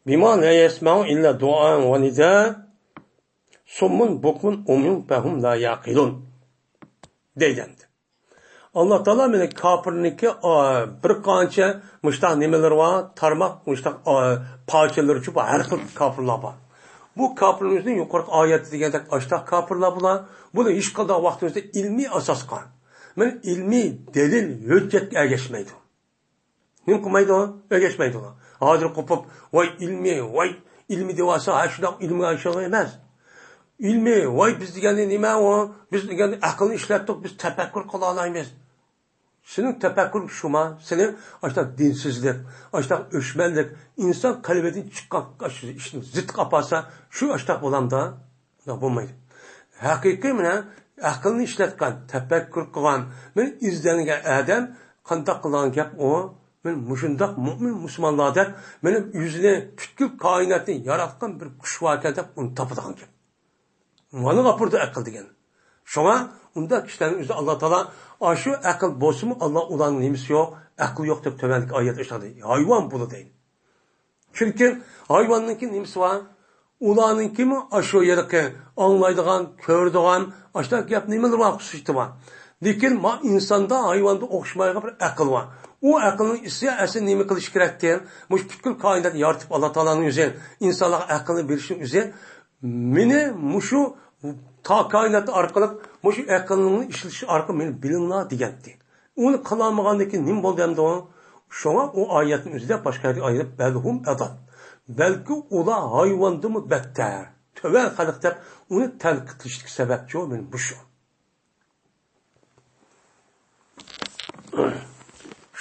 بما لا يسمع إلا دعاء ونداء صم بكم عمي فهم لا يعقلون دەيدۇ ئەمدى. ئاللا تائالا مېنى كاپىرنىڭكى، ئا، بىر قانچە مۇشتاق نېمىلىرى بار، تارماق مۇشتاق، ئا، پارچىلىرىچۇ بار، ھەر خىل كاپىرلار بار. بۇ كاپىرنىڭ ئۆزىنى يۇقىرىقى ئايەتتە دېگەندەك ئاشتاق كاپىرلار بۇلار. بۇلار ھېچقانداق ۋاقىتنىڭ ئۆزىدە ئىلمىي ئاساسقا، مەن ئىلمىي دەلىل، ھۆججەتكە ئەگەشمەيدۇ. نېمە قىلمايدۇ؟ ئەگەشمەيدۇ. ھازىر قوپۇپ، ۋاي ئىلمىي، ۋاي ئىلمىي دەۋالسا، ھە شۇنداق ئىلمىي ئاشۇ ئەمەس. ئىلمىي، ۋاي بىز دېگەننى نېمە ئۇ؟ بىز دېگەننى ئەقىلنى ئىشلەتتۇق، بىز تەپەككۇر قىلالايمىز. سېنىڭ تەپەككۇر شۇما، سېنىڭ ئاشۇنداق دىنسىزلىك، ئاشۇنداق ئۆچمەنلىك، ئىنسان قەلبىدىن چىققان ئاشۇ ئىشنى زىتقا ئاپارسا، شۇ ئاشۇنداق بولامدا؟ ئۇنداق بولمايدۇ. ھەقىقىي مانا ئەقىلنى ئىشلەتكەن، تەپەككۇر قىلغان، مانا ئىزدەنگەن ئادەم قانداق قىلغان گەپ ئۇ؟ مانا مۇشۇنداق مۆمىن مۇسۇلمانلار دەپ، مانا ئۆزىنى پۈتكۈل كائىناتنى ياراتقان بىر كۈچ باركەن دەپ ئۇنى تاپىدىغان گەپ. مانا ئاپىرىدۇ ئەقىل دېگەن. شۇڭا ئۇنداق كىشىلەرنىڭ ئۆزى ئاللا تائالا ئاشۇ ئەقىل بولسىمۇ ئاللا ئۇلارنىڭ نېمىسى يوق، ئەقلى يوق دەپ تۆۋەندىكى ئايەت ئىشلەتتى. ھايۋان بۇلا دەيدۇ. چۈنكى ھايۋاننىڭكى نېمىسى بار؟ ئۇلارنىڭكىمۇ ئاشۇ ھېلىقى ئاڭلايدىغان، كۆرىدىغان، ئاشۇنداق گەپ نېمىلىرى بار، خۇسۇسىيىتى بار. لېكىن ما ئىنساندا، ھايۋاندا ئوخشىمايدىغان بىر ئەقىل بار. ئۇ ئەقىلنىڭ ئىگىسى ئەسلى نېمە قىلىشى كېرەكتى؟ مۇشۇ پۈتكۈل كائىناتنى يارىتىپ ئاللا تائالانىڭ ئۆزى، ئىنسانلارغا ئەقىلنى بېرىشنىڭ ئۆزى مېنى مۇشۇ تا كائىنات ئارقىلىق، مۇشۇ ئەقىلنىڭ ئىشلىتىشى ئارقىلىق مېنى بىلىڭلار دېگەنتى. ئۇنى قىلالمىغاندىن كېيىن نېمە بولدى ئەمدى ئۇ؟ شۇڭا ئۇ ئايەتنىڭ ئۆزىدە باشقا يەرگە ئايرىپ، بەلھۇم ئەضەل. بەلكى ئۇلار ھايۋاندىنمۇ بەتتەر، تۆۋەن خەلق دەپ ئۇنى تەنقىدلىشتىكى سەۋەبچۇ مېنى مۇشۇ.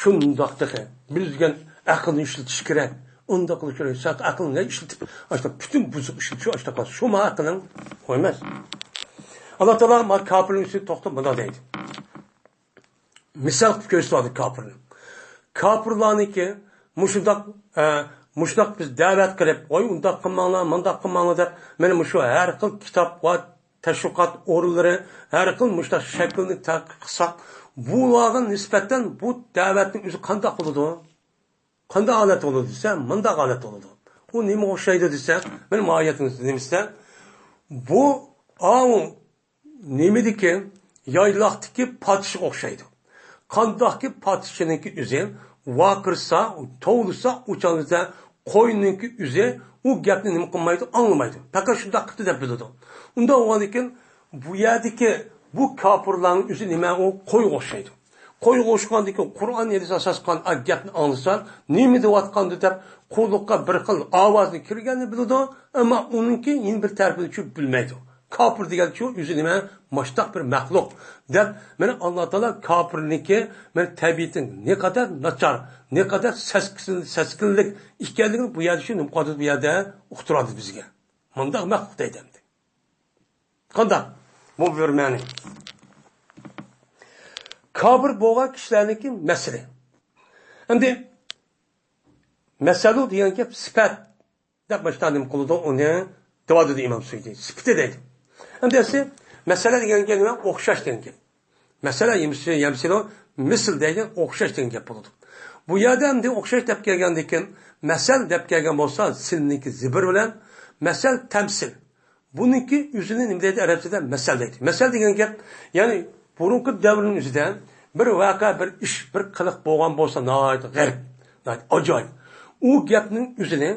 شۇنداق تېخى بىز دېگەن ئەقىلنى ئىشلىتىش كېرەك. ئۇنداق قىلىش كېرەك. سەن ئەقىلنى ئىشلىتىپ، ئاشتا پۈتۈن بۇزۇق ئىشلىتىش، ئاشتا قىلسا، شۇما ئەقىلىڭ ئۇ ئەمەس. ئاللا تائالا ما كاپىرنىڭ ئۈستىدە توختاپ مۇنداق دەيدۇ. مىسال قىلىپ كۆرسىتىۋاتىدۇ كاپىرنى. كاپىرلارنىڭكى مۇشۇنداق، ئە، مۇشۇنداق بىز دەۋەت قىلىپ، ۋاي ئۇنداق قىلماڭلار، مۇنداق قىلماڭلار دەپ، مانا مۇشۇ ھەر خىل كىتاب ۋە تەشۋىقات ئورۇنلىرى ھەر خىل مۇشۇنداق شەكىلنى تەتقىق قىلساق، بۇلارغا نىسبەتەن بۇ دەۋەتنىڭ ئۆزى قانداق بولىدۇ؟ قانداق ھالەت بولىدۇ دېسە، مۇنداق ھالەت بولىدۇ. ئۇ نېمىگە ئوخشايدۇ دېسە، مېنىڭ ماھىيەتىم نېمە دېسە، بۇ ئاۋۇ نېمىدىكى، يايلاقتىكى پادىشىغا ئوخشايدۇ. قانداقكى پادىشىنىڭكى ئۆزى ۋارقىرىسا، توۋلىسا، ئۇ چاغدا قوينىڭكى ئۆزى ئۇ گەپنى نېمە قىلمايدۇ، ئاڭلىمايدۇ. پەقەت شۇنداق قىپتۇ دەپ بىلىدۇ. ئۇنداق بولغاندىكىن بۇ يەردىكى بۇ كاپىرلارنىڭ ئۆزى نېمە؟ ئۇ قويغا ئوخشايدۇ. قويغا ئوخشىغاندىكىن قۇرئان ھەدىس ئاساس قىلغان گەپنى ئاڭلىسا، نېمە دەۋاتقاندۇ دەپ قۇلىقىغا بىر خىل ئاۋازنىڭ كىرگەننى بىلىدۇ، ئەمما ئۇنىڭكى يەنە بىر تەرىپىنى چۈشۈپ بىلمەيدۇ. كاپىر دېگەن شۇ ئۆزى نېمە؟ ماشتاق بىر مەخلۇق دەپ، مانا ئاللا تائالا كاپىرنىڭكى مانا تەبىئىتى نەقەدەر ناچار، نەقەدەر سەسكىن-، سەسكىنلىك ئىكەنلىكىنى بۇ يەردە شۇ نېمە قىلىۋاتىدۇ، بۇ يەردە ئۇقتۇرۇۋاتىدۇ بىزگە. مۇنداق مەخلۇق دەيدۇ ئەمدى. قانداق؟ بۇ بىر مەنى. كاپىر بولغان كىشىلەرنىڭكى مەسىلى. ئەمدى مەسەلۇ دېگەن گەپ سۈپەت دەپ باشتا نېمە قىلىدۇ؟ ئۇنى دەۋاتىدۇ ئىمام سۇيۇتى. سۈپىتى دەيدۇ. ئەمدى ئەسلى مەسەلە دېگەن گەپ نېمە؟ ئوخشاش دېگەن گەپ. مەسەلە يەمسىلۇ، يەمسىلۇ، مىسىل دەيدۇ، ئوخشاش دېگەن گەپ بولىدۇ. بۇ يەردە ئەمدى ئوخشاش دەپ كەلگەندىن كېيىن، مەسەل دەپ كەلگەن بولسا، سىلنىڭكى زىبىر بىلەن، مەسەل تەمسىل. بۇنىڭكى ئۆزىنى نېمە دەيدۇ ئەرەبچىدە؟ مەسەل دەيدۇ. مەسەل دېگەن گەپ، يەنى بۇرۇنقى دەۋرنىڭ ئۆزىدە بىر ۋەقە، بىر ئىش، بىر قىلىق بولغان بولسا، ناھايىتى غەرىب، ناھايىتى ئاجايىپ. ئۇ گەپنىڭ ئۆزىنى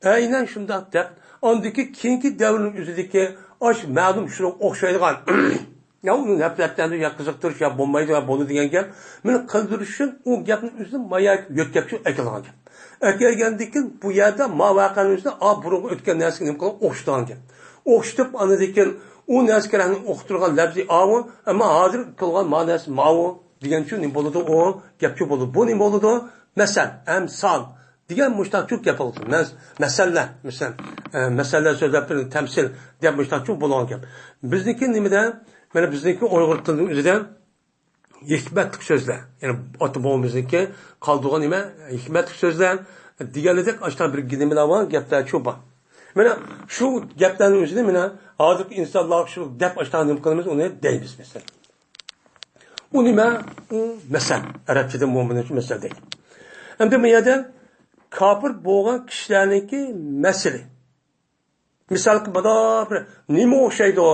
ئەينەن شۇنداق دەپ، ئاندىكى كېيىنكى دەۋرنىڭ ئۆزىدىكى ئاشۇ مەلۇم شۇنىڭغا ئوخشايدىغان يا ئۇنى نەپرەتلەندۈرۈش، يا قىزىقتۇرۇش، يا بولمايدۇ، يا بولىدۇ دېگەن گەپ. مېنى قىلدۇرۇش ئۈچۈن ئۇ گەپنى ئۆزىدىن مايا يۆتكەپ شۇ ئەكېلىدىغان گەپ. ئەكەلگەندىن كېيىن بۇ يەردە ما ۋەقەنىڭ ئۆزىدە ئا بۇرۇنقى ئۆتكەن نەرسىگە نېمە قىلغان؟ ئوخشىتىدىغان گەپ. ئوخشىتىپ ئاندىن كېيىن ئۇ نەرسىگە رەھنە ئوخشىتىدىغان لەپزى ئاۋۇ، ئەمما ھازىر قىلغان ماناسى ماۋۇ دېگەن شۇ نېمە بولىدۇ؟ ئۇ گەپ شۇ بولىدۇ. بۇ نېمە بولىدۇ؟ مەسەل، ئەمسال. دېگەن مۇشتاق چوڭ گەپ بولىدۇ. مەس-، مەسەللەر، مەسىلەن، ئە، مەسەللەر سۆزلەپ تۇرۇپ، تەمسىل دەپ مۇشتاق چوڭ بولغان گەپ. بىزنىڭكى نېمىدە؟ مانا بىزنىڭكى ئۇيغۇر تىلىنىڭ ئۆزىدە ھېكمەتلىك سۆزلەر. يەنى ئاتا بوۋىمىزنىڭكى قالدۇرغان نېمە؟ ھېكمەتلىك سۆزلەر دېگەندەك ئاشۇنداق بىر نېمىلەر بار، گەپلەر شۇ بار. مانا شۇ گەپلەرنىڭ ئۆزىنى مانا ھازىرقى ئىنسانلار شۇ دەپ ئاشۇنداق نېمە قىلىمىز، ئۇنى دەيمىز مەسىلەن. ئۇ نېمە؟ ئۇ مەسەل. ئەرەبچىدە مۇمىنچە مەسەل دەيدۇ. ئەمدى بۇ يەردە كاپىر بولغان كىشىلەرنىڭكى مەسىلى. مىسالغا، مانا بىر نېمە ئوخشايدۇ؟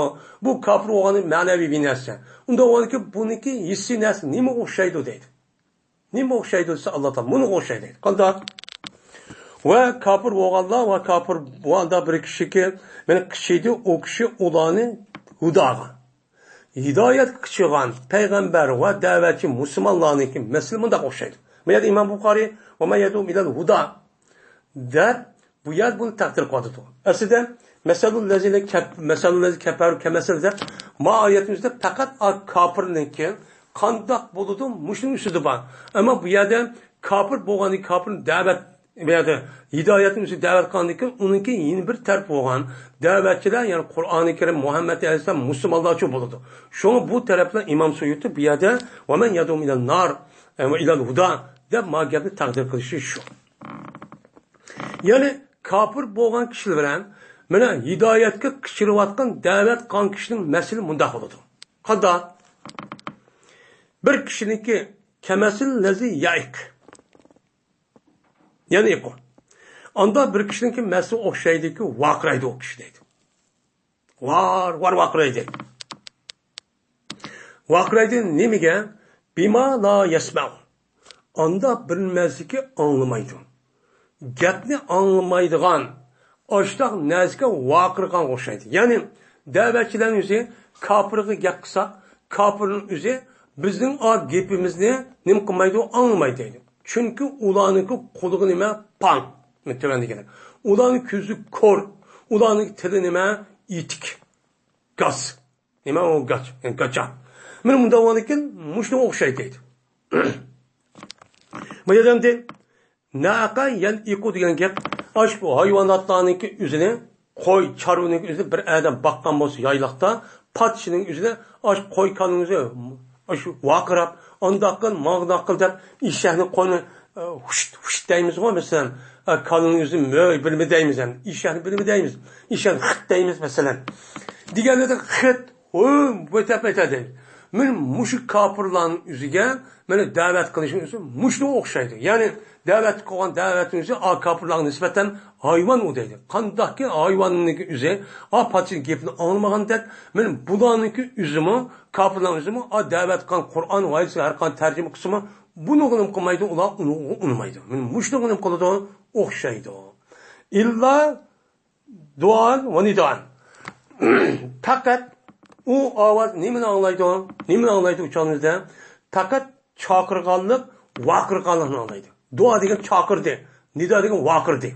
بۇ كاپىر بولغاننىڭ مەنىۋى بىر نەرسە. ئۇنداق بولغاندىكىن بۇنىڭكى ھېسسىي نەرسە نېمە ئوخشايدۇ دەيدۇ. نېمە ئوخشايدۇ دېسە، ئاللا تائالا مۇنىڭغا ئوخشايدۇ دەيدۇ. قانداق؟ ۋە كاپىر بولغانلار ۋە كاپىر بولغاندا بىر كىشىكى مېنى قىچىيدۇ، ئۇ كىشى ئۇلارنى ھۇداغا، ھىدايەتكە قىچىغان پەيغەمبەر ۋە دەۋەتچى مۇسۇلمانلارنىڭكى مەسىلى مۇنداق ئوخشايدۇ. بۇ يەردە ئىمام بۇخارىي، «ۋە مەن يەدئۇ ئىلەل ھۇدا» دەپ، بۇ يەردە بۇنى تەقدىر قىلىۋاتىدۇ. ئەسلىدە، مەسەلۇللەزىنە كەپ-، مەسەلۇللەزىنە كەپەرۇ كەمەسەل دەپ، ما ئايەتىمىزدە پەقەت ئا-، كاپىرنىڭكى قانداق بولىدۇ، مۇشۇنىڭ ئۈستىدە بار. ئەمما بۇ يەردە كاپىر بولغاننى كاپىرنى دەۋەت بۇ يەردە ھىدايەتنىڭ ئۆزى دەۋەت قىلغاندىن كېيىن، ئۇنىڭكى يەنە بىر تەرىپى بولغان دەۋەتچىلەر، يەنى قۇرئانى كەرىم، مۇھەممەد ئەلەيھىسسالام مۇسۇلمانلارچۇ بولىدۇ. شۇڭا بۇ تەرەپلەر ئىمام سۇيۇتى بۇ يەردە «ۋە مەن يەدئۇ ئىلەن نار، ئە، ۋە ئىلەل ھۇدا» دەپ ما گەپنى تەقدىر قىلىشى شۇ. يەنى كاپىر بولغان كىشىلەر بىلەن مانا ھىدايەتكە قىچىرىۋاتقان، دەۋەت قىلغان كىشىنىڭ مەسىلى مۇنداق بولىدۇ. قانداق؟ بىر كىشىنىڭكى كەمەسىل لەزى يەئىق. يەنى ئېقىن. ئاندا بىر كىشىنىڭكى مەسىلى ئوخشايدۇكى، ۋارقىرايدۇ ئۇ كىشى دەيدۇ. ۋار، ۋار ۋارقىرايدۇ. ۋارقىرايدۇ نېمىگە؟ بىما لا يەسمەئۇ. ئاندا بىر نەرسىگە ئاڭلىمايدۇ. گەپنى ئاڭلىمايدىغان، ئاشتاق نەرسىگە ۋارقىرىغانغا ئوخشايدۇ. يەنى دەۋەتچىلەرنىڭ ئۆزى كاپىرغا گەپ قىلساق، كاپىرنىڭ ئۆزى بىزنىڭ ئا گېپىمىزنى نېمە قىلمايدۇ، ئاڭلىمايدۇ دەيدۇ. چۈنكى ئۇلارنىڭكى قۇلىقى نېمە؟ پاڭ. تۆۋەندىكىدەك. ئۇلارنىڭ كۆزى كور. ئۇلارنىڭ تىلى نېمە؟ ئېتىك. گاس. نېمە ئۇ گاچ-، گاچا. مانا مۇنداق بولغاندىكىن مۇشۇنىڭغا ئوخشايدۇ دەيدۇ. بۇ يەردە ئەمدى نەئەقە يەنئىقۇ دېگەن گەپ، ئاشۇ ھايۋاناتلارنىڭكى ئۆزىنى، قوي، چارۋىنىڭكى ئۆزىنى بىر ئادەم باققان بولسا يايلاقتا، پادىشىنىڭ ئۆزىنى، ئاشۇ قوي كانىنىڭ ئۆزى، ئاشۇ ۋارقىراپ، ئانداق قىل، مانداق قىل دەپ، ئېشەكنى، قوينى، ئە، ھۇشت، ھۇشت دەيمىزغۇ، مەسىلەن، ئە، كانىنىڭ ئۆزىنى مۆي بىلمە دەيمىز، ئەمدى ئېشەكنى بىلمە دەيمىز، ئېشەكنى خىت دەيمىز، مەسىلەن. دېگەنلىرىدە خىت، ھۇم، بۇ دەپ ئېيتاي دەيمىز. مانا مۇشۇ كاپىرلارنىڭ ئۆزىگە مانا دەۋەت قىلىشنىڭ ئۆزى مۇشۇنىڭغا ئوخشايدۇ. يەنى دەۋەت قىلغان دەۋەتنىڭ ئۆزى ئا كاپىرلارغا نىسبەتەن ھايۋان ئۇ دەيدۇ. قانداقكى ھايۋاننىڭكى ئۆزى ئا پادىشىنىڭ گېپىنى ئاڭلىمىغاندەك، مانا بۇلارنىڭكى ئۆزىمۇ، كاپىرلارنىڭ ئۆزىمۇ ئا دەۋەت قىلغان قۇرئان ۋە ھەدىسكە ھەر قانداق تەرجىمە قىلسىمۇ، بۇنىڭغا نېمە قىلمايدۇ، ئۇلار ئۇنىڭغا ئۇنىمايدۇ. مانا مۇشۇنىڭغا نېمە قىلىدۇ؟ ئوخشايدۇ. ئىللا دۇئان ۋە نىدائەن. پەقەت ئۇ ئاۋاز نېمىنى ئاڭلايدۇ؟ نېمىنى ئاڭلايدۇ ئۇ چاغدا؟ پەقەت چاقىرغانلىق، ۋارقىرىغانلىقنى ئاڭلايدۇ. دۇئا دېگەن چاقىردى، نىدا دېگەن ۋارقىردى.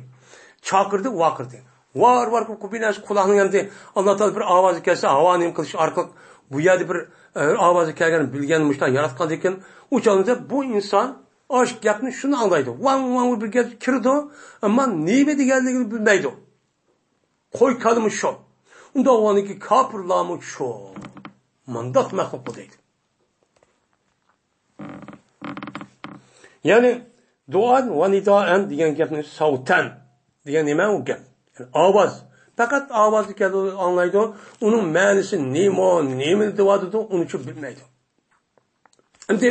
چاقىردى، ۋارقىردى. ۋار ۋار قىلىپ بىر نەرسە قۇلاقنىڭ ئەمدى ئاللا تائالا بىر ئاۋازى كەلسە، ھاۋا نېمە قىلىش ئارقىلىق بۇ يەردە بىر، ئە، ئاۋازى كەلگەن بىلگەن مۇشۇنداق ياراتقاندىكىن، ئۇ چاغدا بۇ ئىنسان ئاشۇ گەپنى شۇنى ئاڭلايدۇ. ۋاڭ ۋاڭ بىر گەپ كىرىدۇ، ئەمما نېمە دېگەنلىكىنى بىلمەيدۇ. قوي كالىمۇ شۇ. ئۇنداق بولغاندىكىن كاپىرلارمۇ شۇ. مانداق مەخلۇق بۇ دەيدۇ. يەنى دۇئان ۋە نىدائەن دېگەن گەپنى ساۋتەن دېگەن نېمە ئۇ گەپ؟ يەنى ئاۋاز. پەقەت ئاۋازنى كەلدى ئاڭلايدۇ. ئۇنىڭ مەنىسى نېمە، نېمىنى دەۋاتىدۇ، ئۇنىچۇ بىلمەيدۇ. ئەمدى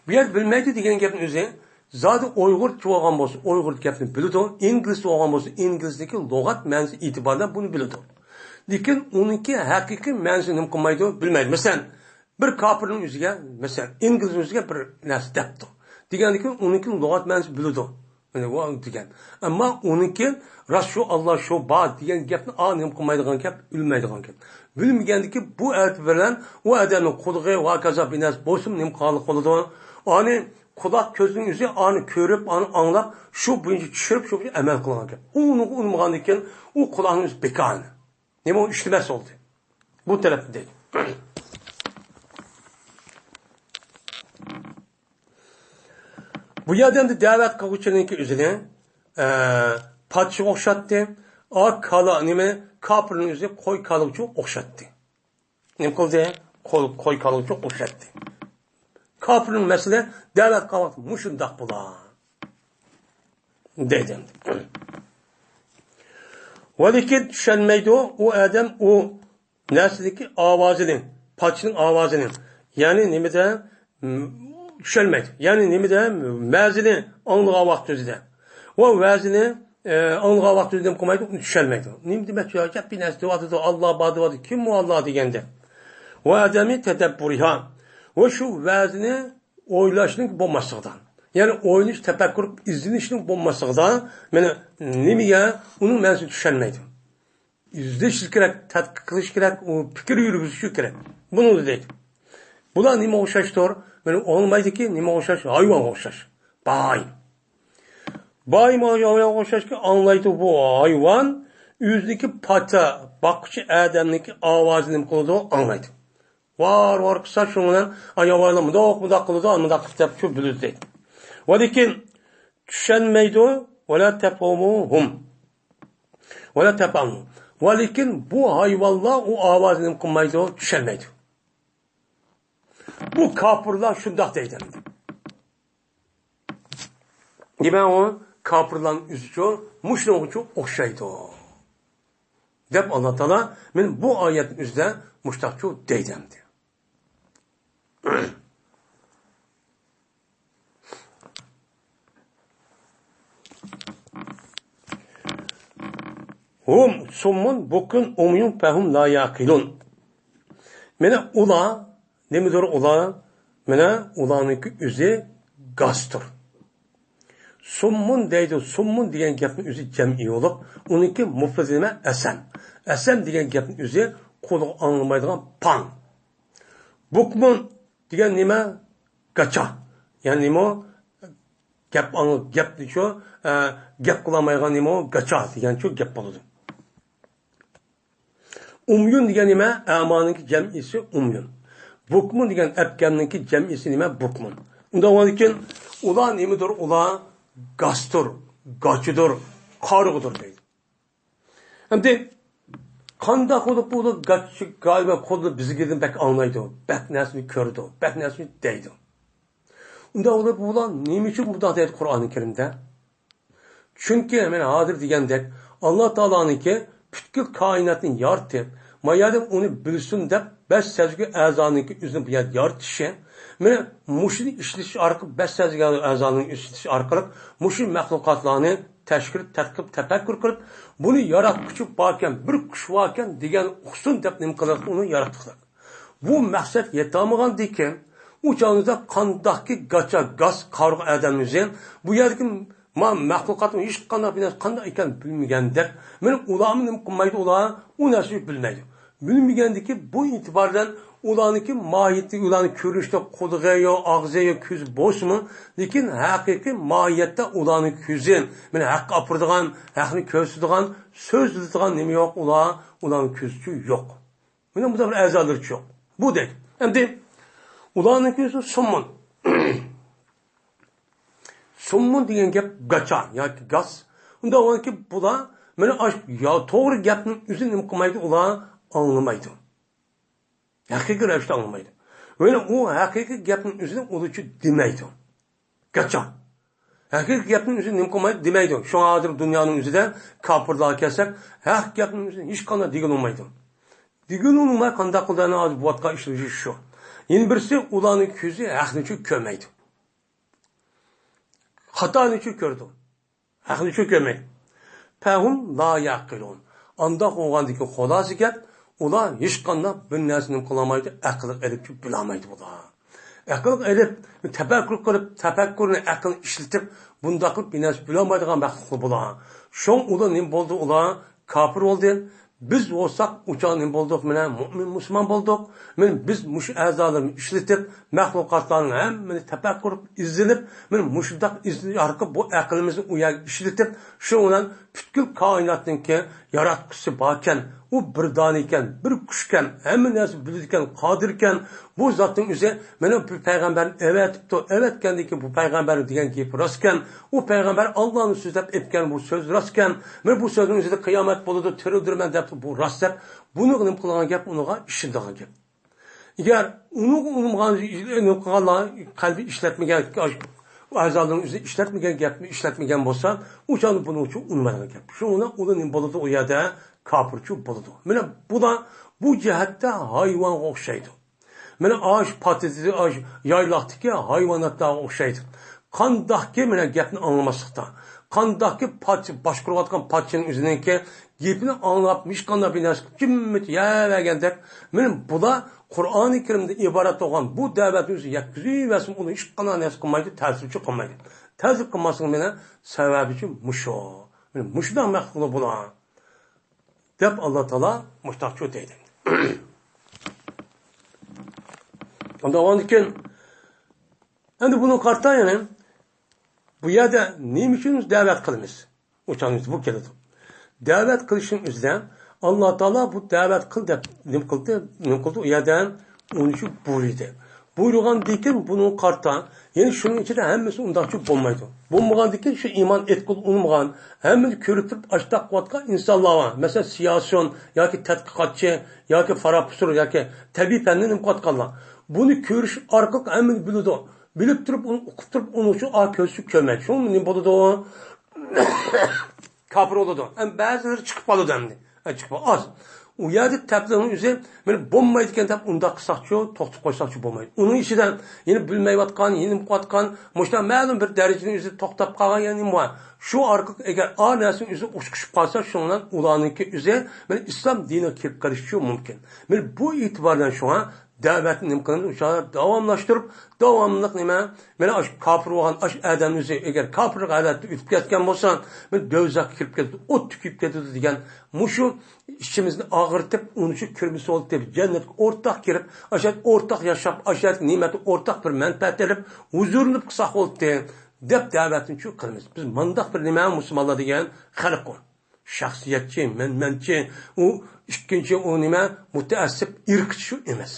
بۇ يەردە بىلمەيدۇ دېگەن گەپنىڭ ئۆزى زادى ئۇيغۇرچە بولغان بولسا ئۇيغۇر گەپنى بىلىدۇ، ئىنگلىزچە بولغان بولسا ئىنگلىزدىكى لۇغەت مەنىسى ئېتىبارىدا بۇنى بىلىدۇ. لېكىن ئۇنىڭكى ھەقىقىي مەنىسىنى نېمە قىلمايدۇ، بىلمەيدۇ. مەسىلەن، بىر كاپىرنىڭ ئۆزىگە، مەسىلەن، ئىنگلىزنىڭ ئۆزىگە بىر نەرسە دەپتۇ دېگەندىكىن ئۇنىڭكى لۇغەت مەنىسى بىلىدۇ. مانا بۇ دېگەن. ئەمما ئۇنىڭكى راست شۇ ئاللا شۇ بار دېگەن گەپنى ئا نېمە قىلمايدىغان گەپ، بىلمەيدىغان گەپ. بىلمىگەندىكى بۇ ئەتىپ بىلەن ئۇ ئادەمنىڭ قۇلىقى ۋە ھاكازا بىر نەرسە بولسىمۇ نېمە قىلغانلىق بولىدۇ؟ ئانى قۇلاق كۆزنىڭ ئۆزى ئانى كۆرۈپ، ئانى ئاڭلاپ، شۇ بويىچە چۈشۈرۈپ، شۇ بويىچە ئەمەل قىلغان گەپ. ئۇنىڭغا ئۇنىمىغاندىن كېيىن ئۇ قۇلاقنىڭ ئۆزى بىكار. نېمە ئۇ ئىشلىمەس بولدى. بۇ تەرەپتە دەيدۇ. بۇ يەردە ئەمدى دەۋەت قىلغۇچىنىڭكى ئۆزىنى، ئە، پادىشىغا ئوخشاتتى. ئا كالا نېمە؟ كاپىرنىڭ ئۆزى قوي كالىغۇچىغا ئوخشاتتى. نېمە قىلدى؟ قوي، قوي كالىغۇچىغا ئوخشاتتى. كاپىرنىڭ مەسىلە دەۋەت قىلغان مۇشۇنداق بولا. دەيدۇ ئەمدى. ۋە لېكىن چۈشەنمەيدۇ ئۇ ئادەم ئۇ نەرسىدىكى ئاۋازىنى، پادىشىنىڭ ئاۋازىنى. يەنى نېمىدە، م، چۈشەنمەيدۇ. يەنى نېمىدە، ۋەزىنى ئاڭلىغان ۋاقتىدا. ۋە ۋەزىنى، ئە، ئاڭلىغان ۋاقتىدا نېمە قىلمايدۇ؟ ئۇنى چۈشەنمەيدۇ. نېمە دېمەكچى؟ يا گەپ بىر نەرسە دەۋاتىدۇ، ئاللا بار دەۋاتىدۇ. كىم ئۇ ئاللا دېگەندە؟ ۋە ئادەمى تەدەببۇرىھا. ۋە شۇ ۋەزىنى ئويلاشنىڭ بولماسلىقىدا. يەنى ئويلىنىش، تەپەككۇر، ئىزدىنىشنىڭ بولماسلىقىدا، مانا نېمىگە ئۇنىڭ مەنىسىنى چۈشەنمەيدۇ. ئىزدىشى كېرەك، تەتقىق قىلىش كېرەك، ئۇ پىكىر يۈرگۈزۈشى كېرەك. بۇنى دەيدۇ. بۇلار نېمىگە ئوخشاشتۇر؟ مانا ئاڭلىمايدۇكى، نېمىگە ئوخشاش؟ ھايۋانغا ئوخشاش. باي. باي ھايۋانغا ئوخشاشكى ئاڭلايدۇ بۇ ھايۋان ئۆزىنىڭكى پاچا باققۇچى ئادەمنىڭكى ئاۋازىنى نېمە قىلىدۇ؟ ئاڭلايدۇ. ۋار ۋار قىلسا شۇنىڭ بىلەن ئاياغلار مۇنداق مۇنداق قىلىدۇ، مۇنداق قىلىپ دەپ شۇ بىلىدۇ دەيدۇ. ۋە لېكىن چۈشەنمەيدۇ. ۋەلا تەفھەمۇھۇم. ۋەلا تەفھەمۇ. ۋە لېكىن بۇ ھايۋانلار ئۇ ئاۋازنى نېمە قىلمايدۇ؟ چۈشەنمەيدۇ. بۇ كاپىرلار شۇنداق دەيدۇ. دېمەك، ئۇ كاپىرلارنىڭ ئۆزىچۇ مۇشۇنىڭغىچۇ ئوخشايدۇ. دەپ ئاللا تائالا مانا بۇ ئايەتنىڭ ئۆزىدە مۇشتاقچۇ دەيدۇ ئەمدى. ھۇم سۇممۇن بۇكمۇن ئۇميۇن فەھۇم لا يەقىلۇن. مانا ئۇلار نېمىدۇر ئۇلار؟ مانا ئۇلارنىڭكى ئۆزى گاستۇر. سۇممۇن دەيدۇ، سۇممۇن دېگەن گەپنىڭ ئۆزى جەمئىي بولۇپ، ئۇنىڭكى مۇفرىتى نېمە؟ ئەسەم. ئەسەم دېگەن گەپنىڭ ئۆزى قۇلىقى ئاڭلىمايدىغان پاڭ. بۇكمۇن دېگەن نېمە؟ گاچا. يەنى نېمە؟ گەپ ئاڭ-، گەپنىچۇ، ئە، گەپ قىلالمايدىغان نېمە؟ گاچا دېگەنچۇ گەپ بولىدۇ. ئۇميۇن دېگەن نېمە؟ ئەمانىڭكى جەمئىسى ئۇميۇن. بۇكمۇن دېگەن ئەپكەمنىڭكى جەمئىسى نېمە؟ بۇكمۇن. ئۇنداق بولغاندىكىن ئۇلار نېمىدۇر؟ ئۇلار گاستۇر، گاچىدۇر، قارىغۇدۇر دەيدۇ. ئەمدى قانداق بولۇپ بۇلار گاچا، گايۋا قولدا بىزگىدىن بەك ئاڭلايدۇ، بەك نەرسىنى كۆرىدۇ، بەك نەرسىنى دەيدۇ. ئۇنداق بولۇپ بۇلار نېمە ئۈچۈن بۇنداق دەيدۇ قۇرئانى كەرىمدە؟ چۈنكى مەن ھازىر دېگەندەك، ئاللا تائالانىڭكى پۈتكۈل كائىناتنى يارىتىپ، ما يەردە ئۇنى بىلسۇن دەپ، بەش سەزگۈ ئەزانىڭكى ئۆزىنى بۇ يەردە يارىتىشى، مانا مۇشۇنى ئىشلىتىش ئارقىلىق، بەش سەزگۈ ئەزانىنى ئىشلىتىش ئارقىلىق مۇشۇ مەخلۇقاتلارنى تەشكىل، تەتقىق، تەپەككۇر قىلىپ، بۇنى ياراتقۇچى باركەن، بىر كۈچ باركەن دېگەن ئۇقسۇن دەپ نېمە قىلىپ ئۇنى ياراتقۇلار. بۇ مەقسەت يېتەلمىگەندىكىن، ئۇ چاغدا قانداقكى گاچا، گاس، قارىغۇ ئادەم ئۆزى، بۇ يەردىكى ما مەخلۇقاتنىڭ ھېچقانداق بىر نەرسە قانداق ئىكەنلىكىنى بىلمىگەندەك، مانا ئۇلارمۇ نېمە قىلمايدۇ، ئۇلار ئۇ نەرسىنى بىلمەيدۇ. بىلمىگەندىكى بۇ ئېتىبار بىلەن ئۇلارنىڭكى ماھىيىتى، ئۇلارنىڭ كۆرۈنۈشىدە قۇلىقى يوق، ئاغزى يوق، كۆزى بولسىمۇ، لېكىن ھەقىقىي ماھىيەتتە ئۇلارنىڭ كۆزى، مانا ھەققە ئاپىرىدىغان، ھەقنى كۆرسىتىدىغان، سۆزلىتىدىغان نېمە يوق ئۇلار، ئۇلارنىڭ كۆزىچۇ يوق. مانا بۇنداق بىر ئەزالىرىچۇ يوق. بۇ دەيدۇ. ئەمدى ئۇلارنىڭ كۆزى سۇممۇن. سۇممۇن دېگەن گەپ گاچا ياكى گاس. ئۇنداق بولغاندىكىن بۇلار مانا ئاش-، يا توغرا گەپنىڭ ئۆزىنى نېمە قىلمايدۇ، ئۇلار ئاڭلىمايدۇ. ھەقىقىي رەۋىشتە ئاڭلىمايدۇ. يەنى ئۇ ھەقىقىي گەپنىڭ ئۆزىنى ئۇلارچۇ دېمەيدۇ. گاچا. ھەقىقىي گەپنىڭ ئۆزىنى نېمە قىلمايدۇ، دېمەيدۇ. شۇڭا ھازىر دۇنيانىڭ ئۆزىدە كاپىرلارغا كەلسەك، ھەق گەپنىڭ ئۆزىنى ھېچقانداق دېگىلى بولمايدۇ. دېگىلى بولماي قانداق قىلىدۇ، ھازىر بولۇۋاتقان ئىشلىرى شۇ. يەنە بىرسى، ئۇلارنىڭ كۆزى ھەقنىچۇ كۆرمەيدۇ. خاتانىچۇ كۆرىدۇ. ھەقنىچۇ كۆرمەيدۇ. فهم لا يعقلون. ئانداق بولغاندىكىن خۇلاسە گەپ، ئۇلار ھېچقانداق بىر نەرسىنى قىلالمايدۇ، ئەقىلگە ئېلىپچۇ بىلالمايدۇ بۇلار. ئەقىلگە ئېلىپ، تەپەككۇر قىلىپ، تەپەككۇرنى، ئەقىلنى ئىشلىتىپ، بۇنداق قىلىپ بىر نەرسە بىلەلمەيدىغان مەخلۇق بۇلار. شۇڭا ئۇلار نېمە بولدى؟ ئۇلار كاپىر بولدى. بىز بولساق ئۇ چاغدا نېمە بولدۇق؟ مانا مۇئمىن مۇسۇلمان بولدۇق. مانا بىز مۇشۇ ئەزالىرىنى ئىشلىتىپ، مەخلۇقاتلارنىڭ ھەممىنى تەپەككۇر قىلىپ ئىزدىنىپ، مانا مۇشۇنداق ئىزدىنىش ئارقىلىق بۇ ئەقلىمىزنى ئۇ يەرگە ئىشلىتىپ، شۇنىڭ بىلەن پۈتكۈل كائىناتنىڭكى ياراتقۇچىسى باركەن، ئۇ بىردانىكەن، بىر كۈچكەن، ھەممە نەرسە بىلىدىكەن، قادىركەن، بۇ زاتنىڭ ئۆزى مانا بۇ پەيغەمبەرنى ئەۋەتىپتۇ، ئەۋەتكەندىن كېيىن بۇ پەيغەمبەرنىڭ دېگەن گېپى راستكەن، ئۇ پەيغەمبەر ئاللانىڭ سۆزى دەپ ئېيتقان بۇ سۆز راستكەن، مانا بۇ سۆزنىڭ ئۆزىدە قىيامەت بولىدۇ، تىرىلدۈرىمەن دەپتۇ، بۇ راست دەپ، بۇنى نېمە قىلغان گەپ، ئۇنىڭغا ئىشىنىدىغان گەپ. ئەگەر ئۇنىڭغا ئۇنىمىغان، نېمە قىلغانلار، قەلبى ئىشلەتمىگەن، ئەزالىرىنىڭ ئۆزى ئىشلەتمىگەن گەپنى ئىشلەتمىگەن بولسا، ئۇ چاغدا بۇنىڭ ئۈچۈن ئۇنىمايدىغان گەپ. شۇنىڭ بىلەن ئۇلار نېمە بولىدۇ؟ ئۇ يەردە كاپىرچۇ بولىدۇ. مانا بۇلار بۇ جەھەتتە ھايۋانغا ئوخشايدۇ. مانا ئاش پاتىدىكى، ئاش يايلاقتىكى ھايۋاناتلارغا ئوخشايدۇ. قانداقكى مانا گەپنى ئاڭلىماسلىقتا، قانداقكى پادىشاھ، باشقۇرۇۋاتقان پادىشاھنىڭ ئۆزىنىڭكى گېپىنى ئاڭلاپ، ھېچقانداق بىر نەرسە جىممىدە يەۋەرگەندەك، مانا بۇلار قۇرئانى كەرىمدىن ئىبارەت بولغان بۇ دەۋەتنى ئۆزى يەتكۈزۈۋەرسىمۇ، ئۇنى ھېچقانداق نەرسە قىلمايدۇ، تەسىرچۇ قىلمايدۇ. تەسىر قىلماسلىقىنىڭ مانا سەۋەبىچۇ مۇشۇ. مانا مۇشۇنداق مەخلۇقلار بۇلار. دەپ ئاللا تائالا مۇشتاقچۇ دەيدۇ. ئۇنداق بولغاندىكىن، ئەمدى بۇنى قارىتا يەنە بۇ يەردە نېمە ئۈچۈن دەۋەت قىلىمىز؟ ئۇ چاغدا بۇ كېلىدۇ. دەۋەت قىلىشنىڭ ئۆزىدە ئاللا تائالا بۇ دەۋەت قىل دەپ نېمە قىلدى؟ نېمە قىلدى؟ ئۇ يەردە ئۇنى شۇ بۇيرۇدى. بۇيرۇغاندىكىن بۇنىڭغا قارىتا، يەنى شۇنىڭ ئىچىدە ھەممىسى ئۇنداقچۇ بولمايدۇ. بولمىغاندىكىن شۇ ئىمان ئېيتقىلى ئۇنىمىغان، ھەممىنى كۆرۈپ تۇرۇپ ئاشتاق قىلىۋاتقان ئىنسانلار بار. مەسىلەن، سىياسىيون ياكى تەتقىقاتچى ياكى پروفېسسور ياكى تەبىئىي پەننى نېمە قىلىۋاتقانلار. بۇنى كۆرۈش ئارقىلىق ھەممىنى بىلىدۇ. بىلىپ تۇرۇپ، ئۇنى ئۇقۇپ تۇرۇپ، ئۇنىڭ ئۈچۈن ئا كۆزسۈز كۆرمەيدۇ. شۇڭا نېمە بولىدۇ؟ كاپىر بولىدۇ. ئەمما بەزىلىرى چىقىپ قالىدۇ ئەمدى. ئە، چىقىپ ئاز. ئۇ يەردە تەبلىغنىڭ ئۆزى، مانا بولمايدىكەن دەپ ئۇنداق قىلساقچۇ، توختىتىپ قويساقچۇ بولمايدۇ. ئۇنىڭ ئىچىدە يەنە بىلمەيۋاتقان، يېنىپ قىلىۋاتقان، مۇشۇنداق مەلۇم بىر دەرىجىنىڭ ئۆزىدە توختاپ قالغان يەنە نېمە بار؟ شۇ ئارقىلىق ئەگەر ئا نەرسىنىڭ ئۆزى ئۇچقۇشۇپ قالسا، شۇنىڭ بىلەن ئۇلارنىڭكى ئۆزى، مانا ئىسلام دىنىغا كىرىپ قېلىشىچۇ مۇمكىن. مانا بۇ ئېتىبار بىلەن شۇڭا دەۋەتنى نېمە قىلىمىز؟ ئۇ چاغدا داۋاملاشتۇرۇپ، داۋاملىق نېمە؟ مانا ئاشۇ كاپىر بولغان ئاشۇ ئادەم ئۆزى ئەگەر كاپىرلىق ھالەتتە ئۆتۈپ كەتكەن بولسا، مانا دوزاخقا كىرىپ كېتىدۇ، ئوتتا كۆيۈپ كېتىدۇ دېگەن مۇشۇ ئىچىمىزنى ئاغرىتىپ، ئۇنىڭ ئۈچۈن كىرمىسە بولدى دەپ، جەننەتكە ئورتاق كىرىپ، ئاشۇ يەردە ئورتاق ياشاپ، ئاشۇ يەردىكى نېمەتتە ئورتاق بىر مەنپەئەت ئېلىپ، ھۇزۇرلىنىپ قىلساق بولدى دەپ دەۋەتنى شۇ قىلىمىز. بىز مۇنداق بىر نېمە مۇسۇلمانلار دېگەن خەلق ئۇ. شەخسىيەتچى، مەنمەنچى، ئۇ ئىككىنچى، ئۇ نېمە، مۇتەئەسسىپ ئىرقچى شۇ ئەمەس.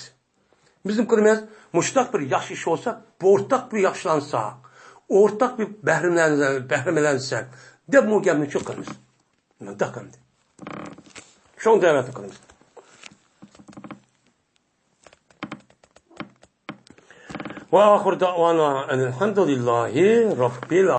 بىز نېمە قىلىمىز؟ مۇشۇنداق بىر ياخشى ئىش بولسا، ئورتاق بىر ياخشىلانساق، ئورتاق بىر بەھرىلەن-، بەھرىلەنسەك، دەپ بۇ گەپنى شۇ قىلىمىز. مۇنداق ئەمدى. شۇڭا دەۋەتنى قىلىمىز. وآخر دعوانا أن الحمد لله رب العالمين.